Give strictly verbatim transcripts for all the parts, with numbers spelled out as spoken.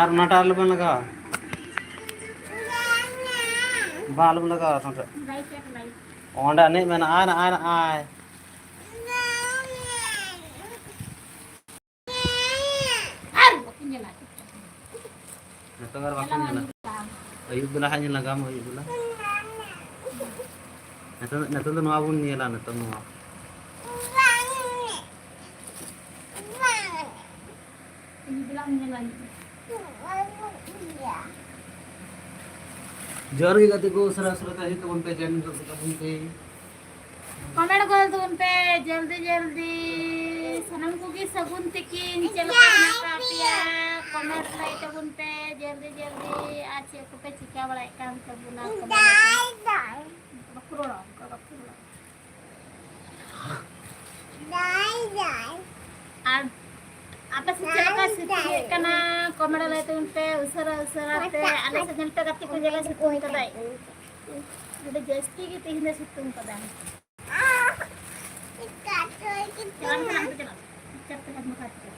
ᱟᱨ ᱚᱱᱟᱴᱟᱜ ᱟᱞᱚᱵᱮᱱ ᱞᱟᱜᱟᱣᱟ᱾ ᱵᱟᱝ, ᱟᱞᱚᱵᱮᱱ ᱞᱟᱜᱟᱣᱟ ᱚᱱᱟᱴᱟᱜ᱾ ᱚᱸᱰᱮ ᱮᱱᱮᱡ ᱢᱮᱱᱟᱜᱼᱟ, ᱱᱚᱜᱼᱚᱭ, ᱱᱚᱜᱼᱚᱭ᱾ ᱱᱤᱛᱚᱝ ᱟᱨ ᱵᱟᱠᱚ ᱧᱮᱞᱟ᱾ ᱟᱹᱭᱩᱵ ᱵᱮᱞᱟ ᱦᱟᱸᱜ ᱧᱮᱞ ᱞᱟᱜᱟᱣ ᱢᱮ, ᱟᱹᱭᱩᱵ ᱵᱮᱞᱟ᱾ ᱱᱤᱛᱚᱝ, ᱱᱤᱛᱚᱝ ᱫᱚ ᱱᱚᱣᱟ ᱵᱚᱱ ᱧᱮᱞᱟ, ᱱᱤᱛᱚᱝ ᱱᱚᱣᱟ᱾ ᱟᱹᱭᱩᱵ ᱵᱮᱞᱟ ᱧᱮᱞᱟ᱾ ᱡᱚᱦᱟᱨ ᱜᱮ ᱜᱟᱛᱮ ᱠᱚ, ᱩᱥᱟᱹᱨᱟ ᱩᱥᱟᱹᱨᱟ ᱛᱮ ᱦᱤᱡᱩᱜ ᱛᱟᱵᱚᱱ ᱯᱮ, join ᱜᱚᱫ ᱛᱟᱵᱚᱱ ᱯᱮ᱾ Comment ᱜᱚᱫ ᱛᱟᱵᱚᱱ ᱯᱮ ᱡᱚᱞᱫᱤ ᱡᱚᱞᱫᱤ᱾ ᱥᱟᱱᱟᱢ ᱠᱚᱜᱮ ᱥᱟᱹᱜᱩᱱ ᱛᱤᱠᱤᱱ, ᱪᱮᱫ ᱞᱮᱠᱟ ᱢᱮᱱᱟᱜ ᱟᱠᱟᱫ ᱯᱮᱭᱟ? Comment ᱞᱟᱹᱭ ᱛᱟᱵᱚᱱ ᱯᱮ ᱡᱚᱞᱫᱤ ᱡᱚᱞᱫᱤ᱾ ᱟᱨ ᱪᱮᱫ ᱠᱚᱯᱮ ᱪᱤᱠᱟ ᱵᱟᱲᱟᱭᱮᱫ ᱠᱟᱱ ᱛᱟᱵᱚᱱᱟ? Comment ᱞᱟᱹᱭ ᱯᱮ᱾ ᱵᱟᱠᱚ ᱨᱚᱲᱟ, ᱚᱱᱠᱟ ᱵᱟᱠᱚ ᱨᱚᱲᱟ᱾ ᱟᱨ ᱟᱯᱮ ᱥᱮᱫ ᱪᱮᱫ ᱞᱮᱠᱟ ᱥᱤᱛᱩᱝ ᱮᱫ ᱠᱟᱱᱟ? Comment ᱞᱟᱹᱭ ᱛᱟᱵᱚᱱ ᱯᱮ ᱩᱥᱟᱹᱨᱟ ᱩᱥᱟᱹᱨᱟ ᱛᱮ᱾ ᱟᱞᱮ ᱥᱮᱫ ᱧᱮᱞ ᱯᱮ ᱜᱟᱛᱮ ᱠᱚ, ᱡᱟᱭᱜᱟ ᱥᱤᱛᱩᱝ ᱠᱟᱫᱟᱭ᱾ ᱟᱹᱰᱤ ᱡᱟᱹᱥᱛᱤ ᱜᱮ ᱛᱮᱦᱮᱧ ᱫᱚ ᱥᱤᱛᱩᱝ ᱠᱟᱫᱟ᱾ ᱪᱟᱞᱟᱜ ᱠᱟᱱᱟ, ᱚᱱᱛᱮ ᱪᱟᱞᱟᱜ ᱢᱮ᱾ ᱪᱟᱯ ᱛᱮ ᱦᱟᱛ ᱢᱟ ᱠᱟᱴ ᱠᱚ᱾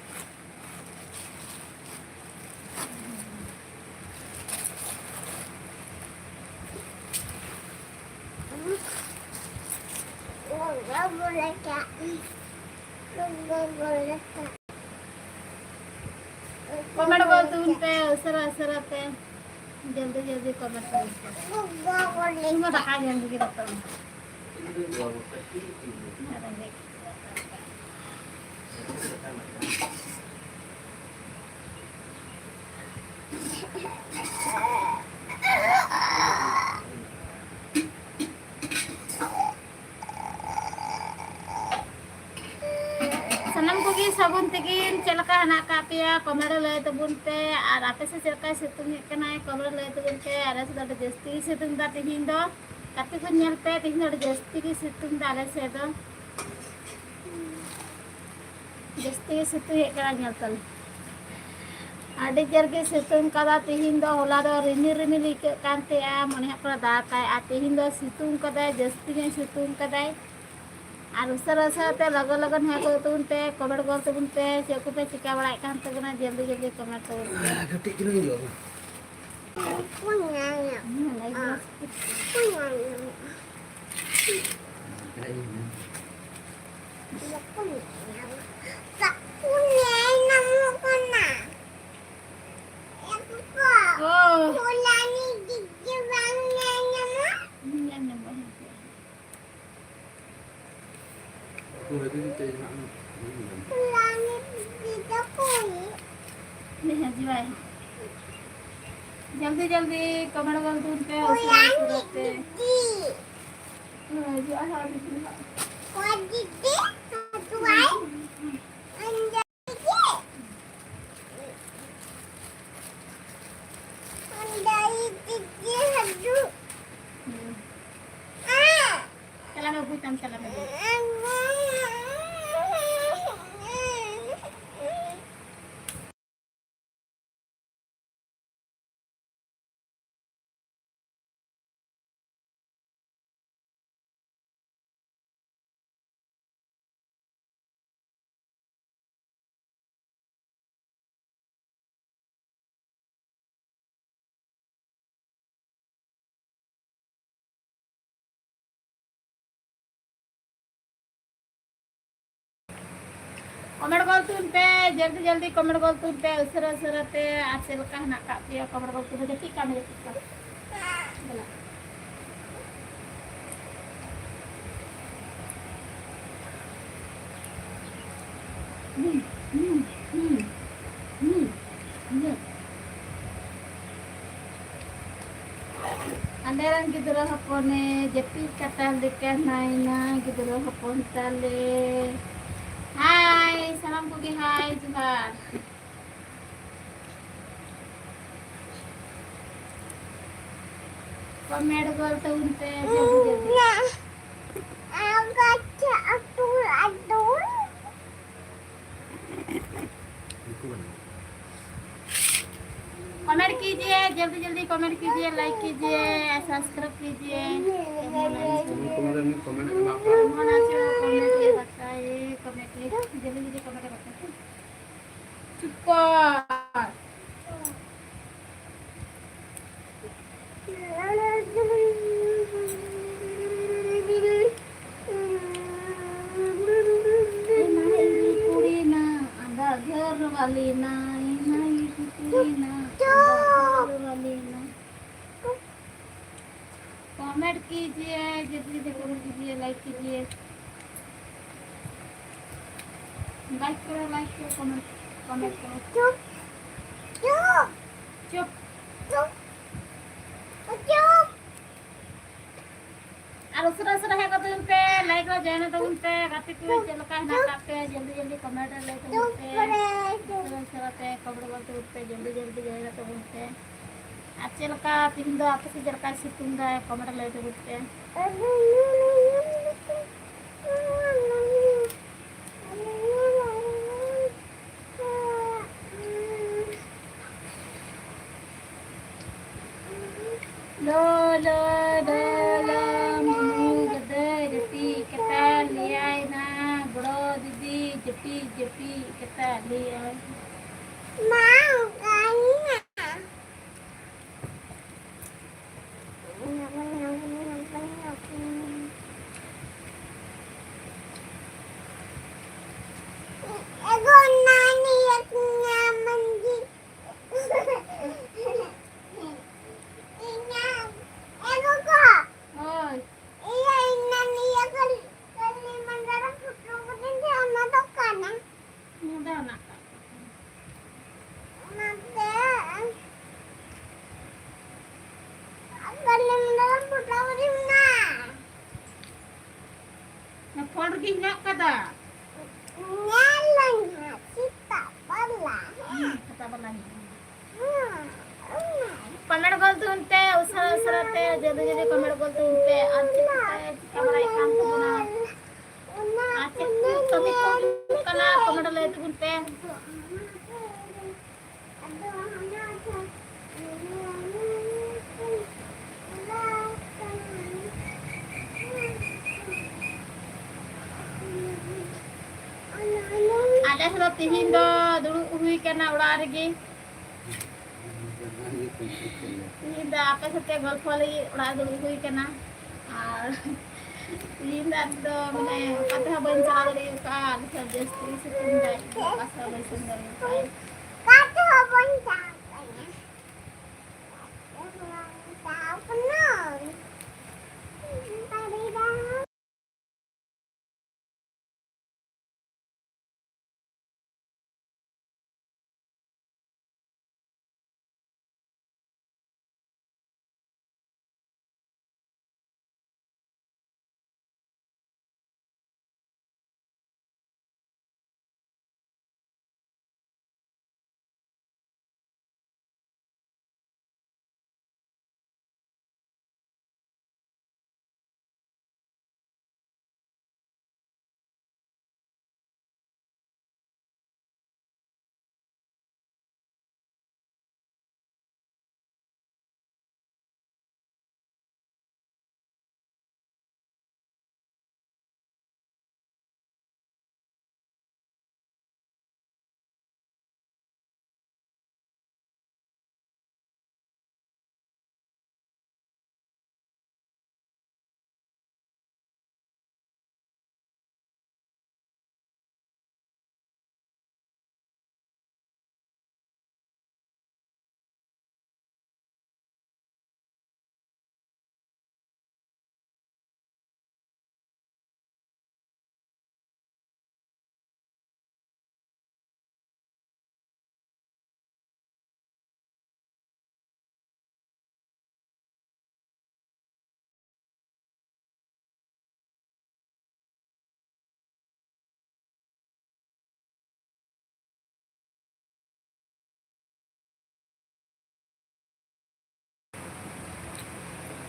Comment ᱜᱚᱫ ᱛᱟᱵᱚᱱ ᱯᱮ ᱩᱥᱟᱹᱨᱟ ᱩᱥᱟᱹᱨᱟ ᱛᱮ᱾ ᱡᱚᱞᱫᱤ ᱡᱚᱞᱫᱤ comment ᱛᱟᱵᱚᱱ ᱯᱮ᱾ ᱤᱧ ᱢᱟ ᱫᱟᱠᱟ ᱡᱚᱢ ᱞᱟᱹᱜᱤᱫ ᱱᱤᱛᱚᱝ᱾ ᱥᱟᱱᱟᱢ ᱠᱚᱜᱮ ᱥᱟᱹᱜᱩᱱ ᱛᱤᱠᱤᱱ, ᱪᱮᱫ ᱞᱮᱠᱟ ᱦᱮᱱᱟᱜ ᱟᱠᱟᱫ ᱯᱮᱭᱟ? Comment ᱨᱮ ᱞᱟᱹᱭ ᱛᱟᱵᱚᱱ ᱯᱮ᱾ ᱟᱨ ᱟᱯᱮ ᱥᱮᱫ ᱪᱮᱫ ᱞᱮᱠᱟᱭ ᱥᱤᱛᱩᱝ ᱮᱫ ᱠᱟᱱᱟᱭ? Comment ᱨᱮ ᱞᱟᱹᱭ ᱛᱟᱵᱚᱱ ᱯᱮ᱾ ᱟᱞᱮ ᱥᱮᱫ ᱫᱚ ᱟᱹᱰᱤ ᱡᱟᱹᱥᱛᱤ ᱜᱮ ᱥᱤᱛᱩᱝ ᱮᱫᱟ ᱛᱮᱦᱮᱧ ᱫᱚ᱾ ᱜᱟᱛᱮ ᱠᱚ ᱧᱮᱞ ᱯᱮ, ᱛᱮᱦᱮᱧ ᱫᱚ ᱟᱹᱰᱤ ᱡᱟᱹᱥᱛᱤ ᱜᱮ ᱥᱤᱛᱩᱝ ᱮᱫᱟ ᱟᱞᱮ ᱥᱮᱫ ᱫᱚ᱾ ᱡᱟᱹᱥᱛᱤ ᱜᱮ ᱥᱤᱛᱩᱝ ᱮᱫ ᱠᱟᱱᱟ, ᱧᱮᱞ ᱛᱟᱞᱮ᱾ ᱟᱹᱰᱤ ᱡᱳᱨ ᱜᱮ ᱥᱤᱛᱩᱝ ᱠᱟᱫᱟ ᱛᱤᱦᱤᱧ ᱫᱚ᱾ ᱦᱚᱞᱟ ᱫᱚ ᱨᱤᱢᱤᱞ ᱨᱤᱢᱤᱞ ᱟᱹᱭᱠᱟᱹᱜ ᱠᱟᱱ ᱛᱟᱦᱮᱸᱜᱼᱟ, ᱢᱚᱱᱮ ᱦᱩᱭᱩᱜ ᱠᱟᱱᱟ ᱫᱟᱜᱟᱭ᱾ ᱟᱨ ᱛᱤᱦᱤᱧ ᱫᱚ ᱥᱤᱛᱩᱝ ᱠᱟᱫᱟᱭ, ᱡᱟᱹᱥᱛᱤ ᱜᱮ ᱥᱤᱛᱩᱝ ᱠᱟᱫᱟᱭ᱾ ᱟᱨ ᱩᱥᱟᱹᱨᱟ ᱩᱥᱟᱹᱨᱟ ᱛᱮ ᱞᱚᱜᱚᱱ ᱞᱚᱜᱚᱱ ᱦᱮᱡ ᱜᱚᱫ ᱛᱟᱵᱚᱱ ᱯᱮ, comment ᱜᱚᱫ ᱛᱟᱵᱚᱱ ᱯᱮ, ᱪᱮᱫ ᱠᱚᱯᱮ ᱪᱤᱠᱟᱹ ᱵᱟᱲᱟᱭᱮᱫ ᱠᱟᱱ ᱛᱟᱵᱚᱱᱟ, ᱡᱚᱞᱫᱤ ᱡᱚᱞᱫᱤ comment ᱛᱟᱵᱚᱱ ᱯᱮ᱾ ᱠᱟᱹᱴᱤᱡ ᱪᱩᱞᱩᱝ ᱡᱚᱢᱟ᱾ ᱦᱩᱸ, ᱞᱟᱹᱭ ᱢᱮ᱾ ᱚ᱾ ᱧᱮᱞ ᱧᱟᱢᱚᱜᱼᱟ᱾ ᱦᱮᱸ, ᱦᱤᱡᱩᱜ ᱟᱭ ᱦᱟᱸᱜ᱾ ᱡᱚᱞᱫᱤ ᱡᱚᱞᱫᱤ comment ᱜᱚᱞ ᱛᱟᱵᱚᱱ ᱯᱮ, ᱩᱥᱟᱹᱨᱟ ᱩᱥᱟᱹᱨᱟ ᱛᱮ᱾ ᱦᱮᱸ, ᱦᱤᱡᱩᱜ ᱟᱭ ᱦᱟᱸᱜ, ᱦᱤᱡᱩᱜ ᱟᱭ ᱦᱟᱸᱜ᱾ ᱪᱟᱞᱟᱜ ᱢᱮ, ᱵᱩᱡᱽ ᱛᱟᱢ, ᱪᱟᱞᱟᱜ ᱢᱮ, ᱵᱩᱡᱽ᱾ Comment ᱜᱚᱞ ᱛᱩᱱ ᱯᱮ, ᱡᱚᱞᱫᱤ ᱡᱚᱞᱫᱤ comment ᱜᱚᱞ ᱛᱩᱱ ᱯᱮ, ᱩᱥᱟᱹᱨᱟ ᱩᱥᱟᱹᱨᱟ ᱛᱮ᱾ ᱟᱨ ᱪᱮᱫ ᱞᱮᱠᱟ ᱦᱮᱱᱟᱜ ᱠᱟᱜ ᱯᱮᱭᱟ? Comment ᱜᱚᱞ ᱛᱩᱱ ᱯᱮ, ᱡᱟᱹᱯᱤᱫ ᱠᱟᱜ ᱢᱮ, ᱡᱟᱹᱯᱤᱫ ᱠᱟᱜ ᱢᱮ᱾ ᱫᱮᱞᱟ᱾ ᱦᱩᱸ, ᱦᱩᱸ, ᱦᱩᱸ, ᱦᱩᱸ, ᱦᱩᱸ᱾ ᱟᱞᱮᱨᱮᱱ ᱜᱤᱫᱽᱨᱟᱹ ᱦᱚᱯᱚᱱᱮ ᱡᱟᱹᱯᱤᱫ ᱠᱟᱴᱟ ᱞᱮᱠᱟ ᱦᱮᱱᱟᱭᱱᱟ, ᱜᱤᱫᱽᱨᱟᱹ ᱦᱚᱯᱚᱱ ᱛᱟᱞᱮ᱾ ᱦᱟᱭ, ᱥᱟᱱᱟᱢ ᱠᱚᱜᱮ ᱦᱟᱭ, ᱡᱚᱦᱟᱨ᱾ Comment ᱜᱚᱞ ᱛᱟᱵᱚᱱ ᱯᱮ, ᱡᱚᱞᱫᱤ ᱡᱚᱞᱫᱤ᱾ Comment कीजिए, जल्दी जल्दी comment कीजिए, like कीजिए, subscribe कीजिए। Comment, comment, comment। ᱞᱟᱭᱤᱠ ᱠᱚᱨᱚ, ᱞᱟᱭᱤᱠ ᱠᱚᱨᱚ, ᱠᱚᱢᱮᱱᱴ, ᱠᱚᱢᱮᱱᱴ ᱠᱚᱨᱚ᱾ ᱪᱩᱯ, ᱪᱩᱯ, ᱪᱩᱯ, ᱪᱩᱯ᱾ ᱟᱨ ᱩᱥᱟᱹᱨᱟ ᱩᱥᱟᱹᱨᱟ ᱦᱮᱡ ᱜᱚᱫᱚᱜ ᱯᱮ, ᱞᱟᱭᱤᱠ ᱨᱮ ᱡᱚᱭᱮᱱ ᱛᱟᱵᱚᱱ ᱯᱮ᱾ ᱜᱟᱛᱮ ᱠᱚ ᱪᱮᱫ ᱞᱮᱠᱟ ᱦᱮᱱᱟᱜ ᱟᱠᱟᱫ ᱯᱮ, ᱡᱚᱞᱫᱤ ᱡᱚᱞᱫᱤ ᱠᱚᱢᱮᱱᱴ ᱨᱮ ᱞᱟᱹᱭ ᱛᱟᱵᱚᱱ ᱯᱮ᱾ ᱩᱥᱟᱹᱨᱟ ᱩᱥᱟᱹᱨᱟ ᱛᱮ ᱠᱚᱢᱮᱱᱴ ᱜᱚᱫ ᱛᱟᱵᱚᱱ ᱯᱮ, ᱡᱚᱞᱫᱤ ᱡᱚᱞᱫᱤ ᱡᱚᱭᱮᱱ ᱛᱟᱵᱚᱱ ᱯᱮ᱾ ᱟᱨ ᱪᱮᱫ ᱞᱮᱠᱟ ᱛᱤᱦᱤᱧ ᱫᱚ ᱟᱯᱮ ᱥᱮᱫ ᱪᱮᱫ ᱞᱮᱠᱟᱭ ᱥᱤᱛᱩᱝ ᱫᱟᱭ, ᱠᱚᱢᱮᱱᱴ ᱨᱮ ᱞᱟᱹᱭ ᱛᱟᱵᱚᱱ ᱯᱮ᱾ ᱞᱚ, ᱞᱚ, ᱞᱚ, ᱞᱚ, ᱢᱩᱢᱩ ᱜᱟᱹᱫᱟᱹᱭ ᱡᱟᱹᱯᱤᱫ ᱠᱟᱛᱟ ᱞᱮᱭᱟᱭ ᱱᱟ, ᱵᱚᱲᱚ ᱫᱤᱫᱤ ᱡᱟᱹᱯᱤᱫ, ᱡᱟᱹᱯᱤᱫ ᱠᱟᱛᱟ ᱞᱮᱭᱟᱭ᱾ ᱢᱟ, ᱚᱱᱠᱟᱭ ᱢᱮ᱾ ᱮᱜᱳ ᱱᱟᱱᱤ ᱮᱠ ᱧᱟᱢ ᱢᱟᱱᱡᱤ᱾ ᱤᱧᱟᱜ, ᱮ ᱜᱚᱜᱚ᱾ ᱦᱳᱭ᱾ ᱤᱭᱟᱹ, ᱤᱧ ᱱᱟᱱᱤᱭᱟᱹ ᱠᱟᱹᱞᱤ, ᱠᱟᱹᱞᱤ ᱢᱟᱸᱫᱟᱨ ᱯᱷᱳᱴᱳ ᱠᱚᱫᱚᱧ ᱚᱱᱟ ᱫᱚ ᱠᱟᱱᱟ᱾ ᱚᱱᱟ ᱫᱚ ᱚᱱᱟ ᱠᱟᱱᱟ᱾ ᱚᱱᱟᱛᱮ ᱠᱟᱹᱞᱤ ᱢᱟᱸᱫᱟᱨ ᱯᱷᱳᱴᱳ ᱠᱚᱫᱚᱧ ᱢᱮᱱᱟ᱾ ᱯᱷᱳᱱ ᱨᱮᱜᱮ ᱦᱮᱱᱟᱜ ᱠᱟᱫᱟ᱾ ᱧᱮᱞ ᱞᱟᱹᱧ ᱦᱟᱸᱜ, ᱥᱮᱛᱟᱜ ᱵᱮᱞᱟ᱾ ᱦᱩᱸ, ᱥᱮᱛᱟᱜ ᱵᱮᱞᱟ ᱦᱮᱱᱟᱜᱼᱟ᱾ ᱦᱩᱸ, ᱚᱱᱟ᱾ ᱠᱚᱢᱮᱱᱴ ᱜᱚᱞ ᱛᱟᱵᱚᱱ ᱯᱮ, ᱩᱥᱟᱹᱨᱟ ᱩᱥᱟᱹᱨᱟ ᱛᱮ, ᱡᱚᱞᱫᱤ ᱡᱚᱞᱫᱤ ᱠᱚᱢᱮᱱᱴ ᱜᱚᱞ ᱛᱟᱵᱚᱱ ᱯᱮ᱾ ᱟᱨ ᱪᱮᱫ ᱠᱚᱯᱮ ᱪᱤᱠᱟᱹ ᱵᱟᱲᱟᱭᱮᱫ ᱠᱟᱱ ᱛᱟᱵᱚᱱᱟ? ᱚᱱᱟ ᱟᱨ ᱪᱮᱫ ᱠᱚ ᱠᱟᱹᱢᱤ ᱠᱚ ᱦᱩᱭᱩᱜ ᱠᱟᱱᱟ, ᱠᱚᱢᱮᱱᱴ ᱞᱟᱹᱭ ᱛᱟᱵᱚᱱ ᱯᱮ᱾ ᱟᱞᱮ ᱦᱚᱸ ᱛᱤᱦᱤᱧ ᱫᱚ ᱫᱩᱲᱩᱵ ᱦᱩᱭ ᱠᱟᱱᱟ ᱚᱲᱟᱜ ᱨᱮᱜᱮ᱾ ᱛᱤᱦᱤᱧ ᱫᱚ ᱟᱯᱮ ᱥᱟᱛᱮ ᱜᱚᱞᱯᱷᱚ ᱞᱟᱹᱜᱤᱫ ᱚᱲᱟᱜ ᱫᱩᱲᱩᱵ ᱦᱩᱭ ᱠᱟᱱᱟ᱾ ᱟᱨ ᱛᱤᱦᱤᱧ ᱫᱚ ᱟᱫᱚ ᱢᱟᱱᱮ ᱚᱠᱟ ᱛᱮᱦᱚᱸ ᱵᱟᱹᱧ ᱪᱟᱞᱟᱣ ᱫᱟᱲᱮ ᱟᱠᱟᱫᱼᱟ᱾ ᱟᱞᱮ ᱥᱮᱫ ᱡᱟᱹᱥᱛᱤ ᱥᱤᱛᱩᱝ ᱫᱟᱭ, ᱚᱠᱟ ᱥᱮᱫ ᱦᱚᱸ ᱵᱟᱹᱧ ᱥᱮᱱ ᱫᱟᱲᱮ ᱟᱠᱟᱫᱼᱟ᱾ ᱚᱠᱟ ᱛᱮᱦᱚᱸ ᱵᱟᱹᱧ ᱪᱟᱞᱟᱣ ᱠᱟᱱᱟ᱾ ᱪᱟᱞᱟᱣ ᱠᱟᱱᱟ᱾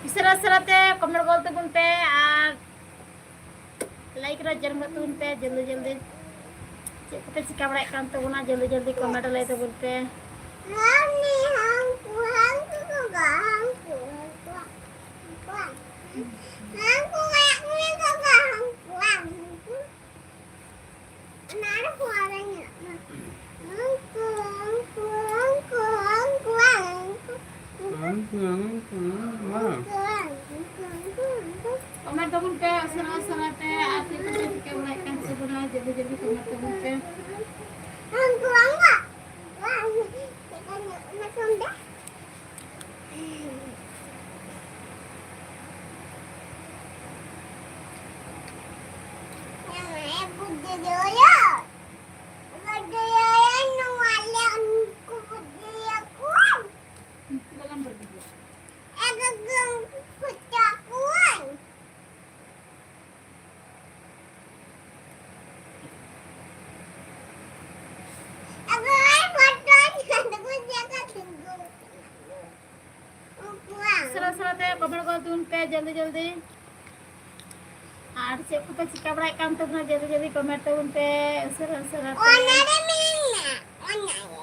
ᱩᱥᱟᱹᱨᱟ ᱩᱥᱟᱹᱨᱟ ᱛᱮ comment ᱜᱚᱫ ᱛᱟᱵᱚᱱ ᱯᱮ ᱟᱨ like ᱨᱮ join ᱜᱚᱫ ᱛᱟᱵᱚᱱ ᱯᱮ ᱡᱚᱞᱫᱤ ᱡᱚᱞᱫᱤ᱾ ᱪᱮᱫ ᱠᱚᱯᱮ ᱪᱤᱠᱟ ᱵᱟᱲᱟᱭᱮᱫ ᱠᱟᱱ ᱛᱟᱵᱚᱱᱟ, ᱡᱚᱞᱫᱤ ᱡᱚᱞᱫᱤ comment ᱞᱟᱹᱭ ᱛᱟᱵᱚᱱ ᱯᱮ᱾ Comment ᱛᱟᱵᱚᱱ ᱯᱮ ᱩᱥᱟᱹᱨᱟ ᱩᱥᱟᱹᱨᱟ ᱛᱮ, ᱟᱨ ᱪᱮᱫ ᱠᱚᱯᱮ ᱪᱤᱠᱟᱹ ᱵᱟᱲᱟᱭᱮᱫ ᱠᱟᱱ ᱛᱟᱵᱚᱱᱟ, ᱡᱚᱞᱫᱤ ᱡᱚᱞᱫᱤ comment ᱛᱟᱵᱚᱱ ᱯᱮ᱾ ᱩᱥᱟᱹᱨᱟ ᱩᱥᱟᱹᱨᱟ ᱛᱮ comment ᱜᱚᱫ ᱛᱟᱵᱚᱱ ᱯᱮ ᱡᱚᱞᱫᱤ ᱡᱚᱞᱫᱤ᱾ ᱟᱨ ᱪᱮᱫ ᱠᱚᱯᱮ ᱪᱤᱠᱟ ᱵᱟᱲᱟᱭᱮᱫ ᱠᱟᱱ ᱛᱟᱵᱚᱱᱟ? ᱡᱚᱞᱫᱤ ᱡᱚᱞᱫᱤ comment ᱛᱟᱵᱚᱱ ᱯᱮ, ᱩᱥᱟᱹᱨᱟ ᱩᱥᱟᱹᱨᱟ ᱛᱮ᱾ ᱚᱱᱟ ᱨᱮ ᱢᱮᱱᱟᱜᱼᱟ, ᱚᱱᱟ ᱨᱮ᱾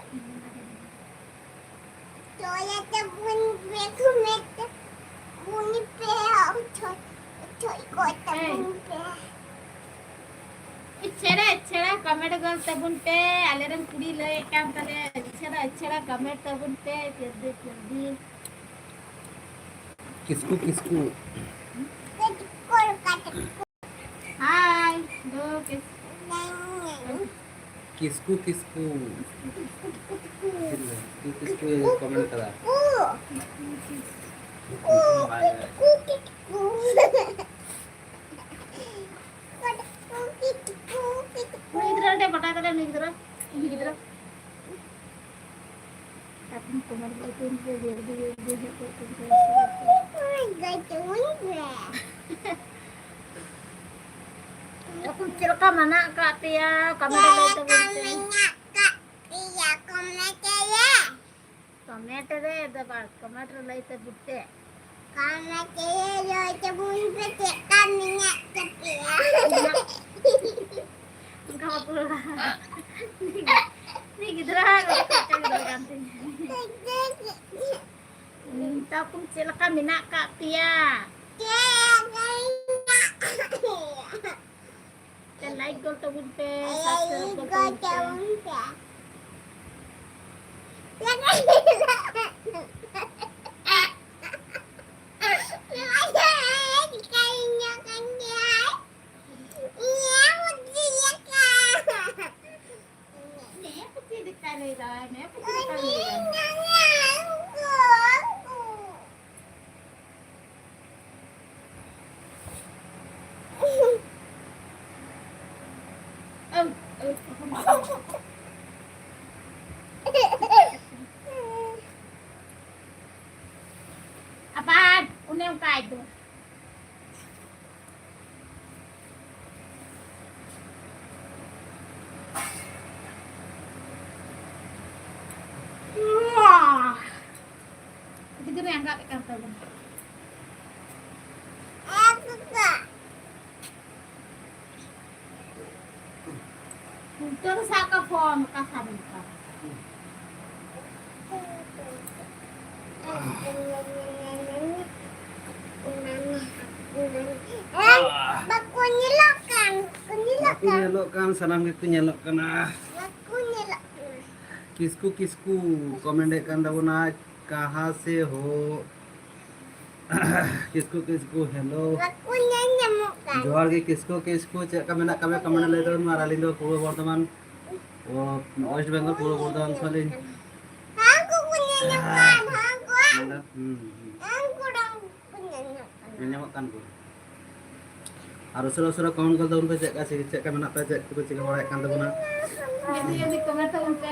ᱛᱚᱞᱟ ᱛᱟᱵᱚᱱ ᱯᱮ, comment ᱛᱟᱵᱚᱱ ᱯᱮ, ᱩᱪᱷᱟᱹ-, ᱩᱪᱷᱟᱹ ᱠᱚ ᱛᱟᱵᱚᱱ ᱯᱮ᱾ ᱪᱷᱮᱲᱟ ᱪᱷᱮᱲᱟ comment ᱜᱚᱫ ᱛᱟᱵᱚᱱ ᱯᱮ, ᱟᱞᱮᱨᱮᱱ ᱠᱩᱲᱤ ᱞᱟᱹᱭᱮᱫ ᱠᱟᱱ ᱛᱟᱞᱮᱭᱟ, ᱪᱷᱮᱲᱟ ᱪᱷᱮᱲᱟ comment ᱛᱟᱵᱚᱱ ᱯᱮ, ᱡᱚᱞᱫᱤ ᱡᱚᱞᱫᱤ᱾ ᱠᱤᱥᱠᱩ ᱠᱤᱥᱠᱩ᱾ ᱦᱟᱭ, ᱫᱩ ᱠᱤᱥᱠᱩ᱾ ᱠᱤᱥᱠᱩ ᱠᱤᱥᱠᱩ᱾ ᱠᱤᱥᱠᱩ ᱠᱤᱥᱠᱩ comment ᱠᱟᱫᱟ᱾ ᱩᱱᱤ ᱜᱤᱫᱽᱨᱟᱹ ᱴᱷᱮᱱ ᱯᱟᱴᱟ ᱠᱟᱫᱟ, ᱩᱱᱤ ᱜᱤᱫᱽᱨᱟᱹ, ᱩᱱᱤ ᱜᱤᱫᱽᱨᱟᱹ᱾ ᱟᱯᱮ comment ᱜᱚᱫ ᱛᱟᱵᱚᱱ ᱯᱮ, ᱡᱚᱞᱫᱤ ᱡᱚᱞᱫᱤ ᱦᱮᱡ ᱜᱚᱫ ᱛᱟᱵᱚᱱ ᱯᱮ᱾ ᱮᱠᱷᱚᱱ ᱪᱮᱫ ᱞᱮᱠᱟ ᱢᱮᱱᱟᱜ ᱟᱠᱟᱫ ᱯᱮᱭᱟ? Comment ᱨᱮ ᱞᱟᱹᱭ ᱛᱟᱵᱚᱱ ᱯᱮ᱾ ᱪᱮᱫ ᱞᱮᱠᱟ ᱢᱮᱱᱟᱜ ᱟᱠᱟᱫ ᱯᱮᱭᱟ? Comment ᱨᱮ᱾ Comment ᱨᱮ ᱫᱚ ᱵᱟᱝ, comment ᱨᱮ ᱞᱟᱹᱭ ᱛᱟᱵᱚᱱ ᱯᱮ᱾ ᱠᱟᱱᱟ ᱪᱮ ᱡᱚᱭ ᱛᱟᱵᱚᱱ ᱯᱮ ᱪᱮᱫ ᱠᱟ ᱢᱮᱱᱟᱜ ᱛᱟᱯᱮᱭᱟ? ᱚᱱᱠᱟ ᱵᱟᱠᱚ ᱨᱚᱲᱟ᱾ ᱩᱱᱤ ᱜᱤᱫᱽᱨᱟᱹ ᱦᱟᱸᱜ ᱪᱮᱫ ᱞᱮᱠᱟ ᱜᱤᱫᱽᱨᱟᱹ ᱠᱟᱱ ᱛᱤᱧᱟ᱾ ᱢᱮᱛᱟ ᱠᱚᱢ ᱪᱮᱫ ᱞᱮᱠᱟ ᱢᱮᱱᱟᱜ ᱠᱟᱜ ᱯᱮᱭᱟ? ᱪᱮᱫ ᱞᱮᱠᱟ ᱢᱮᱱᱟᱜ ᱯᱮᱭᱟ? ᱛᱮ like ᱜᱚᱞ ᱛᱟᱵᱚᱱ ᱯᱮ, subscribe ᱜᱚᱞ ᱛᱟᱵᱚᱱ ᱯᱮ᱾ ᱟᱵᱟᱨ ᱚᱱᱮ ᱚᱱᱠᱟ ᱟᱡ ᱫᱚ᱾ ᱟᱹᱰᱤ ᱡᱳᱨᱮ ᱟᱸᱜᱟᱜ ᱠᱟᱱ ᱛᱟᱵᱚᱱᱟ᱾ ᱩᱞᱴᱟᱹ ᱨᱮ ᱥᱟᱵ ᱠᱟᱜ ᱯᱷᱳᱱ, ᱚᱠᱟ ᱥᱟᱵ ᱦᱩᱭᱩᱜ ᱠᱟᱱ? ᱵᱟᱠᱚ ᱧᱮᱞᱚᱜ ᱠᱟᱱ, ᱵᱟᱠᱚ ᱧᱮᱞᱚᱜ ᱵᱟᱠᱚ ᱠᱟᱱ᱾ ᱧᱮᱞᱚᱜ ᱠᱟᱱ, ᱥᱟᱱᱟᱢ ᱜᱮᱠᱚ ᱧᱮᱞᱚᱜ ᱠᱟᱱᱟ᱾ ᱵᱟᱠᱚ ᱧᱮᱞᱚᱜ ᱠᱟᱱᱟ᱾ ᱠᱤᱥᱠᱩ ᱠᱤᱥᱠᱩ ᱠᱚᱢᱮᱱᱴ ᱮᱫ ᱠᱟᱱ ᱛᱟᱵᱚᱱᱟ, ᱠᱟᱦᱟᱸ ᱥᱮ ᱦᱳ? ᱠᱤᱥᱠᱩ ᱠᱤᱥᱠᱩ, ᱦᱮᱞᱳ᱾ ᱵᱟᱠᱚ ᱧᱮᱞ ᱧᱟᱢᱚᱜ ᱠᱟᱱ᱾ ᱡᱚᱦᱟᱨ ᱜᱮ ᱠᱤᱥᱠᱩ ᱠᱤᱥᱠᱩ, ᱪᱮᱫ ᱞᱮᱠᱟ ᱢᱮᱱᱟᱜ ᱠᱟᱜ ᱵᱮᱱᱟ? ᱠᱚᱢᱮᱱᱴ ᱨᱮ ᱞᱟᱹᱭ ᱛᱟᱵᱚᱱ ᱢᱟ᱾ ᱟᱨ ᱟᱹᱞᱤᱧ ᱫᱚ ᱯᱩᱨᱵᱚ ᱵᱚᱨᱫᱷᱚᱢᱟᱱ, ᱚ, ᱣᱮᱥᱴ ᱵᱮᱝᱜᱚᱞ, ᱯᱩᱨᱵᱚ ᱵᱚᱨᱫᱷᱚᱢᱟᱱ ᱠᱷᱚᱱ ᱞᱤᱧ ᱦᱟᱹᱱᱠᱩ ᱠᱚ ᱧᱮᱞ ᱧᱟᱢᱚᱜ ᱠᱟᱱ, ᱦᱟᱹᱱᱠᱩ᱾ ᱢᱮᱱᱫᱟ, ᱦᱩᱸ, ᱦᱩᱸ᱾ ᱦᱟᱹᱱᱠᱩ ᱰᱚᱝ ᱠᱚ ᱧᱮᱞ ᱧᱟᱢᱚᱜ ᱠᱟᱱᱟ᱾ ᱧᱮᱞ ᱧᱟᱢᱚᱜ ᱠᱟᱱ ᱠᱚ᱾ ᱟᱨ ᱩᱥᱟᱹᱨᱟ ᱩᱥᱟᱹᱨᱟ ᱠᱚᱢᱮᱱᱴ ᱜᱚᱫ ᱛᱟᱵᱚᱱ ᱯᱮ, ᱪᱮᱫ ᱞᱮᱠᱟ ᱥᱮ-, ᱪᱮᱫ ᱞᱮᱠᱟ ᱢᱮᱱᱟᱜ ᱯᱮᱭᱟ, ᱪᱮᱫ ᱠᱚᱯᱮ ᱪᱤᱠᱟᱹ ᱵᱟᱲᱟᱭᱮᱫ ᱠᱟᱱ ᱛᱟᱵᱚᱱᱟ? ᱡᱚᱞᱫᱤ ᱡᱚᱞᱫᱤ ᱠᱚᱢᱮᱱᱴ ᱛᱟᱵᱚᱱ ᱯᱮ᱾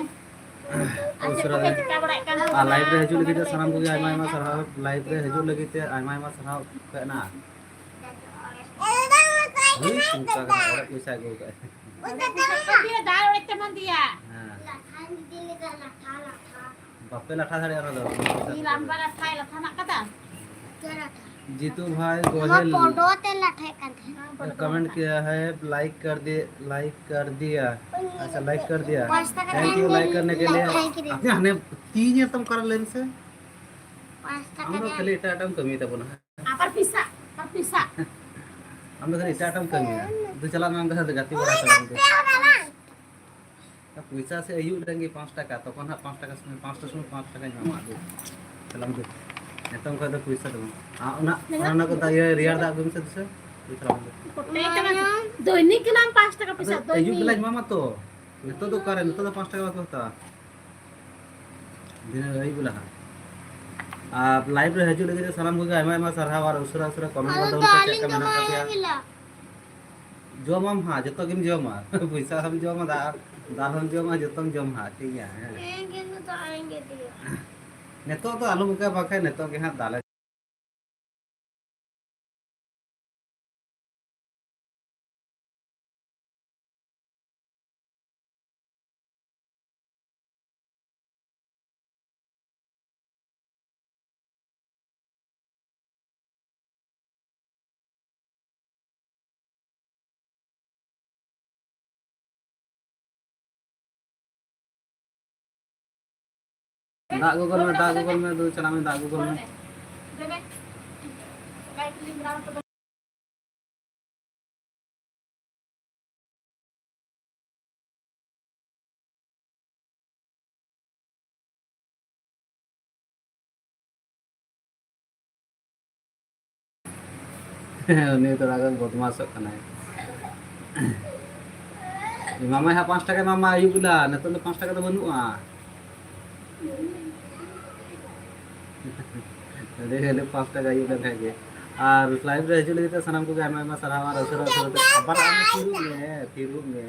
ᱟᱨ ᱪᱮᱫ ᱩᱥᱟᱹᱨᱟ ᱠᱚᱯᱮ ᱜᱮ᱾ ᱪᱤᱠᱟᱹ ᱵᱟᱲᱟᱭᱮᱫ ᱠᱟᱱ ᱟᱨ ᱛᱟᱵᱚᱱᱟ? ᱞᱟᱭᱤᱵᱷ ᱨᱮ ᱦᱤᱡᱩᱜ ᱞᱟᱹᱜᱤᱫ ᱛᱮ ᱠᱚᱢᱮᱱᱴ ᱨᱮ ᱥᱟᱱᱟᱢ ᱞᱟᱹᱭ ᱠᱚᱜᱮ ᱟᱭᱢᱟ ᱛᱟᱵᱚᱱ ᱟᱭᱢᱟ ᱯᱮ᱾ ᱥᱟᱨᱦᱟᱣ, ᱞᱟᱭᱤᱵᱷ ᱨᱮ ᱦᱤᱡᱩᱜ ᱞᱟᱹᱜᱤᱫ ᱛᱮ ᱟᱭᱢᱟ ᱟᱭᱢᱟ ᱥᱟᱨᱦᱟᱣ ᱯᱮ ᱮᱱᱟ᱾ ᱦᱩᱭ ᱪᱤᱱᱛᱟ ᱠᱟᱛᱮ ᱚᱲᱟᱜ ᱯᱚᱭᱥᱟ ᱟᱹᱜᱩ ᱠᱟᱜ᱾ ᱚᱸᱰᱮ ᱯᱚᱭᱥᱟ ᱠᱚ ᱫᱤᱭᱟ, ᱫᱟᱜ ᱚᱲᱮᱡ ᱛᱮ ᱢᱟᱱ ᱫᱤᱭᱟ᱾ ᱦᱮᱸ᱾ ᱞᱟᱴᱷᱟ ᱡᱩᱫᱤ ᱞᱮᱠᱟ ᱞᱟᱴᱷᱟ, ᱞᱟᱴᱷᱟ᱾ ᱵᱟᱯᱮ ᱞᱟᱴᱷᱟ ᱫᱟᱲᱮᱭᱟᱜᱼᱟ ᱚᱱᱟ ᱫᱚ᱾ ᱤᱧ ᱞᱟᱢᱵᱟ ᱞᱟᱴᱷᱟ, ᱞᱟᱴᱷᱟ ᱦᱮᱱᱟᱜ ᱠᱟᱫᱟ? जीतू भाई गोहेल। पौधों ते लटक कर थे। कमेंट किया है, लाइक कर दिए, लाइक कर दिया। अच्छा, लाइक कर दिया। पाँच टका थैंक यू, लाइक करने के लिए। Thank you. अपने हने तीन ये तुम कर लेन से। पाँच टका हम लोग खाली इटा आइटम कमी था बोला। अपर पिसा, अपर पिसा। हम लोग खाली इटा आइटम कमी है। तो चला ना, हम तो गाती बड़ा कर। ᱯᱚᱭᱥᱟ ᱥᱮ ᱟᱹᱭᱩᱵ ᱨᱮᱜᱮ ᱯᱟᱸᱪ ᱴᱟᱠᱟ, ᱛᱚᱠᱷᱚᱱ ᱦᱟᱸᱜ ᱯᱟᱸᱪ ᱴᱟᱠᱟ ᱥᱚᱢᱚᱭ, ᱯᱟᱸᱪᱴᱟ ᱥᱚᱢᱚᱭ ᱯᱟᱸᱪ ᱴᱟᱠᱟᱧ ᱮᱢᱟᱢᱟ᱾ ᱫᱩ, ᱪᱟᱞᱟᱜ ᱢᱮ ᱫᱩ᱾ ᱱᱤᱛᱚᱝ ᱠᱷᱚᱱ ᱫᱚ ᱯᱚᱭᱥᱟ ᱫᱚ ᱵᱟᱝ᱾ ᱟᱨ ᱚᱱᱟ, ᱚᱱᱟ ᱠᱚ ᱫᱟ-, ᱤᱭᱟᱹ, ᱨᱮᱭᱟᱲ ᱫᱟᱜ ᱟᱹᱜᱩᱭ ᱢᱮᱥᱮ ᱫᱩᱥᱮ᱾ ᱫᱩ, ᱪᱟᱞᱟᱜ ᱢᱮ ᱫᱩ᱾ ᱫᱚᱭᱱᱤᱠ ᱜᱮᱞᱟᱝ ᱯᱟᱸᱪ ᱴᱟᱠᱟ ᱯᱚᱭᱥᱟ, ᱟᱫᱚ ᱟᱹᱭᱩᱵ ᱫᱚᱭᱱᱤᱠ᱾ ᱵᱮᱞᱟᱧ ᱮᱢᱟᱢᱟ ᱛᱚ᱾ ᱱᱤᱛᱚᱜ ᱫᱚ ᱚᱠᱟᱨᱮ? ᱱᱤᱛᱚᱜ ᱫᱚ ᱯᱟᱸᱪ ᱴᱟᱠᱟ ᱵᱟᱠᱚ ᱦᱟᱛᱟᱣᱟ᱾ ᱫᱤᱱᱟᱹᱢ ᱟᱹᱭᱩᱵ ᱵᱮᱞᱟ ᱦᱟᱸᱜ᱾ ᱟᱨ ᱞᱟᱭᱤᱵᱷ ᱨᱮ ᱦᱤᱡᱩᱜ ᱞᱟᱹᱜᱤᱫ ᱛᱮ ᱥᱟᱱᱟᱢ ᱠᱚᱜᱮ ᱟᱭᱢᱟ ᱟᱭᱢᱟ ᱥᱟᱨᱦᱟᱣ ᱟᱨ ᱩᱥᱟᱹᱨᱟ ᱩᱥᱟᱹᱨᱟ ᱠᱚᱢᱮᱱᱴ ᱟᱫᱚ ᱵᱚᱱ ᱛᱟᱵᱚᱱ ᱯᱮ, ᱪᱮᱫ ᱞᱮᱠᱟ ᱢᱮᱱᱟᱜ ᱛᱟᱯᱮᱭᱟ? ᱡᱚᱢᱟᱢ ᱦᱟᱸᱜ, ᱡᱚᱛᱚ ᱜᱮᱢ ᱡᱚᱢᱟ᱾ ᱯᱚᱭᱥᱟ ᱦᱚᱸᱢ ᱡᱚᱢᱟ, ᱫᱟᱜ, ᱫᱟᱞ ᱦᱚᱸᱢ ᱡᱚᱢᱟ, ᱡᱚᱛᱚᱢ ᱡᱚᱢᱟ ᱦᱟᱸᱜ, ᱴᱷᱤᱠ ᱜᱮᱭᱟ, ᱦᱮᱸ᱾ ᱦᱮᱸ, ᱠᱤᱱᱛᱩ ᱛᱚ ᱟᱭᱮᱸᱜᱮ ᱫᱤᱭᱟ᱾ ᱱᱤᱛᱚᱜ ᱫᱚ ᱟᱞᱚᱢ ᱚᱱᱠᱟ, ᱵᱟᱠᱷᱟᱡ ᱱᱤᱛᱚᱜ ᱜᱮ ᱦᱟᱸᱜ ᱫᱟᱞᱮ᱾ ᱫᱟᱜ ᱜᱚᱜᱚᱞ ᱢᱮ, ᱫᱟᱜ ᱜᱚᱜᱚᱞ ᱢᱮ, ᱫᱩ ᱪᱟᱞᱟᱜ ᱢᱮ, ᱫᱟᱜ ᱜᱚᱜᱚᱞ ᱢᱮ᱾ ᱩᱱᱤ ᱛᱷᱚᱲᱟ ᱜᱟᱱ ᱵᱚᱫᱢᱟᱥᱚᱜ ᱠᱟᱱᱟᱭ᱾ ᱮᱢᱟᱢᱟᱭ ᱦᱟᱸᱜ ᱯᱟᱸᱪ ᱴᱟᱠᱟ, ᱮᱢᱟᱢᱟ ᱟᱹᱭᱩᱵ ᱵᱮᱞᱟ, ᱱᱤᱛᱚᱜ ᱫᱚ ᱯᱟᱸᱪ ᱴᱟᱠᱟ ᱫᱚ ᱵᱟᱹᱱᱩᱜᱼᱟ᱾ ᱟᱹᱰᱤ ᱜᱷᱟᱹᱲᱤᱡ ᱯᱟᱸᱪ ᱴᱟᱠᱟ ᱟᱹᱭᱩᱵ ᱞᱮᱱᱠᱷᱟᱱ ᱜᱮ᱾ ᱟᱨ ᱞᱟᱭᱤᱵᱷ ᱨᱮ ᱦᱤᱡᱩᱜ ᱞᱟᱹᱜᱤᱫ ᱛᱮ ᱥᱟᱱᱟᱢ ᱠᱚᱜᱮ ᱟᱭᱢᱟ ᱟᱭᱢᱟ ᱥᱟᱨᱦᱟᱣ ᱟᱨ ᱩᱥᱟᱹᱨᱟ ᱩᱥᱟᱹᱨᱟ ᱛᱮ ᱟᱵᱟᱨ ᱟᱢ ᱛᱷᱤᱨᱚᱜ ᱢᱮ, ᱛᱷᱤᱨᱚᱜ ᱢᱮ,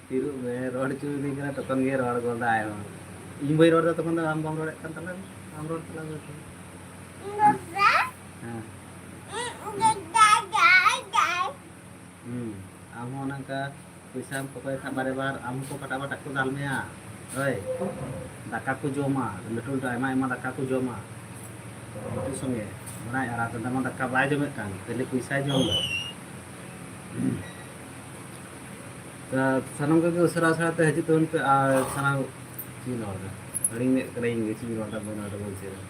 ᱛᱷᱤᱨᱚᱜ ᱢᱮ, ᱨᱚᱲ ᱦᱚᱪᱚ ᱢᱮ ᱠᱟᱱᱟ, ᱛᱚᱠᱷᱚᱱ ᱜᱮ ᱨᱚᱲ ᱜᱚᱫᱟᱭ ᱦᱚᱸ᱾ ᱤᱧ ᱵᱟᱹᱧ ᱨᱚᱲ ᱮᱫᱟ ᱛᱚᱠᱷᱚᱱ ᱫᱚ ᱟᱢ ᱵᱟᱢ ᱨᱚᱲᱮᱫ ᱠᱟᱱ ᱛᱟᱞᱟᱝ, ᱟᱢ ᱨᱚᱲ ᱛᱟᱞᱟᱝ ᱢᱮ᱾ ᱦᱮᱸ᱾ ᱦᱩᱸ, ᱟᱢ ᱦᱚᱸ ᱚᱱᱮ ᱚᱱᱠᱟ ᱯᱚᱭᱥᱟᱢ ᱠᱚᱠᱚᱭ ᱠᱷᱟᱱ ᱵᱟᱨᱮ ᱵᱟᱨ ᱟᱢ ᱦᱚᱸᱠᱚ ᱯᱟᱴᱟ ᱯᱟᱴᱟ ᱠᱚ ᱫᱟᱞ ᱢᱮᱭᱟ᱾ ᱦᱳᱭ, ᱫᱟᱠᱟ ᱠᱚ ᱡᱚᱢᱟ, ᱞᱟᱹᱴᱩ ᱞᱟᱹᱴᱩ ᱟᱭᱢᱟ ᱟᱭᱢᱟ ᱫᱟᱠᱟ ᱠᱚ ᱡᱚᱢᱟ᱾ ᱩᱛᱩ ᱥᱚᱸᱜᱮ ᱚᱱᱟᱭ ᱟᱨ ᱫᱟᱫᱟ ᱢᱟ ᱫᱟᱠᱟ ᱵᱟᱭ ᱡᱚᱢᱮᱫ ᱠᱟᱱ, ᱠᱷᱟᱹᱞᱤ ᱯᱚᱭᱥᱟᱭ ᱡᱚᱢ ᱮᱫᱟ᱾ ᱛᱚ ᱥᱟᱱᱟᱢ ᱠᱚᱜᱮ ᱩᱥᱟᱹᱨᱟ ᱩᱥᱟᱹᱨᱟ ᱛᱮ ᱦᱤᱡᱩᱜ ᱛᱟᱵᱚᱱ ᱯᱮ᱾ ᱟᱨ ᱥᱟᱱᱟᱢ ᱪᱮᱫ ᱤᱧ ᱨᱚᱲ ᱮᱫᱟ, ᱦᱤᱲᱤᱧ ᱧᱚᱜ ᱠᱟᱫᱟ ᱤᱧ ᱜᱮ ᱪᱮᱫ ᱤᱧ ᱨᱚᱲ ᱮᱫᱟ, ᱵᱟᱹᱧ ᱨᱚᱲ ᱮᱫᱟ, ᱵᱟᱹᱧ ᱪᱮᱫ ᱮᱫᱟ᱾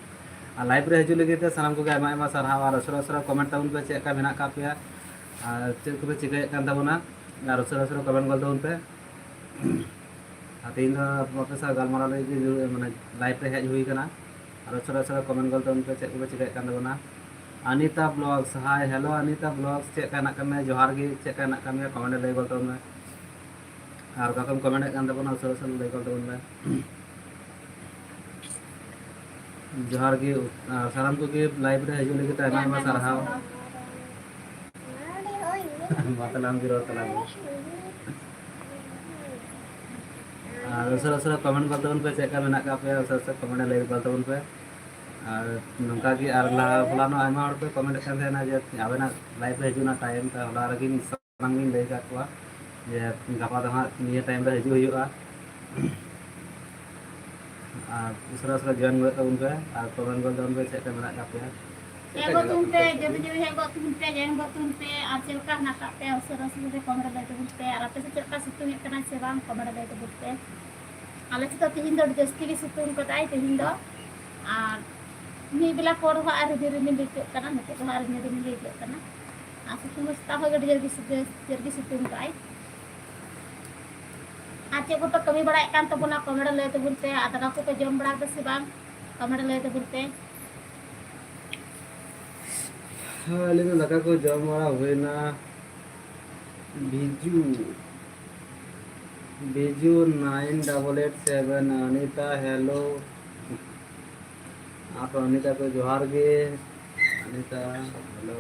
ᱟᱨ ᱞᱟᱭᱤᱵᱷ ᱨᱮ ᱦᱤᱡᱩᱜ ᱞᱟᱹᱜᱤᱫ ᱛᱮ ᱥᱟᱱᱟᱢ ᱠᱚᱜᱮ ᱟᱭᱢᱟ ᱟᱭᱢᱟ ᱥᱟᱨᱦᱟᱣ᱾ ᱟᱨ ᱩᱥᱟᱹᱨᱟ ᱩᱥᱟᱹᱨᱟ ᱠᱚᱢᱮᱱᱴ ᱛᱟᱵᱚᱱ ᱯᱮ ᱪᱮᱫ ᱞᱮᱠᱟ ᱢᱮᱱᱟᱜ ᱟᱠᱟᱫ ᱯᱮᱭᱟ ᱟᱨ ᱪᱮᱫ ᱠᱚᱯᱮ ᱪᱤᱠᱟᱹᱭᱮᱫ ᱠᱟᱱ ᱛᱟᱵᱚᱱᱟ᱾ ᱟᱨ ᱩᱥᱟᱹᱨᱟ ᱩᱥᱟᱹᱨᱟ ᱠᱚᱢᱮᱱᱴ ᱜᱚᱫ ᱛᱟᱵᱚᱱ ᱯᱮ᱾ ᱟᱨ ᱛᱮᱦᱮᱧ ᱫᱚ ᱟᱯᱮ ᱥᱟᱶ ᱜᱟᱞᱢᱟᱨᱟᱣ ᱞᱟᱹᱜᱤᱫ ᱜᱮ ᱡᱩ-, ᱢᱟᱱᱮ ᱞᱟᱭᱤᱵᱷ ᱨᱮ ᱦᱮᱡ ᱦᱩᱭ ᱟᱠᱟᱱᱟ᱾ ᱟᱨ ᱩᱥᱟᱹᱨᱟ ᱩᱥᱟᱹᱨᱟ ᱠᱚᱢᱮᱱᱴ ᱜᱚᱫ ᱛᱟᱵᱚᱱ ᱯᱮ ᱪᱮᱫ ᱠᱚᱯᱮ ᱪᱤᱠᱟᱹᱭᱮᱫ ᱠᱟᱱ ᱛᱟᱵᱚᱱᱟ᱾ ᱟᱱᱤᱛᱟ ᱵᱞᱚᱜᱥ, ᱦᱟᱭ, ᱦᱮᱞᱳ ᱟᱱᱤᱛᱟ ᱵᱞᱚᱜᱥ, ᱪᱮᱫ ᱞᱮᱠᱟ ᱦᱮᱱᱟᱜ ᱟᱠᱟᱫ ᱢᱮᱭᱟ? ᱡᱚᱦᱟᱨ ᱜᱮ, ᱪᱮᱫ ᱞᱮᱠᱟ ᱦᱮᱱᱟᱜ ᱟᱠᱟᱫ ᱢᱮᱭᱟ? ᱠᱚᱢᱮᱱᱴ ᱨᱮ ᱞᱟᱹᱭ ᱜᱚᱫ ᱛᱟᱵᱚᱱ ᱢᱮ᱾ ᱟᱨ ᱚᱠᱟ ᱠᱷᱚᱱ ᱠᱚᱢᱮᱱᱴ ᱮᱫ ᱠᱟᱱ ᱛᱟᱵᱚᱱᱟ, ᱩᱥᱟᱹᱨᱟ ᱩᱥᱟᱹᱨᱟ ᱞᱟᱹᱭ ᱜᱚᱫ ᱛᱟᱵᱚᱱ ᱢᱮ᱾ ᱡᱚᱦᱟᱨ ᱜᱮ, ᱟᱨ ᱥᱟᱱᱟᱢ ᱠᱚᱜᱮ ᱞᱟᱭᱤᱵᱷ ᱨᱮ ᱦᱤᱡᱩᱜ ᱞᱟᱹᱜᱤᱫ ᱛᱮ ᱟᱭᱢᱟ ᱟᱭᱢᱟ ᱥᱟᱨᱦᱟᱣ᱾ ᱢᱟ ᱛᱟᱦᱞᱮ ᱟᱢ ᱜᱮ ᱨᱚᱲ ᱛᱟᱞᱟᱝ ᱢᱮ᱾ ᱟᱨ ᱩᱥᱟᱹᱨᱟ ᱩᱥᱟᱹᱨᱟ ᱠᱚᱢᱮᱱᱴ ᱜᱚᱫ ᱛᱟᱵᱚᱱ ᱯᱮ, ᱪᱮᱫ ᱞᱮᱠᱟ ᱢᱮᱱᱟᱜ ᱟᱠᱟᱫ ᱯᱮᱭᱟ, ᱩᱥᱟᱹᱨᱟ ᱩᱥᱟᱹᱨᱟ ᱠᱚᱢᱮᱱᱴ ᱨᱮ ᱞᱟᱹᱭ ᱜᱚᱫ ᱛᱟᱵᱚᱱ ᱯᱮ᱾ ᱟᱨ ᱱᱚᱝᱠᱟ ᱜᱮ ᱟᱨ ᱞᱟᱦᱟ ᱦᱚᱞᱟ ᱱᱚᱜ ᱟᱭᱢᱟ ᱦᱚᱲ ᱯᱮ ᱠᱚᱢᱮᱱᱴ ᱮᱫ ᱠᱟᱱ ᱛᱟᱦᱮᱱᱟ ᱡᱮ ᱟᱵᱮᱱᱟᱜ ᱞᱟᱭᱤᱵᱷ ᱨᱮ ᱦᱤᱡᱩᱜ ᱨᱮᱱᱟᱜ ᱴᱟᱭᱤᱢ, ᱛᱚ ᱦᱚᱞᱟ ᱨᱮᱜᱮ ᱢᱤᱫ ᱥᱟᱶ ᱢᱟᱲᱟᱝ ᱞᱤᱧ ᱞᱟᱹᱭ ᱟᱠᱟᱫ ᱠᱚᱣᱟ ᱡᱮ ᱜᱟᱯᱟ ᱫᱚ ᱦᱟᱸᱜ ᱱᱤᱭᱟᱹ ᱴᱟᱭᱤᱢ ᱨᱮ ᱦᱤᱡᱩᱜ ᱦᱩᱭᱩᱜᱼᱟ᱾ ᱟᱨ ᱩᱥᱟᱹᱨᱟ ᱩᱥᱟᱹᱨᱟ ᱡᱚᱭᱮᱱ ᱜᱚᱫ ᱛᱟᱵᱚᱱ ᱯᱮ ᱟᱨ ᱠᱚᱢᱮᱱᱴ ᱜᱚᱫ ᱛᱟᱵᱚᱱ ᱯᱮ ᱪᱮᱫ ᱞᱮᱠᱟ ᱢᱮᱱᱟᱜ ᱟᱠᱟᱫ ᱯᱮᱭᱟ᱾ ᱦᱮᱡ ᱜᱚᱫ ᱛᱟᱵᱚᱱ ᱯᱮ, ᱡᱚᱛᱚ ᱡᱚᱛᱚ ᱦᱮᱡ ᱜᱚᱫ ᱛᱟᱵᱚᱱ ᱯᱮ, ᱡᱚᱭᱮᱱ ᱜᱚᱫ ᱛᱟᱵᱚᱱ ᱯᱮ᱾ ᱟᱨ ᱪᱮᱫ ᱞᱮᱠᱟ ᱦᱮᱱᱟᱜ ᱟᱠᱟᱫ ᱯᱮᱭᱟ ᱩᱥᱟᱹᱨᱟ ᱩᱥᱟᱹᱨᱟ ᱛᱮ ᱠᱚᱢᱮᱱᱴ ᱞᱟᱹᱭ ᱛᱟᱵᱚᱱ ᱯᱮ᱾ ᱟᱨ ᱟᱯᱮ ᱥᱮᱫ ᱪᱮᱫ ᱞᱮᱠᱟ ᱥᱤᱛᱩᱝ ᱮᱫ ᱠᱟᱱᱟ ᱥᱮ ᱵᱟᱝ, ᱠᱚᱢᱮᱱᱴ ᱞᱟᱹᱭ ᱛᱟᱵᱚᱱ ᱯᱮ᱾ ᱟᱞᱮ ᱥᱮᱫ ᱫᱚ ᱛᱮᱦᱮᱧ ᱫᱚ ᱟᱹᱰᱤ ᱡᱟᱹᱥᱛᱤ ᱜᱮ ᱥᱤᱛᱩᱝ ᱠᱟᱫᱟᱭ ᱛᱮᱦᱮᱧ ᱫᱚ᱾ ᱟᱨ ᱢᱤᱫ ᱵᱮᱞᱟ ᱯᱚᱨ ᱦᱚᱸ ᱟᱨ ᱨᱤᱢᱤᱞ ᱨᱤᱢᱤᱞ ᱟᱹᱭᱠᱟᱹᱜ ᱠᱟᱱᱟ, ᱱᱤᱛᱚᱜ ᱫᱚ ᱦᱟᱸᱜ ᱨᱤᱢᱤᱞ ᱨᱤᱢᱤᱞ ᱟᱹᱭᱠᱟᱹᱜ ᱠᱟᱱᱟ᱾ ᱟᱨ ᱥᱤᱛᱩᱝ ᱫᱚ ᱥᱮᱛᱟᱜ ᱠᱷᱚᱱ ᱜᱮ ᱟᱹᱰᱤ ᱡᱳᱨ ᱜᱮ ᱥᱤᱛᱩᱝ, ᱡᱳᱨ ᱜᱮ ᱥᱤᱛᱩᱝ ᱠᱟᱜᱼᱟᱭ᱾ ᱟᱨ ᱪᱮᱫ ᱠᱚᱯᱮ ᱠᱟᱹᱢᱤ ᱵᱟᱲᱟᱭᱮᱫ ᱠᱟᱱ ᱛᱟᱵᱚᱱᱟ, ᱠᱚᱢᱮᱱᱴ ᱨᱮ ᱞᱟᱹᱭ ᱛᱟᱵᱚᱱ ᱯᱮ᱾ ᱟᱨ ᱫᱟᱠᱟ ᱠᱚᱯᱮ ᱡᱚᱢ ᱵᱟᱲᱟ ᱠᱮᱫᱟ ᱥᱮ ᱵᱟᱝ, ᱠᱚᱢᱮᱱᱴ ᱨᱮ ᱞᱟᱹᱭ ᱛᱟᱵᱚᱱ ᱯᱮ᱾ ᱦᱮᱸ, ᱟᱹᱞᱤᱧ ᱫᱚ ᱫᱟᱠᱟ ᱠᱚ ᱡᱚᱢ ᱵᱟᱲᱟ ᱦᱩᱭᱱᱟ᱾ ᱵᱤᱡᱩ, ᱵᱤᱡᱩ nine double eight seven, ᱚᱱᱤᱛᱟ, hello᱾ ᱟᱯᱮ ᱚᱱᱤᱛᱟ ᱠᱚ ᱡᱚᱦᱟᱨ ᱜᱮ᱾ ᱚᱱᱤᱛᱟ, hello,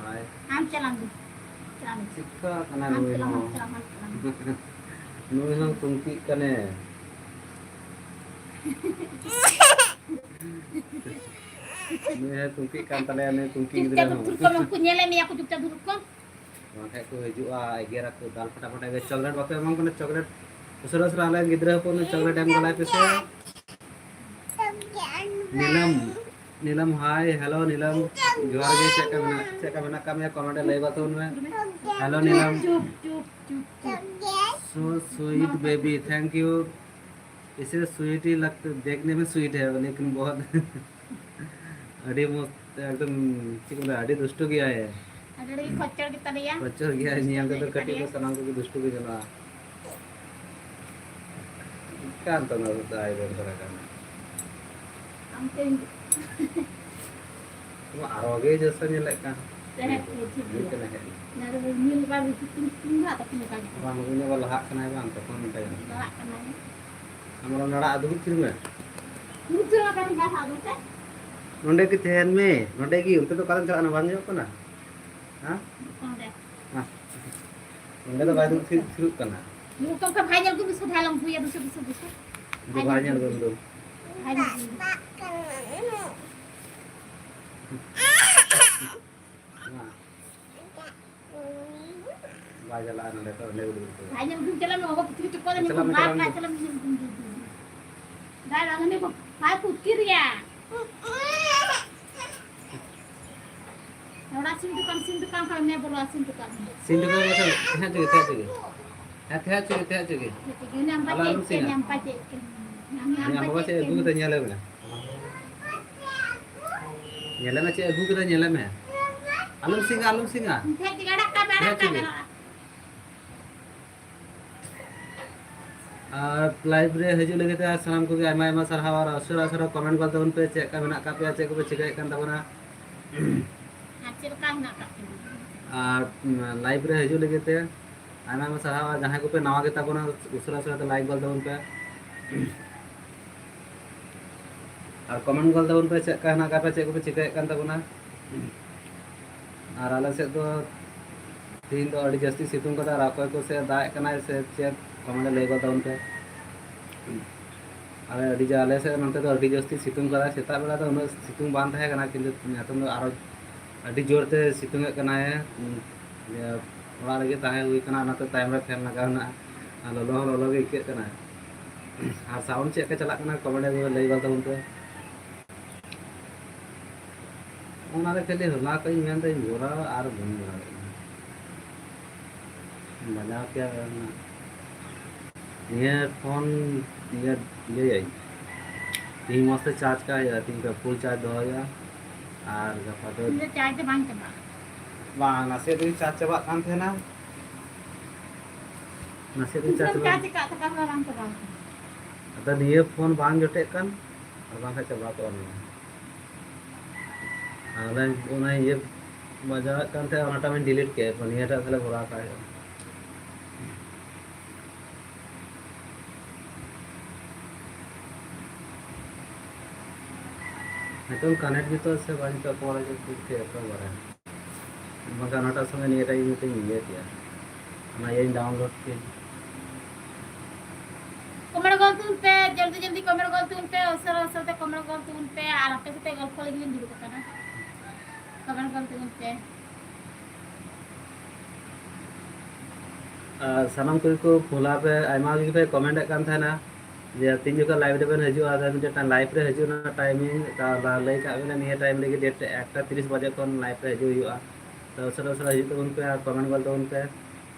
hi᱾ ᱟᱢ ᱪᱟᱞᱟᱜ ᱢᱮ, ᱪᱟᱞᱟᱜ ᱢᱮ᱾ ᱪᱤᱠᱟ ᱠᱟᱱᱟ ᱟᱢ ᱱᱩᱭ ᱪᱟᱞᱟᱜ ᱢᱮ, ᱦᱚᱸ? ᱪᱟᱞᱟᱜ ᱢᱮ, ᱪᱟᱞᱟᱜ ᱢᱮ᱾ ᱱᱩᱭ ᱦᱚᱸ ᱛᱩᱝᱠᱤᱜ ᱠᱟᱱᱮ᱾ ᱱᱩᱭ ᱦᱚᱸ ᱛᱩᱝᱠᱤᱜ ᱠᱟᱱ ᱛᱟᱞᱮᱭᱟ, ᱱᱩᱭ ᱛᱩᱝᱠᱤ ᱜᱤᱫᱽᱨᱟᱹ ᱪᱩᱯᱪᱟᱯ ᱦᱚᱸ᱾ ᱫᱩᱲᱩᱵ ᱠᱚᱜ ᱢᱮ, ᱩᱱᱠᱩ ᱧᱮᱞᱮᱫ ᱢᱮᱭᱟ ᱠᱚ, ᱪᱩᱯᱪᱟᱯ ᱫᱩᱲᱩᱵ ᱠᱚᱜ ᱢᱮ᱾ ᱵᱟᱝᱠᱷᱟᱡ ᱠᱚ ᱦᱤᱡᱩᱜᱼᱟ, ᱮᱜᱮᱨᱟᱠᱚ, ᱫᱟᱞ ᱯᱷᱟᱴᱟᱯᱷᱟᱴ ᱮᱜᱮᱨ᱾ ᱪᱚᱠᱞᱮᱴ ᱵᱟᱯᱮ ᱮᱢᱟᱢ ᱠᱟᱱᱟ? ᱪᱚᱠᱞᱮᱴ ᱩᱥᱟᱹᱨᱟ ᱩᱥᱟᱹᱨᱟ ᱟᱞᱮ ᱜᱤᱫᱽᱨᱟᱹ ᱦᱚᱯᱚᱱ ᱪᱚᱠᱞᱮᱴ ᱮᱢ ᱜᱚᱞᱟᱭ ᱯᱮᱥᱮ᱾ ᱱᱤᱞᱟᱢ, नीलम, हाय। हेलो नीलम, जोहार ᱜᱮ। ᱪᱮᱫ ᱞᱮᱠᱟ ᱢᱮᱱᱟᱜ, ᱪᱮᱫ ᱞᱮᱠᱟ ᱢᱮᱱᱟᱜ ᱠᱟᱜ ᱢᱮᱭᱟ? ᱠᱚᱢᱮᱱᱴ ᱨᱮ ᱞᱟᱹᱭ ᱵᱟᱛᱟᱣ ᱢᱮ। हेलो नीलम। चुप, चुप, चुप, चुप। So sweet baby, thank you। इसे स्वीट ही लगता, देखने में स्वीट है लेकिन बहुत ᱟᱹᱰᱤ ᱢᱚᱡᱽ, ᱮᱠᱫᱚᱢ ᱪᱮᱫ ᱠᱚ ᱢᱮᱛᱟᱜᱼᱟ, ᱟᱹᱰᱤ ᱫᱩᱥᱴᱩ ᱜᱮᱭᱟᱭ। ᱟᱹᱰᱤ ᱠᱷᱚᱪᱪᱚᱲ ᱜᱮᱛᱟᱞᱮᱭᱟ। ᱠᱷᱚᱪᱪᱚᱲ ᱜᱮᱭᱟᱭ, ᱧᱮᱞ ᱛᱮᱫᱚ ᱠᱟᱹᱴᱤᱡ ᱫᱚ ᱥᱟᱱᱟᱢ ᱠᱚᱜᱮ ᱫᱩᱥᱴᱩ ᱜᱮ ᱧᱮᱞᱚᱜᱼᱟ। ᱚᱠᱟ ᱚᱱᱛᱮ ᱱᱚᱣᱟ ᱫᱚ ᱟᱭ ᱵᱮᱱ ᱠᱟᱱᱟ? ᱟᱢ ᱛᱮ ᱟᱨᱚ ᱜᱮ ᱡᱚᱥ ᱧᱮᱞᱮᱫ ᱠᱟᱱ। ᱛᱟᱦᱮᱸ ᱠᱚ ᱴᱷᱤᱠ ᱜᱮᱭᱟ᱾ ᱢᱤᱫᱴᱮᱱ ᱦᱮᱡ ᱮᱱᱟ᱾ ᱚᱱᱟ ᱫᱚ ᱨᱤᱢᱤᱞ ᱵᱟᱝ ᱦᱤᱡᱩᱜ ᱠᱟᱱ ᱛᱤᱧ ᱵᱟᱝ, ᱛᱚᱠᱷᱚᱱ ᱚᱱᱠᱟ ᱜᱮ᱾ ᱵᱟᱝ, ᱩᱱᱤ ᱫᱚ ᱞᱟᱦᱟᱜ ᱠᱟᱱᱟᱭ ᱵᱟᱝ, ᱛᱚᱠᱷᱚᱱ ᱚᱱᱠᱟ ᱜᱮ᱾ ᱞᱟᱦᱟᱜ ᱠᱟᱱᱟᱭ᱾ ᱟᱢ ᱚᱱᱟ ᱟᱲᱟᱜ ᱫᱩᱲᱩᱵ ᱛᱷᱤᱨ ᱢᱮ᱾ ᱫᱩᱲᱩᱵ ᱛᱷᱤᱨ ᱟᱠᱟᱱ ᱜᱮᱭᱟ ᱦᱟᱸᱜ, ᱫᱩᱲᱩᱵ ᱛᱮ᱾ ᱱᱚᱸᱰᱮ ᱜᱮ ᱛᱟᱦᱮᱱ ᱢᱮ, ᱱᱚᱸᱰᱮ ᱜᱮ, ᱚᱱᱛᱮ ᱫᱚ ᱚᱠᱟᱛᱮᱢ ᱪᱟᱞᱟᱜ ᱠᱟᱱᱟ, ᱵᱟᱝ ᱧᱮᱞᱚᱜ ᱠᱟᱱᱟ? ᱦᱮᱸ? ᱚᱸᱰᱮ᱾ ᱦᱮᱸ᱾ ᱱᱚᱸᱰᱮ ᱫᱚ ᱵᱟᱭ ᱫᱩᱲᱩᱵ ᱛᱷᱤᱨ, ᱛᱷᱤᱨᱚᱜ ᱠᱟᱱᱟ᱾ ᱱᱩᱠᱩ ᱚᱱᱠᱟ ᱵᱷᱟᱭ ᱧᱮᱞ ᱠᱚ ᱵᱤᱥᱩᱫᱷᱟ ᱞᱚᱢ ᱦᱩᱭᱟ, ᱵᱤᱥᱩ, ᱵᱤᱥᱩ, ᱵᱤᱥᱩ᱾ ᱫᱩ ᱵᱷᱟᱭ ᱧᱮᱞ ᱠᱚ ᱫᱩ᱾ ᱵᱷᱟᱭ ᱧᱮᱞ ᱠᱚ ᱫᱩ᱾ ᱵᱟᱭ ᱪᱟᱞᱟᱜᱼᱟ ᱱᱚᱸᱰᱮ ᱠᱷᱚᱱ ᱚᱸᱰᱮ ᱩᱰᱩᱠ ᱩᱛᱟᱹᱨᱚᱜᱼᱟ᱾ ᱵᱟᱭ ᱧᱮᱞ ᱠᱚ ᱪᱟᱞᱟᱜ ᱢᱮ, ᱵᱟᱵᱟ ᱯᱩᱛᱷᱤ ᱪᱚᱠᱚ ᱨᱮ ᱪᱟᱞᱟᱜ ᱢᱮ, ᱵᱟᱭ ᱪᱟᱞᱟᱜ ᱢᱮ᱾ ᱪᱟᱞᱟᱜ ᱢᱮ, ᱧᱮᱞ ᱠᱚ ᱫᱩ᱾ ᱵᱟᱭ ᱨᱟᱜᱟ, ᱩᱱᱤ ᱠᱚ ᱵᱟᱭ ᱯᱩᱛᱠᱤ ᱨᱮᱭᱟ᱾ ᱚᱲᱟᱜ ᱥᱤᱢ ᱫᱚᱠᱟᱱ, ᱥᱤᱢ ᱫᱚᱠᱟᱱ ᱠᱷᱚᱱ ᱢᱮ ᱵᱚᱞᱚ, ᱥᱤᱢ ᱫᱚᱠᱟᱱ᱾ ᱥᱤᱢ ᱫᱚᱠᱟᱱ ᱨᱮ ᱛᱟᱦᱮᱸ ᱦᱚᱪᱚ ᱜᱮ, ᱛᱟᱦᱮᱸ ᱦᱚᱪᱚ ᱜᱮ᱾ ᱦᱮᱸ, ᱛᱟᱦᱮᱸ ᱦᱚᱪᱚ ᱜᱮ, ᱛᱟᱦᱮᱸ ᱦᱚᱪᱚ ᱜᱮ᱾ ᱪᱮᱫ ᱪᱤᱠᱟᱹ? ᱩᱱᱤ ᱟᱢ ᱯᱟᱪᱮ ᱟᱞᱚ ᱟᱞᱚᱢ ᱪᱮᱫ, ᱥᱤᱢᱟ᱾ ᱟᱢ ᱯᱟᱪᱮ ᱪᱮᱫ, ᱟᱢ ᱩᱱᱤ ᱟᱢ ᱯᱟᱪᱮ ᱵᱟᱵᱟ ᱪᱮᱫ ᱪᱮᱫ ᱮ ᱟᱹᱜᱩ ᱪᱤᱠᱟᱹ? ᱠᱟᱫᱟ ᱧᱮᱞᱮ ᱢᱮ᱾ ᱧᱮᱞᱮ ᱢᱮ ᱪᱮᱫ ᱮ ᱟᱹᱜᱩ ᱠᱟᱫᱟ, ᱧᱮᱞᱮ ᱢᱮ᱾ ᱟᱞᱚᱢ ᱥᱤᱝᱟ, ᱟᱞᱚᱢ ᱥᱤᱝᱟ᱾ ᱯᱷᱮᱰ ᱜᱟᱰᱟ ᱠᱟᱱ ᱛᱟᱦᱮᱸ ᱦᱚᱪᱚ ᱜᱮ᱾ ᱜᱟᱱᱚᱜᱼᱟ᱾ ᱟᱨ ᱞᱟᱭᱤᱵᱷ ᱨᱮ ᱦᱤᱡᱩᱜ ᱞᱟᱹᱜᱤᱫ ᱛᱮ ᱥᱟᱱᱟᱢ ᱠᱚᱜᱮ ᱟᱭᱢᱟ ᱟᱭᱢᱟ ᱥᱟᱨᱦᱟᱣ᱾ ᱟᱨ ᱩᱥᱟᱹᱨᱟ ᱩᱥᱟᱹᱨᱟ ᱠᱚᱢᱮᱱᱴ ᱜᱚᱫ ᱛᱟᱵᱚᱱ ᱯᱮ, ᱪᱮᱫ ᱞᱮᱠᱟ ᱢᱮᱱᱟᱜ ᱟᱠᱟᱫ ᱯᱮᱭᱟ, ᱪᱮᱫ ᱠᱚᱯᱮ ᱪᱤᱠᱟᱹᱭᱮᱫ ᱠᱟᱱ ᱛᱟᱵᱚᱱᱟ᱾ ᱟᱨ ᱪᱮᱫ ᱞᱮᱠᱟ ᱦᱮᱱᱟᱜ ᱟᱠᱟᱫ ᱯᱮᱭᱟ? ᱟᱨ, ᱩᱢ, ᱞᱟᱭᱤᱵᱷ ᱨᱮ ᱦᱤᱡᱩᱜ ᱞᱟᱹᱜᱤᱫ ᱛᱮ ᱟᱭᱢᱟ ᱟᱭᱢᱟ ᱥᱟᱨᱦᱟᱣ᱾ ᱟᱨ ᱡᱟᱦᱟᱸᱭ ᱠᱚᱯᱮ ᱱᱟᱣᱟ ᱜᱮᱛᱟ ᱵᱚᱱᱟ, ᱩᱥᱟᱹᱨᱟ ᱩᱥᱟᱹᱨᱟ ᱛᱮ ᱞᱟᱭᱤᱠ ᱜᱚᱫ ᱛᱟᱵᱚᱱ ᱯᱮ᱾ ᱟᱨ ᱠᱚᱢᱮᱱᱴ ᱜᱚᱫ ᱛᱟᱵᱚᱱ ᱯᱮ, ᱪᱮᱫ ᱞᱮᱠᱟ ᱦᱮᱱᱟᱜ ᱟᱠᱟᱫ ᱯᱮᱭᱟ, ᱪᱮᱫ ᱠᱚᱯᱮ ᱪᱤᱠᱟᱹᱭᱮᱫ ᱠᱟᱱ ᱛᱟᱵᱚᱱᱟ᱾ ᱟᱨ ᱟᱞᱮ ᱥᱮᱫ ᱫᱚ ᱛᱮᱦᱮᱧ ᱫᱚ ᱟᱹᱰᱤ ᱡᱟᱹᱥᱛᱤ ᱥᱤᱛᱩᱝ ᱠᱟᱫᱟ, ᱟᱨ ᱚᱠᱚᱭ ᱠᱚ ᱥᱮᱫ ᱫᱟᱜ ᱮᱫ ᱠᱟᱱᱟᱭ ᱥᱮ ᱪᱮᱫ, ᱠᱚᱢᱮᱱᱴ ᱨᱮ ᱞᱟᱹᱭ ᱜᱚᱫ ᱛᱟᱵᱚᱱ ᱯᱮ᱾ ᱟᱞᱮ ᱟᱹᱰᱤ ᱡᱟ-, ᱟᱞᱮ ᱥᱮᱫ ᱱᱚᱛᱮ ᱫᱚ ᱟᱹᱰᱤ ᱡᱟᱹᱥᱛᱤ ᱥᱤᱛᱩᱝ ᱠᱟᱫᱟᱭ᱾ ᱥᱮᱛᱟᱜ ᱵᱮᱲᱟ ᱫᱚ ᱩᱱᱟᱹᱜ ᱥᱤᱛᱩᱝ ᱵᱟᱝ ᱛᱟᱦᱮᱸ ᱠᱟᱱᱟ, ᱠᱤᱱᱛᱩ ᱱᱤᱛᱚᱝ ᱫᱚ ᱟᱨᱚ ᱟᱹᱰᱤ ᱡᱳᱨ ᱛᱮ ᱥᱤᱛᱩᱝ ᱮᱫ ᱠᱟᱱᱟᱭ᱾ ᱤᱭᱟᱹ, ᱚᱲᱟᱜ ᱨᱮᱜᱮ ᱛᱟᱦᱮᱸ ᱦᱩᱭ ᱠᱟᱱᱟ, ᱚᱱᱟᱛᱮ ᱛᱟᱭᱚᱢ ᱨᱮ ᱯᱷᱮᱱ ᱞᱟᱜᱟᱣ ᱦᱮᱱᱟᱜᱼᱟ᱾ ᱟᱨ ᱞᱚᱞᱚ ᱦᱚᱸ ᱞᱚᱞᱚ ᱜᱮ ᱟᱹᱭᱠᱟᱹᱜ ᱠᱟᱱᱟ᱾ ᱟᱨ ᱥᱟᱣᱩᱱᱰ ᱪᱮᱫ ᱞᱮᱠᱟ ᱪᱟᱞᱟᱜ ᱠᱟᱱᱟ, ᱠᱚᱢᱮᱱᱴ ᱨᱮ ᱞᱟᱹᱭ ᱜᱚᱫ ᱛᱟᱵᱚᱱ ᱯᱮ᱾ ᱚᱱᱟᱨᱮ ᱠᱷᱟᱹᱞᱤ ᱦᱚᱞᱟ ᱠᱷᱚᱡ ᱤᱧ ᱢᱮᱱᱫᱟ ᱤᱧ ᱵᱷᱚᱨᱟᱣᱟ ᱟᱨ ᱵᱟᱹᱧ ᱵᱷᱚᱨᱟᱣ ᱫᱟᱲᱮᱭᱟᱜ ᱠᱟᱱᱟ᱾ ᱵᱟᱡᱟᱣ ᱠᱮᱭᱟ ᱚᱱᱟ᱾ ᱱᱤᱭᱟᱹ ᱯᱷᱳᱱ ᱤᱭᱟᱹ, ᱤᱭᱟᱹᱭᱟᱹᱧ᱾ ᱛᱤᱦᱤᱧ ᱢᱚᱡᱽ ᱛᱮ ᱪᱟᱨᱡᱽ ᱠᱟᱜ ᱦᱩᱭᱩᱜᱼᱟ, ᱛᱤᱦᱤᱧ ᱫᱚ ᱯᱷᱩᱞ ᱪᱟᱨᱡᱽ ᱫᱚᱦᱚᱭ ᱦᱩᱭᱩᱜᱼᱟ᱾ ᱟᱨ ᱜᱟᱯᱟ ᱫᱚ ᱤᱧ ᱫᱚ ᱪᱟᱨᱡᱽ ᱫᱚ ᱵᱟᱝ ᱪᱟᱵᱟᱜᱼᱟ᱾ ᱵᱟᱝ, ᱱᱟᱥᱮ ᱛᱮᱜᱮ ᱪᱟᱨᱡᱽ ᱪᱟᱵᱟᱜ ᱠᱟᱱ ᱛᱟᱦᱮᱱᱟ᱾ ᱱᱟᱥᱮ ᱛᱮᱜᱮ ᱪᱟᱨᱡᱽ ᱪᱟᱵᱟᱜ ᱪᱟᱨᱡᱽ ᱠᱟᱜ ᱛᱟᱠᱚᱣᱟ, ᱵᱟᱝ ᱪᱟᱵᱟᱜᱼᱟ᱾ ᱟᱫᱚ ᱱᱤᱭᱟᱹ ᱯᱷᱳᱱ ᱵᱟᱝ ᱡᱚᱴᱮᱫ ᱠᱟᱱ, ᱟᱨ ᱵᱟᱝᱠᱷᱟᱱ ᱪᱟᱵᱟ ᱠᱚᱜᱼᱟ ᱱᱤᱭᱟᱹ᱾ ᱟᱨ ᱚᱱᱟ, ᱚᱱᱟ ᱤᱭᱟᱹ ᱵᱟᱡᱟᱣᱮᱫ ᱠᱟᱱ ᱛᱟᱦᱮᱸᱫ, ᱚᱱᱟᱴᱟᱜ ᱢᱟᱧ ᱰᱤᱞᱤᱴ ᱠᱮᱫ, ᱱᱤᱭᱟᱹᱴᱟᱜ ᱛᱟᱦᱞᱮ ᱵᱷᱚᱨᱟᱣ ᱠᱟᱜ ᱦᱩᱭᱩᱜᱼᱟ᱾ ᱱᱤᱛᱚᱝ ᱠᱟᱱᱮᱠᱴ ᱜᱮᱛᱚ ᱥᱮ ᱵᱟᱝ ᱪᱚ, ᱯᱚᱨᱮ ᱪᱮᱫ ᱠᱚ ᱪᱮᱫ ᱠᱚ ᱵᱟᱲᱟᱭᱟ᱾ ᱵᱟᱝᱠᱷᱟᱱ ᱚᱱᱟᱴᱟᱜ ᱥᱚᱸᱜᱮ ᱱᱤᱭᱟᱹᱴᱟᱜ ᱤᱧ ᱢᱤᱫᱴᱟᱝ ᱤᱭᱟᱹ ᱠᱮᱭᱟ, ᱚᱱᱟ ᱤᱭᱟᱹᱧ ᱰᱟᱣᱩᱱᱞᱳᱰ ᱠᱮᱭᱟ᱾ ᱠᱚᱢᱮᱱᱴ ᱜᱚᱞ ᱛᱟᱵᱚᱱ ᱯᱮ, ᱡᱚᱞᱫᱤ ᱡᱚᱞᱫᱤ ᱠᱚᱢᱮᱱᱴ ᱜᱚᱞ ᱛᱟᱵᱚᱱ ᱯᱮ, ᱩᱥᱟᱹᱨᱟ ᱩᱥᱟᱹᱨᱟ ᱛᱮ ᱠᱚᱢᱮᱱᱴ ᱜᱚᱞ ᱛᱟᱵᱚᱱ ᱯᱮ, ᱟᱨ ᱟᱯᱮ ᱥᱟᱛᱮ ᱜᱚᱞᱯᱷᱚ ᱞᱟᱹᱜᱤᱫ ᱞᱤᱧ ᱫᱩᱲᱩᱵ ᱟᱠᱟᱱᱟ᱾ ᱠᱚᱢᱮᱱᱴ ᱜᱚᱞ ᱛᱟᱵᱚᱱ ᱯᱮ᱾ ᱟᱨ ᱥᱟᱱᱟᱢ ᱠᱚᱜᱮ ᱠᱚ ᱯᱷᱳᱱᱟ ᱯᱮ, ᱟᱭᱢᱟ ᱜᱮ ᱯᱮ ᱠᱚᱢᱮᱱᱴ ᱮᱫ ᱠᱟᱱ ᱛᱟᱦᱮᱱᱟ ᱡᱮ ᱛᱤᱱ ᱡᱚᱠᱷᱚᱱ ᱞᱟᱭᱤᱵᱷ ᱨᱮᱵᱮᱱ ᱦᱤᱡᱩᱜᱼᱟ, ᱟᱫᱚ ᱢᱤᱫᱴᱮᱱ ᱞᱟᱭᱤᱵᱷ ᱨᱮ ᱦᱤᱡᱩᱜ ᱨᱮᱱᱟᱜ ᱴᱟᱭᱢᱤᱝ ᱞᱟᱹᱭ ᱠᱟᱜ ᱵᱮᱱᱟ, ᱱᱤᱭᱟᱹ ᱴᱟᱭᱤᱢ ᱨᱮᱜᱮ ᱰᱮᱴ ᱮᱠᱴᱟ ᱛᱤᱨᱤᱥ ᱵᱟᱡᱮ ᱠᱷᱚᱱ ᱞᱟᱭᱤᱵᱷ ᱨᱮ ᱦᱤᱡᱩᱜ ᱦᱩᱭᱩᱜᱼᱟ᱾ ᱛᱚ ᱩᱥᱟᱹᱨᱟ ᱩᱥᱟᱹᱨᱟ ᱦᱤᱡᱩᱜ ᱛᱟᱵᱚᱱ ᱯᱮ ᱟᱨ ᱠᱚᱢᱮᱱᱴ ᱜᱚᱞ ᱛᱟᱵᱚᱱ ᱯᱮ᱾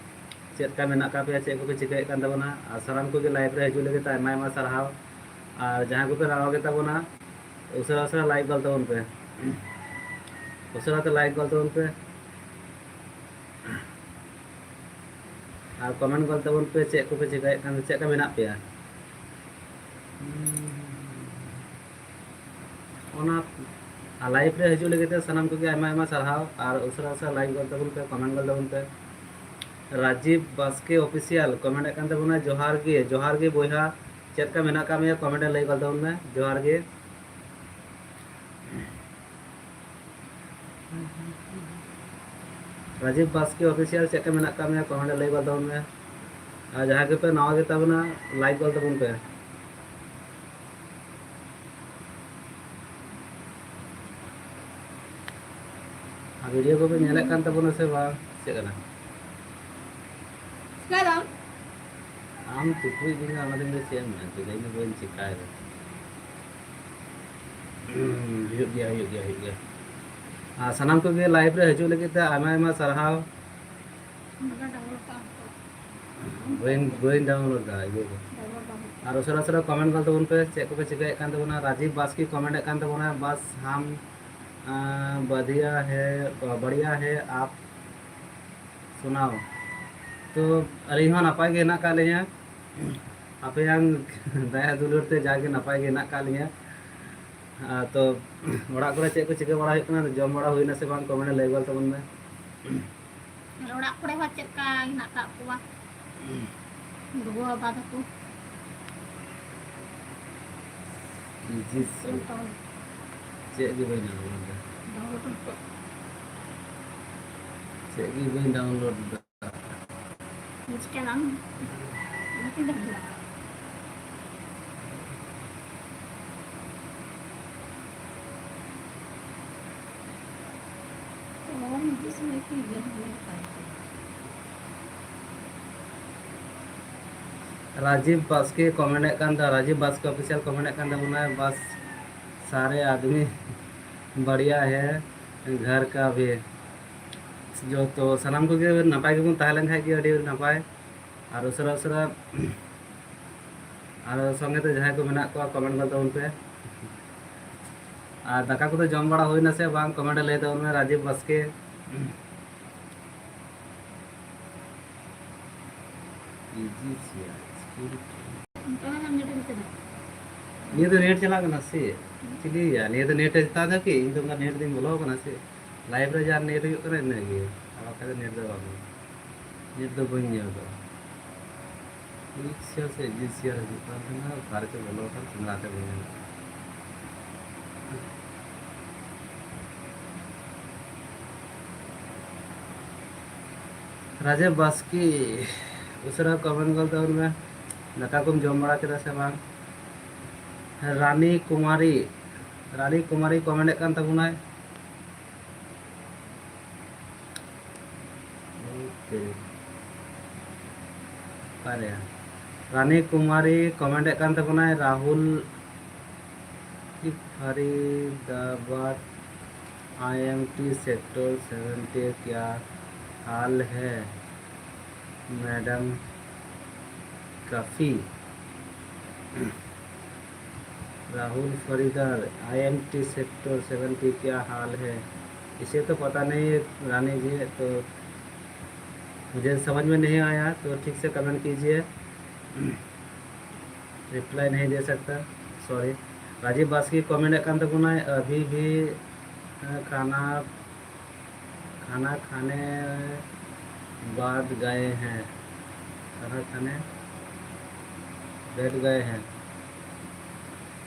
ᱪᱮᱫ ᱞᱮᱠᱟ ᱢᱮᱱᱟᱜ ᱟᱠᱟᱫ ᱯᱮᱭᱟ, ᱪᱮᱫ ᱠᱚᱯᱮ ᱪᱤᱠᱟᱹᱭᱮᱫ ᱠᱟᱱ ᱛᱟᱵᱚᱱᱟ, ᱟᱨ ᱥᱟᱱᱟᱢ ᱠᱚᱜᱮ ᱞᱟᱭᱤᱵᱷ ᱨᱮ ᱦᱤᱡᱩᱜ ᱞᱟᱹᱜᱤᱫ ᱛᱮ ᱟᱭᱢᱟ ᱟᱭᱢᱟ ᱥᱟᱨᱦᱟᱣ᱾ ᱟᱨ ᱡᱟᱦᱟᱸᱭ ᱠᱚᱯᱮ ᱱᱟᱣᱟ ᱜᱮᱛᱟ ᱵᱚᱱᱟ, ᱩᱥᱟᱹᱨᱟ ᱩᱥᱟᱹᱨᱟ ᱞᱟᱭᱤᱠ ᱜᱚᱞ ᱛᱟᱵᱚᱱ ᱯᱮ, ᱩᱥᱟᱹᱨᱟ ᱛᱮ ᱞᱟᱭᱤᱠ ᱜᱚᱞ ᱛᱟᱵᱚᱱ ᱯᱮ, ᱟᱨ ᱠᱚᱢᱮᱱᱴ ᱜᱚᱞ ᱛᱟᱵᱚᱱ ᱯᱮ, ᱪᱮᱫ ᱠᱚᱯᱮ ᱪᱤᱠᱟᱹᱭᱮᱫ ᱠᱟᱱ, ᱪᱮᱫ ᱞᱮᱠᱟ ᱢᱮᱱᱟᱜ ᱯᱮᱭᱟ? ᱚᱱᱟ ᱞᱟᱭᱤᱵᱷ ᱨᱮ ᱦᱤᱡᱩᱜ ᱞᱟᱹᱜᱤᱫ ᱛᱮ ᱥᱟᱱᱟᱢ ᱠᱚᱜᱮ ᱟᱭᱢᱟ ᱟᱭᱢᱟ ᱥᱟᱨᱦᱟᱣ, ᱟᱨ ᱩᱥᱟᱹᱨᱟ ᱩᱥᱟᱹᱨᱟ ᱞᱟᱭᱤᱠ ᱜᱚᱞ ᱛᱟᱵᱚᱱ ᱯᱮ, ᱠᱚᱢᱮᱱᱴ ᱜᱚᱞ ᱛᱟᱵᱚᱱ ᱯᱮ᱾ ᱨᱟᱡᱤᱵᱽ ᱵᱟᱥᱠᱮ ᱚᱯᱷᱤᱥᱤᱭᱟᱞ ᱠᱚᱢᱮᱱᱴ ᱮᱫ ᱠᱟᱱ ᱛᱟᱵᱚᱱᱟ, ᱡᱚᱦᱟᱨ ᱜᱮ, ᱡᱚᱦᱟᱨ ᱜᱮ ᱵᱚᱭᱦᱟ, ᱪᱮᱫ ᱞᱮᱠᱟ ᱢᱮᱱᱟᱜ ᱟᱠᱟᱫ ᱢᱮᱭᱟ? ᱠᱚᱢᱮᱱᱴ ᱨᱮ ᱞᱟᱹᱭ ᱜᱚᱞ ᱛᱟᱵᱚᱱ ᱢᱮ, ᱡᱚᱦᱟᱨ ᱜᱮ᱾ ᱨᱟᱡᱤᱵᱽ ᱵᱟᱥᱠᱮ ᱚᱯᱷᱤᱥᱤᱭᱟᱞ ᱪᱮᱫ ᱞᱮᱠᱟ ᱢᱮᱱᱟᱜ ᱟᱠᱟᱫ ᱢᱮᱭᱟ? ᱠᱚᱢᱮᱱᱴ ᱨᱮ ᱞᱟᱹᱭ ᱜᱚᱞ ᱛᱟᱵᱚᱱ ᱢᱮ, ᱟᱨ ᱡᱟᱦᱟᱸᱭ ᱜᱮᱯᱮ ᱱᱟᱣᱟ ᱜᱮᱛᱟ ᱵᱚᱱᱟ, ᱞᱟᱭᱤᱠ ᱜᱚᱞ ᱛᱟᱵᱚᱱ ᱯᱮ᱾ ᱟᱨ ᱵᱷᱤᱰᱤᱭᱳ ᱠᱚᱯᱮ ᱧᱮᱞᱮᱫ ᱠᱟᱱ ᱛᱟᱵᱚᱱᱟ ᱥᱮ ᱵᱟᱝ? ᱪᱮᱫ ᱠᱟᱱᱟ? ᱪᱤᱠᱟᱹᱭ ᱫᱟᱢ? ᱟᱢ ᱛᱩᱯᱩᱡ ᱫᱤᱧᱟ, ᱚᱱᱟ ᱫᱤᱱ ᱫᱚ ᱪᱮᱫ ᱮᱢ ᱢᱮᱱ ᱠᱮᱫᱟ? ᱤᱧ ᱫᱚ ᱵᱟᱹᱧ ᱪᱤᱠᱟᱭᱮᱫᱟ᱾ ᱦᱩᱸ, ᱦᱩᱭᱩᱜ ᱜᱮᱭᱟ, ᱦᱩᱭᱩᱜ ᱜᱮᱭᱟ, ᱦᱩᱭᱩᱜ ᱜᱮᱭᱟ᱾ ᱟᱨ ᱥᱟᱱᱟᱢ ᱠᱚᱜᱮ ᱞᱟᱭᱤᱵᱷ ᱨᱮ ᱦᱤᱡᱩᱜ ᱞᱟᱹᱜᱤᱫ ᱛᱮ ᱟᱭᱢᱟ ᱟᱭᱢᱟ ᱥᱟᱨᱦᱟᱣ᱾ ᱵᱟᱹᱧ ᱵᱟᱹᱧ ᱰᱟᱣᱩᱱᱞᱳᱰ ᱫᱟ ᱤᱭᱟᱹ ᱠᱚ᱾ ᱟᱨ ᱩᱥᱟᱹᱨᱟ ᱩᱥᱟᱹᱨᱟ ᱠᱚᱢᱮᱱᱴ ᱜᱚᱫ ᱛᱟᱵᱚᱱ ᱯᱮ, ᱪᱮᱫ ᱠᱚᱯᱮ ᱪᱤᱠᱟᱹᱭᱮᱫ ᱠᱟᱱ ᱛᱟᱵᱚᱱᱟ? ᱨᱟᱡᱤᱵᱽ ᱵᱟᱥᱠᱮ ᱠᱚᱢᱮᱱᱴ ᱮᱫ ᱠᱟᱱ ᱛᱟᱵᱚᱱᱟ, ᱵᱟᱥ ᱦᱟᱢ ᱟᱸ, ᱵᱟᱫᱷᱤᱭᱟ ᱦᱮ, ᱵᱟᱲᱤᱭᱟ ᱦᱮ ᱟᱯ ᱥᱩᱱᱟᱣ᱾ ᱛᱚ ᱟᱹᱞᱤᱧ ᱦᱚᱸ ᱱᱟᱯᱟᱭ ᱜᱮ ᱦᱮᱱᱟᱜ ᱟᱠᱟᱫ ᱞᱤᱧᱟᱹ, ᱟᱯᱮᱭᱟᱝ ᱫᱟᱭᱟ ᱫᱩᱞᱟᱹᱲ ᱛᱮ ᱡᱟᱜᱮ ᱱᱟᱯᱟᱭ ᱜᱮ ᱦᱮᱱᱟᱜ ᱟᱠᱟᱫ ᱞᱤᱧᱟᱹ᱾ ᱟᱨ ᱛᱚ ᱚᱲᱟᱜ ᱠᱚᱨᱮ ᱪᱮᱫ ᱠᱚ ᱪᱤᱠᱟᱹ ᱵᱟᱲᱟ ᱦᱩᱭᱩᱜ ᱠᱟᱱᱟ, ᱡᱚᱢ ᱵᱟᱲᱟ ᱦᱩᱭᱱᱟ ᱥᱮ ᱵᱟᱝ, ᱠᱚᱢᱮᱱᱴ ᱨᱮ ᱞᱟᱹᱭ ᱜᱚᱫ ᱛᱟᱵᱚᱱ ᱢᱮ᱾ ᱟᱨ ᱚᱲᱟᱜ ᱠᱚᱨᱮ ᱦᱚᱸ ᱪᱮᱫ ᱞᱮᱠᱟ ᱦᱮᱱᱟᱜ ᱟᱠᱟᱫ ᱠᱚᱣᱟ ᱜᱚᱜᱚ ᱵᱟᱵᱟ ᱛᱟᱠᱚ? ᱡᱤ ᱥᱮ᱾ ᱪᱮᱫ ᱜᱮ ᱵᱟᱹᱧ ᱰᱟᱣᱩᱱᱞᱳᱰ ᱫᱟ᱾ ᱰᱟᱣᱩᱱᱞᱳᱰ ᱢᱮ᱾ ᱪᱮᱫ ᱜᱮ ᱵᱟᱹᱧ ᱰᱟᱣᱩᱱᱞᱳᱰ ᱫᱟ᱾ ᱪᱤᱠᱟᱹ ᱵᱟᱝ? ᱚᱱᱟᱛᱮᱧ ᱰᱟᱣᱩᱱᱞᱳᱰ ᱫᱟ᱾ ᱚ, ᱦᱤᱡᱩᱜ ᱥᱚᱢᱚᱭ ᱠᱤ ᱤᱭᱟᱹ ᱦᱚᱸ ᱱᱟᱯᱟᱭ ᱜᱮ᱾ ᱨᱟᱡᱤᱵᱽ ᱵᱟᱥᱠᱮ ᱠᱚᱢᱮᱱᱴ ᱮᱫ ᱠᱟᱱ ᱛᱟᱦᱮᱸ, ᱨᱟᱡᱤᱵᱽ ᱵᱟᱥᱠᱮ ᱚᱯᱷᱤᱥᱤᱭᱟᱞ ᱠᱚᱢᱮᱱᱴ ᱮᱫ ᱠᱟᱱ ᱛᱟᱵᱚᱱᱟᱭ, "ᱵᱟᱥ ᱥᱟᱨᱮ ᱟᱫᱢᱤ ᱵᱟᱲᱤᱭᱟ ᱦᱮ, ᱜᱷᱟᱨ ᱠᱟ ᱵᱷᱤ ᱡᱚᱛᱚ ᱥᱟᱱᱟᱢ ᱠᱚᱜᱮ ᱱᱟᱯᱟᱭ ᱜᱮᱵᱚᱱ ᱛᱟᱦᱮᱸ ᱞᱮᱱ ᱠᱷᱟᱡ ᱜᱮ ᱟᱹᱰᱤ ᱱᱟᱯᱟᱭ᱾ ᱟᱨ ᱩᱥᱟᱹᱨᱟ ᱩᱥᱟᱹᱨᱟ ᱟᱨ ᱥᱚᱸᱜᱮ ᱛᱮ ᱡᱟᱦᱟᱸᱭ ᱠᱚ ᱢᱮᱱᱟᱜ ᱠᱚᱣᱟ ᱠᱚᱢᱮᱱᱴ ᱜᱚᱫ ᱛᱟᱵᱚᱱ ᱯᱮ᱾ ᱟᱨ ᱫᱟᱠᱟ ᱠᱚᱫᱚ ᱡᱚᱢ ᱵᱟᱲᱟ ᱦᱩᱭᱱᱟ ᱥᱮ ᱵᱟᱝ, ᱠᱚᱢᱮᱱᱴ ᱨᱮ ᱞᱟᱹᱭ ᱛᱟᱵᱚᱱ ᱢᱮ ᱨᱟᱡᱤᱵᱽ ᱵᱟᱥᱠᱮ᱾ ᱤᱡᱤ ᱥᱮᱭᱟᱨ ᱥᱠᱨᱤᱱ᱾ ᱚᱱᱠᱟ ᱢᱟ ᱵᱟᱝ ᱧᱮᱞ ᱠᱟᱱᱟ᱾ ᱱᱤᱭᱟᱹ ᱫᱚ ᱱᱮᱴ ᱪᱟᱞᱟᱜ ᱠᱟᱱᱟ ᱥᱮ? ᱪᱤᱞᱤᱭᱟ? ᱱᱤᱭᱟᱹ ᱫᱚ ᱱᱮᱴ ᱮ ᱦᱟᱛᱟᱣ ᱫᱟ ᱠᱤ? ᱤᱧ ᱫᱚ ᱚᱱᱠᱟ ᱱᱮᱴ ᱫᱚᱧ ᱵᱚᱞᱚ ᱠᱟᱱᱟ ᱥᱮ? ᱞᱟᱭᱤᱵᱷ ᱨᱮ ᱡᱟ ᱱᱮᱴ ᱦᱩᱭᱩᱜ ᱠᱟᱱᱟ ᱤᱱᱟᱹ ᱜᱮ, ᱟᱨ ᱵᱟᱠᱷᱟᱡ ᱫᱚ ᱱᱮᱴ ᱫᱚ ᱵᱟᱝ ᱦᱩᱭᱩᱜᱼᱟ᱾ ᱱᱮᱴ ᱫᱚ ᱵᱟᱹᱧ ᱧᱮᱞ ᱫᱟ᱾ ᱤᱡᱤ ᱥᱮᱭᱟᱨ ᱥᱮ ᱤᱡᱤ ᱥᱮᱭᱟᱨ ᱦᱤᱡᱩᱜ ᱠᱟᱱ ᱛᱟᱦᱮᱱᱟ, ᱚᱠᱟ ᱨᱮᱪᱚ ᱵᱚᱞᱚ ᱠᱟᱱ ᱛᱟᱦᱮᱱᱟ, ᱚᱱᱟᱛᱮ ᱵᱟᱹᱧ ᱧᱮᱞ ᱫᱟ᱾ ᱨᱟᱡᱮᱵᱽ ᱵᱟᱥᱠᱮ, ᱩᱥᱟᱹᱨᱟ ᱠᱚᱢᱮᱱᱴ ᱜᱚᱫ ᱛᱟᱵᱚᱱ ᱢᱮ, ᱫᱟᱠᱟ ᱠᱚᱢ ᱡᱚᱢ ᱵᱟᱲᱟ ᱠᱮᱫᱟ ᱥᱮ ᱵᱟᱝ? ᱨᱟᱱᱤ ᱠᱩᱢᱟᱨᱤ, ᱨᱟᱱᱤ ᱠᱩᱢᱟᱨᱤ ᱠᱚᱢᱮᱱᱴ ᱮᱫ ᱠᱟᱱ ᱛᱟᱵᱚᱱᱟᱭ᱾ ᱳᱠᱮ᱾ ᱚᱠᱟᱨᱮ? ᱨᱟᱱᱤ ᱠᱩᱢᱟᱨᱤ ᱠᱚᱢᱮᱱᱴ ᱮᱫ ᱠᱟᱱ ᱛᱟᱵᱚᱱᱟᱭ, ᱨᱟᱦᱩᱞ ᱯᱷᱟᱨᱤᱫᱟᱵᱟᱫᱽ आईएमटी सेक्टर सेवेंटी क्या हाल है मैडम? काफ़ी। राहुल फरीदर, आईएमटी सेक्टर सेवेंटी क्या हाल है? इसे तो पता नहीं है रानी जी, तो मुझे समझ में नहीं आया, तो ठीक से कमेंट कीजिए। रिप्लाई नहीं दे सकता, सॉरी। राजीव बास्की कमेंट ᱮᱫ ᱠᱟᱱ ᱛᱟᱵᱚᱱᱟᱭ, अभी भी खाना खाना खाने बाद गए हैं, खाना खाने बैठ गए हैं।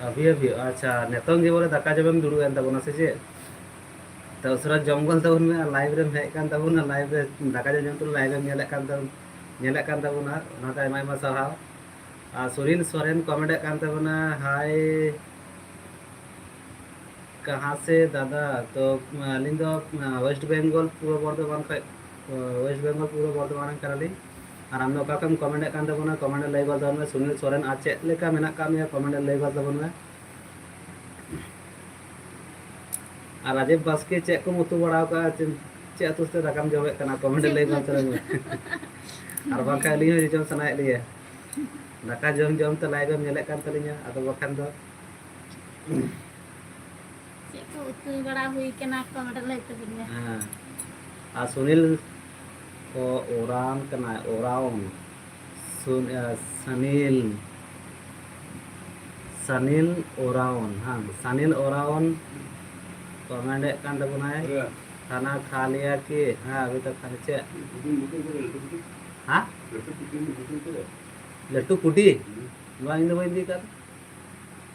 अभी अभी, ᱟᱪᱪᱷᱟ, ᱱᱤᱛᱚᱝ ᱜᱮ ᱵᱚᱞᱮ ᱫᱟᱠᱟ ᱡᱚᱢᱮᱢ ᱫᱩᱲᱩᱵ ᱮᱱ ᱛᱟᱵᱚᱱᱟ ᱥᱮ ᱪᱮᱫ? ᱛᱚ ᱩᱥᱟᱹᱨᱟ ᱡᱚᱢ ᱜᱚᱫ ᱛᱟᱵᱚᱱ ᱢᱮ, ᱟᱨ ᱞᱟᱭᱤᱵᱷ ᱨᱮᱢ ᱦᱮᱡ ᱠᱟᱱ ᱛᱟᱵᱚᱱᱟ, ᱞᱟᱭᱤᱵᱷ ᱨᱮ ᱫᱟᱠᱟ ᱡᱚᱢ ᱡᱚᱢ ᱛᱩᱞᱩᱡ ᱞᱟᱭᱤᱵᱷ ᱮᱢ ᱧᱮᱞᱮᱫ ᱠᱟᱱ ᱛᱟᱵᱚᱱ, ᱧᱮᱞᱮᱫ ᱠᱟᱱ ᱛᱟᱵᱚᱱᱟ, ᱚᱱᱟᱛᱮ ᱟᱭᱢᱟ ᱟᱭᱢᱟ ᱥᱟᱨᱦᱟᱣ᱾ ᱟᱨ ᱥᱩᱱᱤᱞ ᱥᱚᱨᱮᱱ ᱠᱚᱢᱮᱱᱴ ᱮᱫ ᱠᱟᱱ ᱛᱟᱵᱚᱱᱟ, ᱦᱟᱭ ᱠᱟᱦᱟᱸ ᱥᱮ ᱫᱟᱫᱟ? ᱛᱚ ᱟᱹᱞᱤᱧ ᱫᱚ ᱳᱭᱮᱥᱴ ᱵᱮᱝᱜᱚᱞ ᱯᱩᱨᱵᱚ ᱵᱚᱨᱫᱷᱚᱢᱟᱱ ᱠᱷᱚᱱ, ᱳᱭᱮᱥᱴ ᱵᱮᱝᱜᱚᱞ ᱯᱩᱨᱵᱚ ᱵᱚᱨᱫᱷᱚᱢᱟᱱ ᱨᱮᱱ ᱠᱟᱱᱟᱞᱤᱧ᱾ ᱟᱨ ᱟᱢ ᱫᱚ ᱚᱠᱟ ᱠᱷᱚᱱ ᱮᱢ ᱠᱚᱢᱮᱱᱴ ᱮᱫ ᱠᱟᱱ ᱛᱟᱵᱚᱱᱟ? ᱠᱚᱢᱮᱱᱴ ᱨᱮ ᱞᱟᱹᱭ ᱜᱚᱫ ᱛᱟᱵᱚᱱ ᱢᱮ᱾ ᱥᱩᱱᱤᱞ ᱥᱚᱨᱮᱱ, ᱟᱨ ᱪᱮᱫ ᱞᱮᱠᱟ ᱢᱮᱱᱟᱜ ᱟᱠᱟᱫ ᱢᱮᱭᱟ? ᱠᱚᱢᱮᱱᱴ ᱨᱮ ᱞᱟᱹᱭ ᱜᱚᱫ ᱛᱟᱵᱚᱱ ᱢᱮ᱾ ᱟᱨ ᱨᱟᱡᱮᱵᱽ ᱵᱟᱥᱠᱮ, ᱪᱮᱫ ᱠᱚᱢ ᱩᱛᱩ ᱵᱟᱲᱟ ᱟᱠᱟᱫᱼᱟ? ᱪᱮᱫ, ᱪᱮᱫ ᱩᱛᱩ ᱥᱟᱛᱮ ᱫᱟᱠᱟᱢ ᱡᱚᱢᱮᱫ ᱠᱟᱱᱟ? ᱠᱚᱢᱮᱱᱴ ᱨᱮ ᱪᱮᱫ ᱞᱟᱹᱭ ᱠᱚ ᱜᱚᱫ ᱛᱟᱵᱚᱱ ᱢᱮ᱾ ᱟᱨ ᱵᱟᱝᱠᱷᱟᱱ ᱟᱹᱞᱤᱧ ᱦᱚᱸ ᱡᱚᱡᱚᱢ ᱥᱟᱱᱟᱭᱮᱫ ᱞᱤᱧᱟ᱾ ᱫᱟᱠᱟ ᱡᱚᱢ ᱡᱚᱢ ᱛᱮ ᱞᱟᱭᱤᱵᱷ ᱮᱢ ᱧᱮᱞᱮᱫ ᱠᱟᱱ ᱛᱟᱹᱞᱤᱧᱟ, ᱟᱫᱚ ᱵᱟᱠᱷᱟᱱ ᱫᱚ᱾ ᱪᱮᱫ ᱠᱚ ᱩᱛᱩ ᱵᱟᱲᱟ ᱦᱩᱭ ᱠᱟᱱᱟ, ᱠᱚᱢᱮᱱᱴ ᱨᱮ ᱞᱟᱹᱭ ᱛᱟᱵᱚᱱ ᱢᱮ᱾ ᱦᱮᱸ᱾ ᱟᱨ ᱥᱩᱱᱤᱞ ᱠᱚ ᱚᱨᱟᱣᱱ ᱠᱟᱱᱟᱭ, ᱚᱨᱟᱣᱱ᱾ ᱥᱩᱱ-, ᱮ, ᱥᱟᱱᱤᱞ, ᱥᱟᱱᱤᱞ ᱚᱨᱟᱣᱱ, ᱦᱮᱸ, ᱥᱟᱱᱤᱞ ᱚᱨᱟᱣᱱ ᱠᱚᱢᱮᱱᱴ ᱮᱫ ᱠᱟᱱ ᱛᱟᱵᱚᱱᱟᱭ᱾ ᱦᱮᱸ᱾ ᱠᱷᱟᱱᱟ ᱠᱷᱟ ᱞᱤᱭᱟ ᱠᱤ? ᱦᱮᱸ, ᱟᱵᱷᱤ ᱛᱚᱠ ᱠᱷᱟᱱᱟ ᱪᱮᱫ? ᱦᱮᱸ? ᱞᱟᱹᱴᱩ ᱠᱩᱰᱤ? ᱦᱩᱸ᱾ ᱵᱟᱝ, ᱤᱧ ᱫᱚ ᱵᱟᱹᱧ ᱤᱫᱤ ᱠᱟᱫ᱾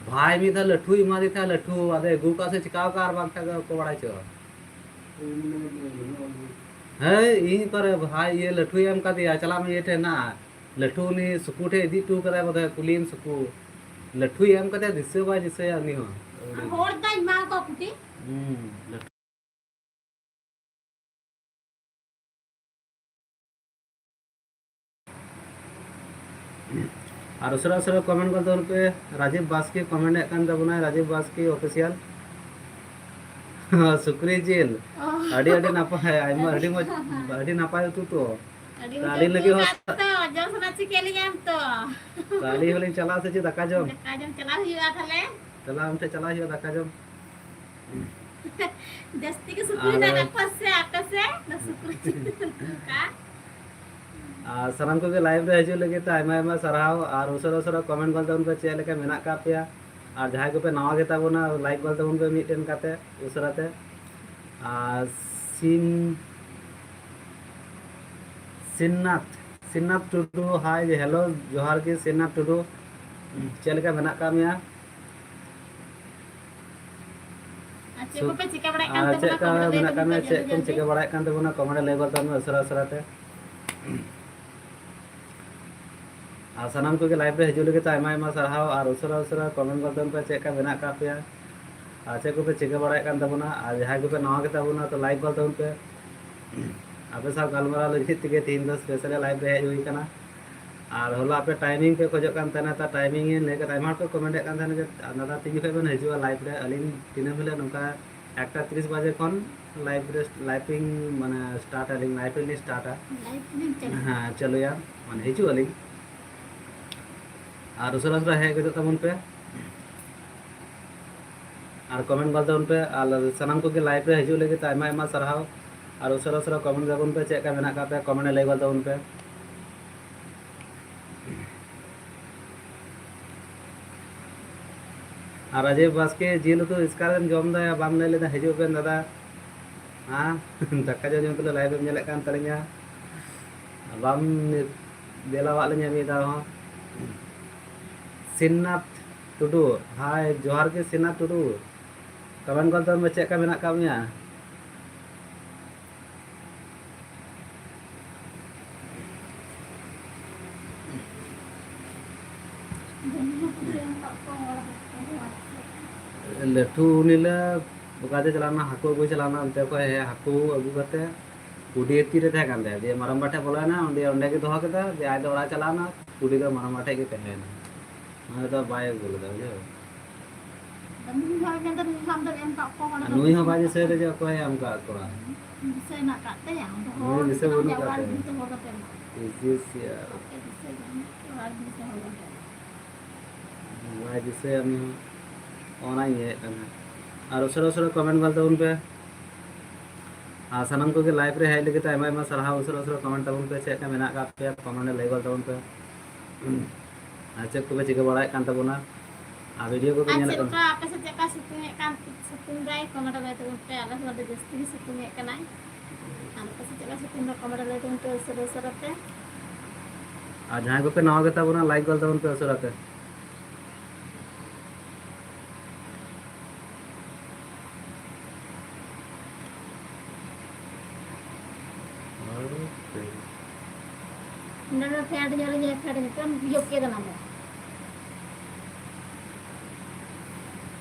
ᱵᱷᱟᱭ ᱢᱤᱫ ᱫᱷᱟᱣ ᱞᱟᱹᱴᱷᱩᱭ ᱮᱢᱟᱫᱮ ᱛᱟᱦᱮᱸᱫ, ᱞᱟᱹᱴᱷᱩ, ᱟᱫᱚ ᱟᱹᱜᱩ ᱠᱟᱜ ᱥᱮ ᱪᱤᱠᱟᱣ ᱠᱟᱜ, ᱟᱨ ᱵᱟᱝᱠᱷᱟᱱ ᱫᱚ ᱚᱠᱚᱭ ᱵᱟᱲᱟᱭ ᱪᱚ᱾ ᱦᱮᱸ, ᱤᱧ ᱚᱠᱟᱨᱮ ᱵᱷᱟᱭ ᱤᱭᱟᱹ ᱞᱟᱹᱴᱷᱩᱭ ᱮᱢ ᱠᱟᱫᱮᱭᱟ, ᱪᱟᱞᱟᱜ ᱢᱮ ᱤᱭᱟᱹ ᱴᱷᱮᱱ ᱱᱟ᱾ ᱞᱟᱹᱴᱷᱩ ᱩᱱᱤ ᱥᱩᱠᱩ ᱴᱷᱮᱱ ᱤᱫᱤ ᱦᱚᱴᱚ ᱠᱟᱫᱟᱭ ᱵᱚᱫᱷᱚᱭ, ᱠᱩᱞᱤᱭᱮᱢ ᱥᱩᱠᱩ᱾ ᱞᱟᱹᱴᱷᱩᱭ ᱮᱢ ᱠᱟᱫᱮᱭᱟ, ᱫᱤᱥᱟᱹ ᱵᱟᱭ ᱫᱤᱥᱟᱹᱭᱟ ᱩᱱᱤ ᱦᱚᱸ᱾ ᱦᱚᱲ ᱫᱟᱭ ᱮᱢᱟ ᱠᱚᱣᱟ ᱠᱩᱴᱤ᱾ ᱦᱩᱸ, ᱞᱟᱹᱴᱷᱩ᱾ ᱟᱨ ᱩᱥᱟᱹᱨᱟ ᱩᱥᱟᱹᱨᱟ ᱠᱚᱢᱮᱱᱴ ᱜᱚᱫ ᱛᱟᱵᱚᱱ ᱯᱮ᱾ ᱨᱟᱡᱤᱵᱽ ᱵᱟᱥᱠᱮ ᱠᱚᱢᱮᱱᱴ ᱮᱫ ᱠᱟᱱ ᱛᱟᱵᱚᱱᱟᱭ, ᱨᱟᱡᱤᱵᱽ ᱵᱟᱥᱠᱮ ᱚᱯᱷᱤᱥᱤᱭᱟᱞ᱾ ᱥᱩᱠᱨᱤ ᱡᱤᱞ᱾ ᱚ᱾ ᱟᱹᱰᱤ, ᱟᱹᱰᱤ ᱱᱟᱯᱟᱭ, ᱟᱭᱢᱟ, ᱟᱹᱰᱤ ᱢᱚᱡᱽ, ᱟᱹᱰᱤ ᱱᱟᱯᱟᱭ ᱩᱛᱩ ᱛᱚ᱾ ᱟᱹᱰᱤ ᱛᱚ ᱢᱚᱡᱽ ᱟᱹᱞᱤᱧ ᱩᱛᱩ ᱞᱟᱹᱜᱤᱫ ᱦᱚᱸ ᱠᱟᱜ ᱛᱚ, ᱡᱚᱢ ᱥᱟᱱᱟ ᱪᱚ ᱠᱮᱫ ᱞᱤᱧᱟᱢ ᱛᱚ᱾ ᱛᱚ ᱟᱹᱞᱤᱧ ᱦᱚᱸᱞᱤᱧ ᱪᱟᱞᱟᱜᱼᱟ ᱥᱮ ᱪᱮᱫ ᱫᱟᱠᱟ ᱡᱚᱢ? ᱫᱟᱠᱟ ᱡᱚᱢ ᱪᱟᱞᱟᱜ ᱦᱩᱭᱩᱜᱼᱟ ᱛᱟᱦᱞᱮ᱾ ᱛᱟᱦᱞᱮ ᱟᱢ ᱴᱷᱮᱱ ᱪᱟᱞᱟᱜ ᱦᱩᱭᱩᱜᱼᱟ ᱫᱟᱠᱟ ᱡᱚᱢ᱾ ᱡᱟᱹᱥᱛᱤ ᱜᱮ ᱥᱩᱠᱨᱤ ᱟᱨ ᱢᱮᱱᱟᱜ ᱠᱚᱣᱟ ᱥᱮ ᱟᱯᱮ ᱥᱮᱫ? ᱫᱚ ᱥᱩᱠᱨᱤ ᱡᱤᱞ ᱚᱱᱠᱟ᱾ ᱟᱨ ᱥᱟᱱᱟᱢ ᱠᱚᱜᱮ live ᱨᱮ ᱦᱤᱡᱩᱜ ᱞᱟᱹᱜᱤᱫ ᱛᱮ ᱟᱭᱢᱟ ᱟᱭᱢᱟ ᱥᱟᱨᱦᱟᱣ᱾ ᱟᱨ ᱩᱥᱟᱹᱨᱟ ᱩᱥᱟᱹᱨᱟ comment ᱜᱚᱫ ᱛᱟᱵᱚᱱ ᱯᱮ ᱪᱮᱫ ᱞᱮᱠᱟ ᱢᱮᱱᱟᱜ ᱟᱠᱟᱫ ᱯᱮᱭᱟ᱾ ᱟᱨ ᱡᱟᱦᱟᱸᱭ ᱠᱚᱯᱮ ᱱᱟᱣᱟ ᱜᱮᱛᱟ ᱵᱚᱱᱟ, like ᱜᱚᱫ ᱛᱟᱵᱚᱱ ᱯᱮ ᱢᱤᱫᱴᱮᱱ ᱠᱟᱛᱮ ᱩᱥᱟᱹᱨᱟ ᱛᱮ᱾ ᱟᱨ ᱥᱤᱱ-, ᱥᱤᱱᱱᱟᱛᱷ, ᱥᱤᱱᱱᱟᱛᱷ ᱴᱩᱰᱩ, hi, hello, ᱡᱚᱦᱟᱨ ᱜᱮ ᱥᱤᱱᱱᱟᱛᱷ ᱴᱩᱰᱩ᱾ ᱪᱮᱫ ᱞᱮᱠᱟ ᱢᱮᱱᱟᱜ ᱟᱠᱟᱫ ᱢᱮᱭᱟ? ᱟᱨ ᱪᱮᱫ ᱠᱚᱯᱮ ᱪᱤᱠᱟᱹ ᱵᱟᱲᱟᱭᱮᱫ ᱠᱟᱱ ᱟᱨ ᱛᱟᱵᱚᱱᱟ? ᱪᱮᱫ ᱠᱚ ᱠᱚᱢᱮᱱᱴ ᱨᱮ ᱞᱟᱹᱭ ᱢᱮᱱᱟᱜ ᱛᱟᱵᱚᱱ ᱠᱟᱜ ᱯᱮ ᱢᱮᱭᱟ? ᱪᱮᱫ ᱡᱚᱞᱫᱤ ᱠᱚᱢ ᱡᱚᱞᱫᱤ᱾ ᱪᱤᱠᱟᱹ ᱵᱟᱲᱟᱭᱮᱫ ᱠᱟᱱ ᱛᱟᱵᱚᱱᱟ? ᱠᱚᱢᱮᱱᱴ ᱨᱮ ᱞᱟᱹᱭ ᱜᱚᱫ ᱛᱟᱵᱚᱱ ᱢᱮ ᱩᱥᱟᱹᱨᱟ ᱩᱥᱟᱹᱨᱟ ᱛᱮ᱾ ᱟᱨ ᱥᱟᱱᱟᱢ ᱠᱚᱜᱮ live ᱨᱮ ᱦᱤᱡᱩᱜ ᱞᱟᱹᱜᱤᱫ ᱛᱮ ᱟᱭᱢᱟ ᱟᱭᱢᱟ ᱥᱟᱨᱦᱟᱣ᱾ ᱟᱨ ᱩᱥᱟᱹᱨᱟ ᱩᱥᱟᱹᱨᱟ ᱠᱚᱢᱮᱱᱴ ᱜᱚᱫ ᱛᱟᱵᱚᱱ ᱯᱮ ᱪᱮᱫ ᱞᱮᱠᱟ ᱢᱮᱱᱟᱜ ᱟᱠᱟᱫ ᱯᱮᱭᱟ ᱟᱨ ᱪᱮᱫ ᱠᱚᱯᱮ ᱪᱤᱠᱟᱹ ᱵᱟᱲᱟᱭᱮᱫ ᱠᱟᱱ ᱛᱟᱵᱚᱱᱟ᱾ ᱟᱨ ᱡᱟᱦᱟᱸᱭ ᱠᱚᱯᱮ ᱱᱟᱣᱟ ᱜᱮᱛᱟ ᱵᱚᱱᱟ ᱛᱚ like ᱜᱚᱫ ᱛᱟᱵᱚᱱ ᱯᱮ᱾ ᱟᱯᱮ ᱥᱟᱶ ᱜᱟᱞᱢᱟᱨᱟᱣ ᱞᱟᱹᱜᱤᱫ ᱛᱮᱜᱮ ᱛᱮᱦᱮᱧ ᱫᱚ specially live ᱨᱮ ᱦᱮᱡ ᱦᱩᱭ ᱟᱠᱟᱱᱟ᱾ ᱟᱨ ᱦᱚᱞᱟ ᱟᱯᱮ timing ᱯᱮ ᱠᱷᱚᱡᱚᱜ ᱠᱟᱱ ᱛᱟᱦᱮᱱᱟ, ᱛᱚ timing ᱤᱧ ᱞᱟᱹᱭ ᱠᱟᱫᱟ, ᱟᱭᱢᱟ ᱦᱚᱲ ᱠᱚ comment ᱮᱫ ᱠᱟᱱ ᱛᱟᱦᱮᱱᱟ ᱡᱮ, "ᱫᱟᱫᱟ ᱛᱤᱱ ᱡᱚᱠᱷᱚᱱ ᱵᱮᱱ ᱦᱤᱡᱩᱜᱼᱟ live ᱨᱮ?" ᱟᱹᱞᱤᱧ ᱫᱤᱱᱟᱹᱢ ᱦᱤᱞᱳᱜ ᱱᱚᱝᱠᱟ ᱮᱠᱴᱟ ᱛᱤᱨᱤᱥ ᱵᱟᱡᱮ ᱠᱷᱚᱱ live ᱨᱮ, live ᱤᱧ ᱢᱟᱱᱮ start ᱟᱹᱞᱤᱧ, live ᱞᱤᱧ startᱟ᱾ Live ᱞᱤᱧ ᱪᱟᱹᱞᱩᱭᱟ᱾ ᱦᱮᱸ, ᱪᱟᱹᱞᱩᱭᱟ, ᱢᱟᱱᱮ ᱦᱤᱡᱩᱜ ᱟᱹᱞᱤᱧ᱾ ᱟᱨ ᱩᱥᱟᱹᱨᱟ ᱩᱥᱟᱹᱨᱟ ᱦᱮᱡ ᱜᱚᱫᱚᱜ ᱛᱟᱵᱚᱱ ᱯᱮ᱾ ᱟᱨ comment ᱜᱚᱫ ᱛᱟᱵᱚᱱ ᱯᱮ᱾ ᱟᱨ ᱥᱟᱱᱟᱢ ᱠᱚᱜᱮ live ᱨᱮ ᱦᱤᱡᱩᱜ ᱞᱟᱹᱜᱤᱫ ᱛᱮ ᱟᱭᱢᱟ ᱟᱭᱢᱟ ᱥᱟᱨᱦᱟᱣ᱾ ᱟᱨ ᱩᱥᱟᱹᱨᱟ ᱩᱥᱟᱹᱨᱟ comment ᱛᱟᱵᱚᱱ ᱯᱮ, ᱪᱮᱫ ᱞᱮᱠᱟ ᱢᱮᱱᱟᱜ ᱟᱠᱟᱫ ᱯᱮᱭᱟ, comment ᱨᱮ ᱞᱟᱹᱭ ᱜᱚᱫ ᱛᱟᱵᱚᱱ ᱯᱮ᱾ ᱟᱨ ᱨᱟᱡᱤᱵ ᱵᱟᱥᱠᱮ, ᱡᱤᱞ ᱩᱛᱩ ᱮᱥᱠᱟᱨ ᱮᱢ ᱡᱚᱢ ᱫᱟ, ᱵᱟᱢ ᱞᱟᱹᱭ ᱞᱮᱫᱟ ᱦᱤᱡᱩᱜ ᱵᱮᱱ ᱫᱟᱫᱟ? ᱦᱮᱸ, ᱫᱟᱠᱟ ᱡᱚᱢ ᱡᱚᱢ ᱛᱩᱞᱩᱡ live ᱮᱢ ᱧᱮᱞᱮᱫ ᱠᱟᱱ ᱛᱟᱹᱞᱤᱧᱟ, ᱵᱟᱢ ᱫᱮᱞᱟᱣᱟᱫ ᱞᱤᱧᱟ ᱢᱤᱫ ᱫᱷᱟᱣ ᱦᱚᱸ᱾ ᱥᱤᱱᱱᱟᱛᱷ ᱴᱩᱰᱩ, hi, ᱡᱚᱦᱟᱨ ᱜᱮ ᱥᱤᱱᱱᱟᱛᱷ ᱴᱩᱰᱩ, comment ᱜᱚᱫ ᱛᱟᱵᱚᱱ ᱢᱮ, ᱪᱮᱫ ᱞᱮᱠᱟ ᱢᱮᱱᱟᱜ ᱟᱠᱟᱫ ᱢᱮᱭᱟ? ᱞᱟᱹᱴᱷᱩ ᱩᱱᱤ ᱞᱮ ᱚᱠᱟ ᱛᱮ ᱪᱟᱞᱟᱣ ᱞᱮᱱᱟ, ᱦᱟᱹᱠᱩ ᱟᱹᱜᱩᱭ ᱪᱟᱞᱟᱣ ᱞᱮᱱᱟ, ᱚᱱᱛᱮ ᱠᱷᱚᱡ ᱦᱮᱡ ᱦᱟᱹᱠᱩ ᱟᱹᱜᱩ ᱠᱟᱛᱮ ᱠᱩᱰᱤ ᱛᱤ ᱨᱮ ᱛᱟᱦᱮᱸ ᱠᱟᱱ ᱛᱟᱭᱟ, ᱫᱤᱭᱮ ᱢᱟᱨᱟᱝ ᱵᱟ ᱴᱷᱮᱡ ᱵᱚᱞᱚᱭᱮᱱᱟ, ᱚᱸᱰᱮ, ᱚᱸᱰᱮ ᱜᱮ ᱫᱚᱦᱚ ᱠᱮᱫᱟ, ᱫᱤᱭᱮ ᱟᱡ ᱫᱚ ᱚᱲᱟᱜ ᱮ ᱪᱟᱞᱟᱣ ᱮᱱᱟ, ᱠᱩᱰᱤ ᱫᱚ ᱢᱟᱨᱟᱝ ᱵᱟ ᱴᱷᱮᱡ ᱜᱮ ᱛᱟᱦᱮᱸᱭᱮᱱᱟ, ᱚᱱᱟ ᱫᱚ ᱵᱟᱭ ᱟᱹᱜᱩ ᱞᱮᱫᱟ, ᱵᱩᱡᱷᱟᱹᱣ᱾ ᱱᱩᱭ ᱦᱚᱸ ᱢᱮᱱᱫᱟ, ᱱᱩᱭ ᱦᱚᱸ ᱟᱢ ᱫᱚ ᱮᱢ ᱠᱟᱜ ᱠᱚᱣᱟ, ᱚᱱᱟ ᱟᱨ ᱫᱚ ᱱᱩᱭ ᱦᱚᱸ ᱵᱟᱭ ᱫᱤᱥᱟᱹᱭ ᱫᱟ ᱡᱮ ᱚᱠᱚᱭᱮ ᱮᱢ ᱠᱟᱜ ᱠᱚᱣᱟ᱾ ᱫᱤᱥᱟᱹ ᱦᱮᱱᱟᱜ ᱠᱟᱜ ᱛᱟᱭᱟ, ᱚᱸᱰᱮ ᱦᱚᱸ ᱱᱩᱭ ᱫᱤᱥᱟᱹ ᱵᱟᱹᱱᱩᱜ ᱠᱟᱜ ᱛᱟᱭᱟ᱾ ᱫᱤᱥᱟᱹ ᱦᱚᱲ ᱠᱟᱛᱮ ᱮᱢ ᱠᱟᱜ ᱠᱚᱣᱟ᱾ ᱤᱥ, ᱤᱥ, ᱤᱭᱟᱹ᱾ ᱟᱯᱮ ᱫᱤᱥᱟᱹ ᱵᱟᱹᱱᱩᱜ ᱠᱚᱣᱟ, ᱟᱨ ᱫᱤᱥᱟᱹ ᱦᱚᱲ ᱠᱟᱛᱮ᱾ ᱵᱟᱭ ᱫᱤᱥᱟᱹᱭᱟ ᱩᱱᱤ ᱦᱚᱸ᱾ ᱚᱱᱟᱧ ᱞᱟᱹᱭᱮᱫ ᱠᱟᱱᱟ᱾ ᱟᱨ ᱩᱥᱟᱹᱨᱟ ᱩᱥᱟᱹᱨᱟ comment ᱜᱚᱫ ᱛᱟᱵᱚᱱ ᱯᱮ᱾ ᱟᱨ ᱥᱟᱱᱟᱢ ᱠᱚᱜᱮ live ᱨᱮ ᱦᱮᱡ ᱞᱟᱹᱜᱤᱫ ᱛᱮ ᱟᱭᱢᱟ ᱟᱭᱢᱟ ᱥᱟᱨᱦᱟᱣ᱾ ᱩᱥᱟᱹᱨᱟ ᱩᱥᱟᱹᱨᱟ comment ᱛᱟᱵᱚᱱ ᱯᱮ, ᱪᱮᱫ ᱞᱮᱠᱟ ᱢᱮᱱᱟᱜ ᱟᱠᱟᱫ ᱯᱮᱭᱟ comment ᱨᱮ ᱞᱟᱹᱭ ᱜᱚᱫ ᱛᱟᱵᱚᱱ ᱯᱮ᱾ ᱟᱨ ᱪᱮᱫ ᱠᱚᱯᱮ ᱪᱤᱠᱟᱹ ᱵᱟᱲᱟᱭᱮᱫ ᱠᱟᱱ ᱛᱟᱵᱚᱱᱟ, ᱟᱨ video ᱠᱚᱯᱮ ᱟᱨ ᱧᱮᱞᱮᱫ ᱪᱮᱫ ᱠᱟᱱᱟ? ᱞᱮᱠᱟ ᱟᱯᱮ ᱥᱮᱫ ᱪᱮᱫ ᱞᱮᱠᱟ ᱥᱤᱛᱩᱝ ᱮᱫ ᱠᱟᱱ, ᱥᱤᱛᱩᱝ ᱫᱟᱭ comment ᱨᱮ ᱞᱟᱹᱭ ᱛᱟᱵᱚᱱ ᱯᱮ᱾ ᱟᱞᱮ ᱥᱮᱫ ᱟᱹᱰᱤ ᱡᱟᱹᱥᱛᱤ ᱜᱮ ᱥᱤᱛᱩᱝ ᱮᱫ ᱠᱟᱱᱟᱭ᱾ ᱟᱨ ᱟᱯᱮ ᱥᱮᱫ ᱪᱮᱫ ᱞᱮᱠᱟ ᱥᱤᱛᱩᱝ ᱫᱟᱭ comment ᱨᱮ ᱞᱟᱹᱭ ᱛᱟᱵᱚᱱ ᱯᱮ ᱩᱥᱟᱹᱨᱟ ᱩᱥᱟᱹᱨᱟ ᱛᱮ᱾ ᱟᱨ ᱡᱟᱦᱟᱸᱭ ᱠᱚᱯᱮ ᱱᱟᱣᱟ ᱜᱮᱛᱟ ᱵᱚᱱᱟ, like ᱜᱚᱫ ᱛᱟᱵᱚᱱ ᱯᱮ ᱩᱥᱟᱹᱨᱟ ᱛᱮ᱾ ᱱᱚᱰᱮ ᱫᱚ ᱯᱷᱮᱰ ᱧᱚᱜ ᱨᱮ ᱧᱮᱞ ᱯᱷᱮᱰ ᱧᱚᱜ ᱠᱟᱱ ᱤᱭᱟᱹ ᱠᱮᱫ ᱚᱱᱟ ᱫᱚ᱾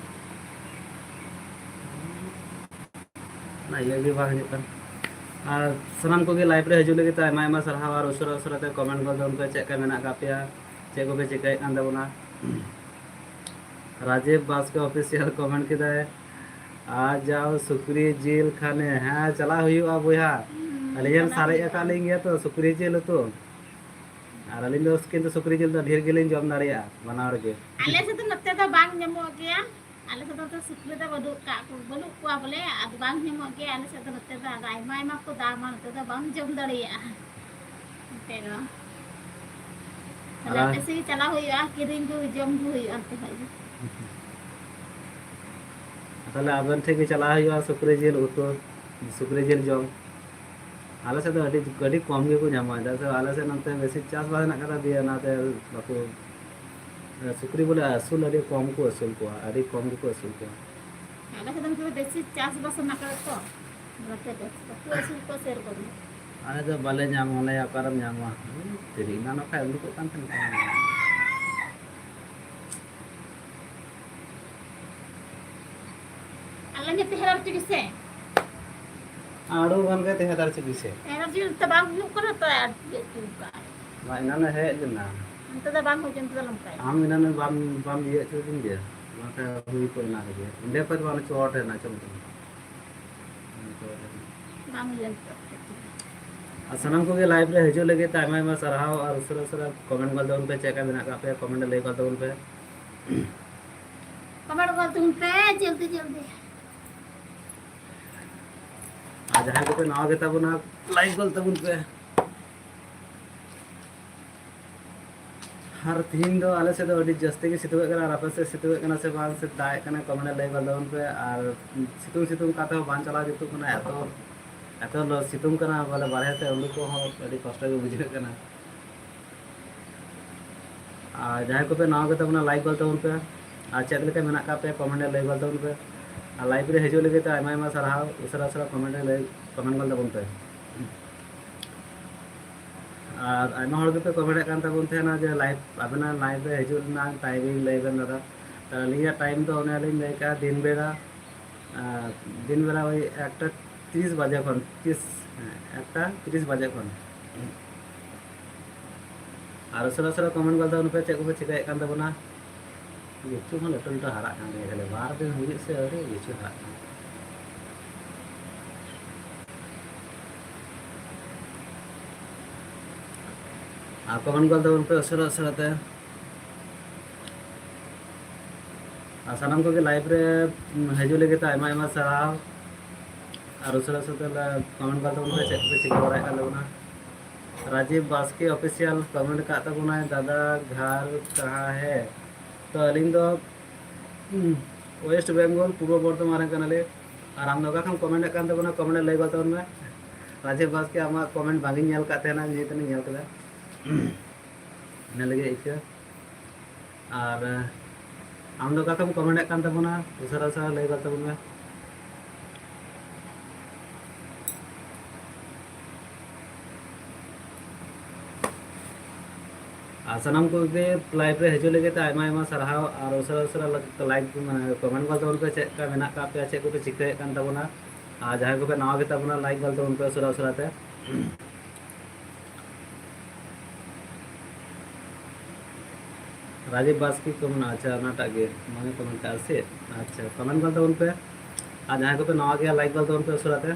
ᱚᱱᱟ ᱤᱭᱟᱹ ᱜᱮ ᱵᱟᱝ ᱦᱤᱡᱩᱜ ᱠᱟᱱ᱾ ᱟᱨ ᱥᱟᱱᱟᱢ ᱠᱚᱜᱮ live ᱨᱮ ᱦᱤᱡᱩᱜ ᱞᱟᱹᱜᱤᱫ ᱛᱮ ᱟᱭᱢᱟ ᱟᱭᱢᱟ ᱥᱟᱨᱦᱟᱣ᱾ ᱟᱨ ᱩᱥᱟᱹᱨᱟ ᱩᱥᱟᱹᱨᱟ ᱛᱮ comment ᱜᱚᱫ ᱛᱟᱵᱚᱱ ᱯᱮ, ᱪᱮᱫ ᱞᱮᱠᱟ ᱢᱮᱱᱟᱜ ᱟᱠᱟᱫ ᱯᱮᱭᱟ, ᱪᱮᱫ ᱠᱚᱯᱮ ᱪᱤᱠᱟᱹᱭᱮᱫ ᱠᱟᱱ ᱛᱟᱵᱚᱱᱟ᱾ ᱨᱟᱡᱤᱵ ᱵᱟᱥᱠᱮ official comment ᱠᱮᱫᱟᱭ, "ᱟ ᱡᱟᱣ ᱥᱩᱠᱨᱤ ᱡᱤᱞ ᱠᱷᱟᱱᱮ᱾" ᱦᱮᱸ, ᱪᱟᱞᱟᱜ ᱦᱩᱭᱩᱜᱼᱟ ᱵᱚᱭᱦᱟ᱾ ᱦᱩᱸ, ᱟᱹᱞᱤᱧ ᱦᱚᱸ ᱪᱟᱞᱟᱜ ᱥᱟᱨᱮᱡ ᱦᱩᱭᱩᱜᱼᱟ᱾ ᱟᱠᱟᱫ ᱞᱤᱧ ᱜᱮᱭᱟ ᱛᱚ ᱥᱩᱠᱨᱤ ᱡᱤᱞ ᱩᱛᱩ᱾ ᱟᱨ ᱟᱹᱞᱤᱧ ᱫᱚ ᱠᱤᱱᱛᱩ ᱥᱩᱠᱨᱤ ᱡᱤᱞ ᱫᱚ ᱰᱷᱮᱨ ᱜᱮᱞᱤᱧ ᱡᱚᱢ ᱫᱟᱲᱮᱭᱟᱜᱼᱟ, ᱵᱟᱱᱟ ᱦᱚᱲ ᱜᱮ᱾ ᱟᱞᱮ ᱥᱮᱫ ᱫᱚ ᱱᱚᱛᱮ ᱫᱚ ᱵᱟᱝ ᱧᱟᱢᱚᱜ ᱜᱮᱭᱟ᱾ ᱟᱞᱮ ᱥᱮᱫ ᱫᱚ ᱱᱚᱛᱮ ᱥᱩᱠᱨᱤ ᱫᱚ ᱵᱟᱹᱱᱩᱜ ᱠᱟᱜ ᱠᱚ, ᱵᱟᱹᱱᱩᱜ ᱠᱚᱣᱟ ᱵᱚᱞᱮ, ᱟᱫᱚ ᱵᱟᱝ ᱧᱟᱢᱚᱜ ᱜᱮᱭᱟ ᱟᱞᱮ ᱥᱮᱫ ᱫᱚ ᱱᱚᱛᱮ ᱫᱚ᱾ ᱟᱫᱚ ᱟᱭᱢᱟ ᱟᱭᱢᱟ ᱠᱚ ᱫᱟᱢᱟ, ᱱᱚᱛᱮ ᱫᱚ ᱵᱟᱢ ᱡᱚᱢ ᱫᱟᱲᱮᱭᱟᱜᱼᱟ᱾ ᱱᱚᱛᱮ ᱫᱚ᱾ ᱛᱟᱦᱞᱮ ᱟᱨ ᱟᱯᱮ ᱥᱮᱫ ᱜᱮ ᱪᱟᱞᱟᱣ ᱦᱩᱭᱩᱜᱼᱟ, ᱠᱤᱨᱤᱧ ᱠᱚ ᱡᱚᱢ ᱠᱚ ᱦᱩᱭᱩᱜᱼᱟ ᱚᱱᱛᱮ ᱠᱷᱚᱡ ᱜᱮ᱾ ᱛᱟᱦᱞᱮ ᱟᱵᱮᱱ ᱴᱷᱮᱱ ᱜᱮ ᱪᱟᱞᱟᱣ ᱦᱩᱭᱩᱜᱼᱟ, ᱥᱩᱠᱨᱤ ᱡᱤᱞ ᱩᱛᱩ, ᱥᱩᱠᱨᱤ ᱡᱤᱞ ᱡᱚᱢ᱾ ᱟᱞᱮ ᱥᱮᱫ ᱫᱚ ᱟᱹᱰᱤ, ᱟᱹᱰᱤ ᱠᱚᱢ ᱜᱮᱠᱚ ᱧᱟᱢᱚᱜᱼᱟ, ᱪᱮᱫᱟᱜ ᱥᱮ ᱟᱞᱮ ᱥᱮᱫ ᱱᱚᱛᱮ ᱵᱮᱥᱤ ᱪᱟᱥᱵᱟᱥ ᱦᱮᱱᱟᱜ ᱠᱟᱫᱟ, ᱫᱤᱭᱮ ᱚᱱᱟᱛᱮ ᱵᱟᱠᱚ, ᱥᱩᱠᱨᱤ ᱵᱚᱞᱮ ᱟᱹᱥᱩᱞ ᱟᱹᱰᱤ ᱠᱚᱢ ᱠᱚ ᱟᱹᱥᱩᱞ ᱠᱚᱣᱟ, ᱟᱹᱰᱤ ᱠᱚᱢ ᱜᱮᱠᱚ ᱟᱹᱥᱩᱞ ᱠᱚᱣᱟ᱾ ᱟᱞᱮ ᱥᱮᱫ ᱫᱚ ᱱᱚᱛᱮ ᱫᱚ ᱵᱮᱥᱤ ᱪᱟᱥᱵᱟᱥ ᱦᱮᱱᱟᱜ ᱠᱟᱫᱟ ᱛᱚ, ᱚᱱᱟᱛᱮ ᱵᱮᱥ ᱵᱟᱠᱚ ᱟᱹᱥᱩᱞ ᱠᱚᱣᱟ ᱥᱮᱨᱚᱠᱚᱢ ᱫᱚ᱾ ᱟᱞᱮ ᱫᱚ ᱵᱟᱞᱮ ᱧᱟᱢ, ᱚᱱᱮ ᱚᱠᱟᱨᱮᱢ ᱧᱟᱢᱟ? ᱛᱤᱨᱤᱡ ᱜᱟᱱ ᱵᱟᱠᱷᱟᱡ ᱩᱰᱩᱠᱚᱜ ᱠᱟᱱ ᱛᱟᱦᱮᱱᱟ᱾ ᱟᱞᱮ ᱧᱮᱯᱮ ᱦᱮᱨᱟᱨ ᱪᱤᱠᱤ ᱥᱮ? ᱟᱲᱩ ᱜᱟᱱ ᱜᱮ ᱛᱟᱦᱮᱸ ᱫᱟᱲᱮ ᱪᱤᱠᱤ ᱥᱮ? ᱦᱮᱨᱟᱨ ᱪᱤᱠᱤ ᱱᱚᱛᱮ ᱵᱟᱝ ᱦᱩᱭᱩᱜ ᱠᱟᱱᱟ ᱛᱚ, ᱟᱨ ᱪᱮᱫ ᱪᱚ ᱚᱱᱠᱟ᱾ ᱢᱟ ᱮᱱᱟᱱᱮ ᱦᱮᱡ ᱞᱮᱱᱟ᱾ ᱱᱚᱛᱮ ᱫᱚ ᱵᱟᱝ ᱦᱩᱭ ᱠᱟᱱᱟ, ᱱᱚᱛᱮ ᱫᱚ ᱱᱚᱝᱠᱟ᱾ ᱟᱢ ᱮᱱᱟᱱᱮ ᱵᱟᱢ, ᱵᱟᱢ ᱤᱭᱟᱹ ᱦᱚᱪᱚ ᱠᱤᱧ ᱜᱮᱭᱟ? ᱚᱱᱟᱛᱮ ᱦᱩᱭ ᱠᱚᱜ ᱮᱱᱟ ᱨᱮᱜᱮ᱾ ᱚᱸᱰᱮ ᱠᱷᱚᱡ ᱫᱚ ᱵᱟᱝ, ᱪᱚᱴ ᱨᱮ ᱱᱟᱪᱚ ᱢᱮ᱾ ᱵᱟᱝ ᱦᱩᱭ ᱞᱮᱱ ᱛᱟᱯᱮ᱾ ᱟᱨ ᱥᱟᱱᱟᱢ ᱠᱚᱜᱮ live ᱨᱮ ᱦᱤᱡᱩᱜ ᱞᱟᱹᱜᱤᱫ ᱛᱮ ᱟᱭᱢᱟ ᱟᱭᱢᱟ ᱥᱟᱨᱦᱟᱣ᱾ ᱟᱨ ᱩᱥᱟᱹᱨᱟ ᱩᱥᱟᱹᱨᱟ comment ᱜᱚᱫ ᱛᱟᱵᱚᱱ ᱯᱮ, ᱪᱮᱫ ᱞᱮᱠᱟ ᱢᱮᱱᱟᱜ ᱠᱟᱜ ᱯᱮᱭᱟ, comment ᱨᱮ ᱞᱟᱹᱭ ᱜᱚᱫ ᱛᱟᱵᱚᱱ ᱯᱮ᱾ Comment ᱜᱚᱫ ᱛᱟᱵᱚᱱ ᱯᱮ ᱡᱚᱞᱫᱤ ᱡᱚᱞᱫᱤ᱾ ᱟᱨ ᱡᱟᱦᱟᱸᱭ ᱠᱚᱯᱮ ᱱᱟᱣᱟ ᱜᱮᱛᱟ ᱵᱚᱱᱟ, like ᱜᱚᱫ ᱛᱟᱵᱚᱱ ᱯᱮ᱾ ᱟᱨ ᱛᱤᱦᱤᱧ ᱫᱚ ᱟᱞᱮ ᱥᱮᱫ ᱫᱚ ᱟᱹᱰᱤ ᱡᱟᱹᱥᱛᱤ ᱜᱮ ᱥᱤᱛᱩᱝ ᱮᱫ ᱠᱟᱱᱟ᱾ ᱟᱨ ᱟᱯᱮ ᱥᱮᱫ ᱥᱤᱛᱩᱝ ᱮᱫ ᱠᱟᱱᱟ ᱥᱮ ᱵᱟᱝ, ᱥᱮ ᱫᱟᱜ ᱮᱫ ᱠᱟᱱᱟ, comment ᱨᱮ ᱞᱟᱹᱭ ᱜᱚᱫ ᱛᱟᱵᱚᱱ ᱯᱮ᱾ ᱟᱨ ᱥᱤᱛᱩᱝ ᱥᱤᱛᱩᱝ ᱠᱟᱛᱮ ᱦᱚᱸ ᱵᱟᱝ ᱪᱟᱞᱟᱣ ᱡᱩᱛᱩᱜ ᱠᱟᱱᱟ, ᱮᱛᱚ, ᱮᱛᱚ ᱞᱚ-, ᱥᱤᱛᱩᱝ ᱠᱟᱱᱟ, ᱵᱚᱞᱮ ᱵᱟᱨᱦᱮ ᱥᱮᱫ ᱩᱰᱩᱠ ᱠᱚᱦᱚᱸ ᱟᱹᱰᱤ ᱠᱚᱥᱴᱚ ᱜᱮ ᱵᱩᱡᱷᱟᱹᱜ ᱠᱟᱱᱟ᱾ ᱟᱨ ᱡᱟᱦᱟᱸᱭ ᱠᱚᱯᱮ ᱱᱟᱣᱟ ᱜᱮᱛᱟ ᱵᱚᱱᱟ, like ᱜᱚᱫ ᱛᱟᱵᱚᱱ ᱯᱮ᱾ ᱟᱨ ᱪᱮᱫ ᱞᱮᱠᱟ ᱢᱮᱱᱟᱜ ᱠᱟᱜ ᱯᱮ, comment ᱨᱮ ᱞᱟᱹᱭ ᱜᱚᱫ ᱛᱟᱵᱚᱱ ᱯᱮ᱾ ᱟᱨ live ᱨᱮ ᱦᱤᱡᱩᱜ ᱞᱟᱹᱜᱤᱫ ᱛᱮ ᱟᱭᱢᱟ ᱟᱭᱢᱟ ᱥᱟᱨᱦᱟᱣ᱾ ᱩᱥᱟᱹᱨᱟ ᱩᱥᱟᱹᱨᱟ comment ᱨᱮ ᱞᱟᱹᱭ, comment ᱜᱚᱫ ᱛᱟᱵᱚᱱ ᱯᱮ᱾ ᱟᱨ ᱟᱭᱢᱟ ᱦᱚᱲ ᱜᱮᱯᱮ comment ᱮᱫ ᱠᱟᱱ ᱛᱟᱵᱚᱱ ᱛᱟᱦᱮᱱᱟ ᱡᱮ live, ᱟᱵᱮᱱᱟᱜ live ᱨᱮ ᱦᱤᱡᱩᱜ ᱨᱮᱱᱟᱜ timing ᱞᱟᱹᱭ ᱵᱮᱱ ᱫᱟᱫᱟ᱾ ᱛᱚ ᱟᱹᱞᱤᱧᱟᱜ time ᱫᱚ ᱚᱱᱮ ᱞᱤᱧ ᱞᱟᱹᱭ ᱠᱟᱜᱼᱟ, ᱫᱤᱱ ᱵᱮᱲᱟ, ᱟᱨ ᱫᱤᱱ ᱵᱮᱲᱟ ᱳᱭ ᱮᱠᱴᱟ ᱛᱤᱨᱤᱥ ᱵᱟᱡᱮ ᱠᱷᱚᱱ, ᱛᱤᱨᱤᱥ, ᱦᱮᱸ, ᱮᱠᱴᱟ ᱛᱤᱨᱤᱥ ᱵᱟᱡᱮ ᱠᱷᱚᱱ᱾ ᱟᱨ ᱩᱥᱟᱹᱨᱟ ᱩᱥᱟᱹᱨᱟ comment ᱜᱚᱫ ᱛᱟᱵᱚᱱ ᱯᱮ, ᱪᱮᱫ ᱠᱚᱯᱮ ᱪᱤᱠᱟᱹᱭᱮᱫ ᱠᱟᱱ ᱛᱟᱵᱚᱱᱟ? ᱞᱤᱪᱩ ᱦᱚᱸ ᱞᱟᱹᱴᱩ ᱞᱟᱹᱴᱩ ᱦᱟᱨᱟᱜ ᱠᱟᱱ ᱜᱮᱭᱟ, ᱠᱷᱟᱹᱞᱤ ᱵᱟᱨ ᱫᱤᱱ ᱦᱩᱭᱩᱜ ᱥᱮ ᱟᱹᱣᱨᱤ, ᱞᱤᱪᱩ ᱦᱟᱨᱟᱜ ᱠᱟᱱᱟ᱾ ᱟᱨ comment ᱜᱚᱫ ᱛᱟᱵᱚᱱ ᱯᱮ ᱩᱥᱟᱹᱨᱟ ᱩᱥᱟᱹᱨᱟ ᱛᱮ᱾ ᱟᱨ ᱥᱟᱱᱟᱢ ᱠᱚᱜᱮ live ᱨᱮ, ᱩᱢ, ᱦᱤᱡᱩᱜ ᱞᱟᱹᱜᱤᱫ ᱛᱮ ᱟᱭᱢᱟ ᱟᱭᱢᱟ ᱥᱟᱨᱦᱟᱣ᱾ ᱟᱨ ᱩᱥᱟᱹᱨᱟ ᱩᱥᱟᱹᱨᱟ ᱛᱮ comment ᱜᱚᱫ ᱛᱟᱵᱚᱱ ᱯᱮ, ᱪᱮᱫ ᱠᱚᱯᱮ ᱪᱤᱠᱟᱹ ᱵᱟᱲᱟᱭᱮᱫ ᱠᱟᱱ ᱛᱟᱵᱚᱱᱟ᱾ ᱨᱟᱡᱤᱵᱽ ᱵᱟᱥᱠᱮ official comment ᱠᱟᱜ ᱛᱟᱵᱚᱱᱟᱭ, "ᱫᱟᱫᱟ ᱜᱷᱟᱨ ᱠᱟᱦᱟᱸ ᱦᱮ?" ᱛᱚ ᱟᱹᱞᱤᱧ ᱫᱚ, ᱩᱢ, West Bengal, ᱯᱩᱨᱵᱚ ᱵᱚᱨᱫᱷᱚᱢᱟᱱ ᱨᱮᱱ ᱠᱟᱱᱟᱞᱤᱧ᱾ ᱟᱨ ᱟᱢ ᱫᱚ ᱚᱠᱟ ᱠᱷᱚᱱ comment ᱮᱫ ᱠᱟᱱ ᱛᱟᱵᱚᱱᱟ, comment ᱨᱮ ᱞᱟᱹᱭ ᱜᱚᱫ ᱛᱟᱵᱚᱱ ᱢᱮ᱾ ᱨᱟᱡᱤᱵᱽ ᱵᱟᱥᱠᱮ, ᱟᱢᱟᱜ comment ᱵᱟᱝ ᱤᱧ ᱧᱮᱞ ᱠᱟᱫ ᱛᱟᱦᱮᱱᱟ, ᱱᱤᱛ ᱤᱧ ᱧᱮᱞ ᱠᱮᱫᱟ᱾ ᱤᱱᱟᱹ ᱞᱟᱹᱜᱤᱫ ᱤᱠᱟᱹ᱾ ᱟᱨ, ᱮ, ᱟᱢ ᱫᱚ ᱚᱠᱟ ᱠᱷᱚᱱ comment ᱮᱫ ᱠᱟᱱ ᱛᱟᱵᱚᱱᱟ? ᱩᱥᱟᱹᱨᱟ ᱩᱥᱟᱹᱨᱟ ᱞᱟᱹᱭ ᱜᱚᱫ ᱛᱟᱵᱚᱱ ᱢᱮ᱾ ᱟᱨ ᱥᱟᱱᱟᱢ ᱠᱚᱜᱮ live ᱨᱮ ᱦᱤᱡᱩᱜ ᱞᱟᱹᱜᱤᱫ ᱛᱮ ᱟᱭᱢᱟ ᱟᱭᱢᱟ ᱥᱟᱨᱦᱟᱣ᱾ ᱟᱨ ᱩᱥᱟᱹᱨᱟ ᱩᱥᱟᱹᱨᱟ like, ᱢᱟᱱᱮ, comment ᱜᱚᱫ ᱛᱟᱵᱚᱱ ᱯᱮ, ᱪᱮᱫ ᱞᱮᱠᱟ ᱢᱮᱱᱟᱜ ᱠᱟᱜ ᱯᱮᱭᱟ, ᱪᱮᱫ ᱠᱚᱯᱮ ᱪᱤᱠᱟᱹᱭᱮᱫ ᱠᱟᱱ ᱛᱟᱵᱚᱱᱟ᱾ ᱟᱨ ᱡᱟᱦᱟᱸᱭ ᱠᱚᱯᱮ ᱱᱟᱣᱟ ᱜᱮᱛᱟ ᱵᱚᱱᱟ, like ᱜᱚᱫ ᱛᱟᱵᱚᱱ ᱯᱮ ᱩᱥᱟᱹᱨᱟ ᱩᱥᱟᱹᱨᱟ ᱛᱮ᱾ ᱨᱟᱡᱤᱵ ᱵᱟᱥᱠᱮ ᱠᱚ ᱢᱮᱱᱟ, ᱟᱪᱪᱷᱟ, ᱚᱱᱟᱴᱟᱜ ᱜᱮ ᱢᱟᱱᱮ ᱠᱚ ᱢᱮᱱ ᱠᱟᱜᱼᱟ ᱥᱮ? ᱟᱪᱪᱷᱟ, ᱠᱚᱢᱮᱱᱴ ᱜᱚᱫ ᱛᱟᱵᱚᱱ ᱯᱮ᱾ ᱟᱨ ᱡᱟᱦᱟᱸᱭ ᱠᱚᱯᱮ ᱱᱟᱣᱟ ᱜᱮᱭᱟ, ᱞᱟᱭᱤᱠ ᱜᱚᱫ ᱛᱟᱵᱚᱱ ᱯᱮ ᱩᱥᱟᱹᱨᱟ ᱛᱮ᱾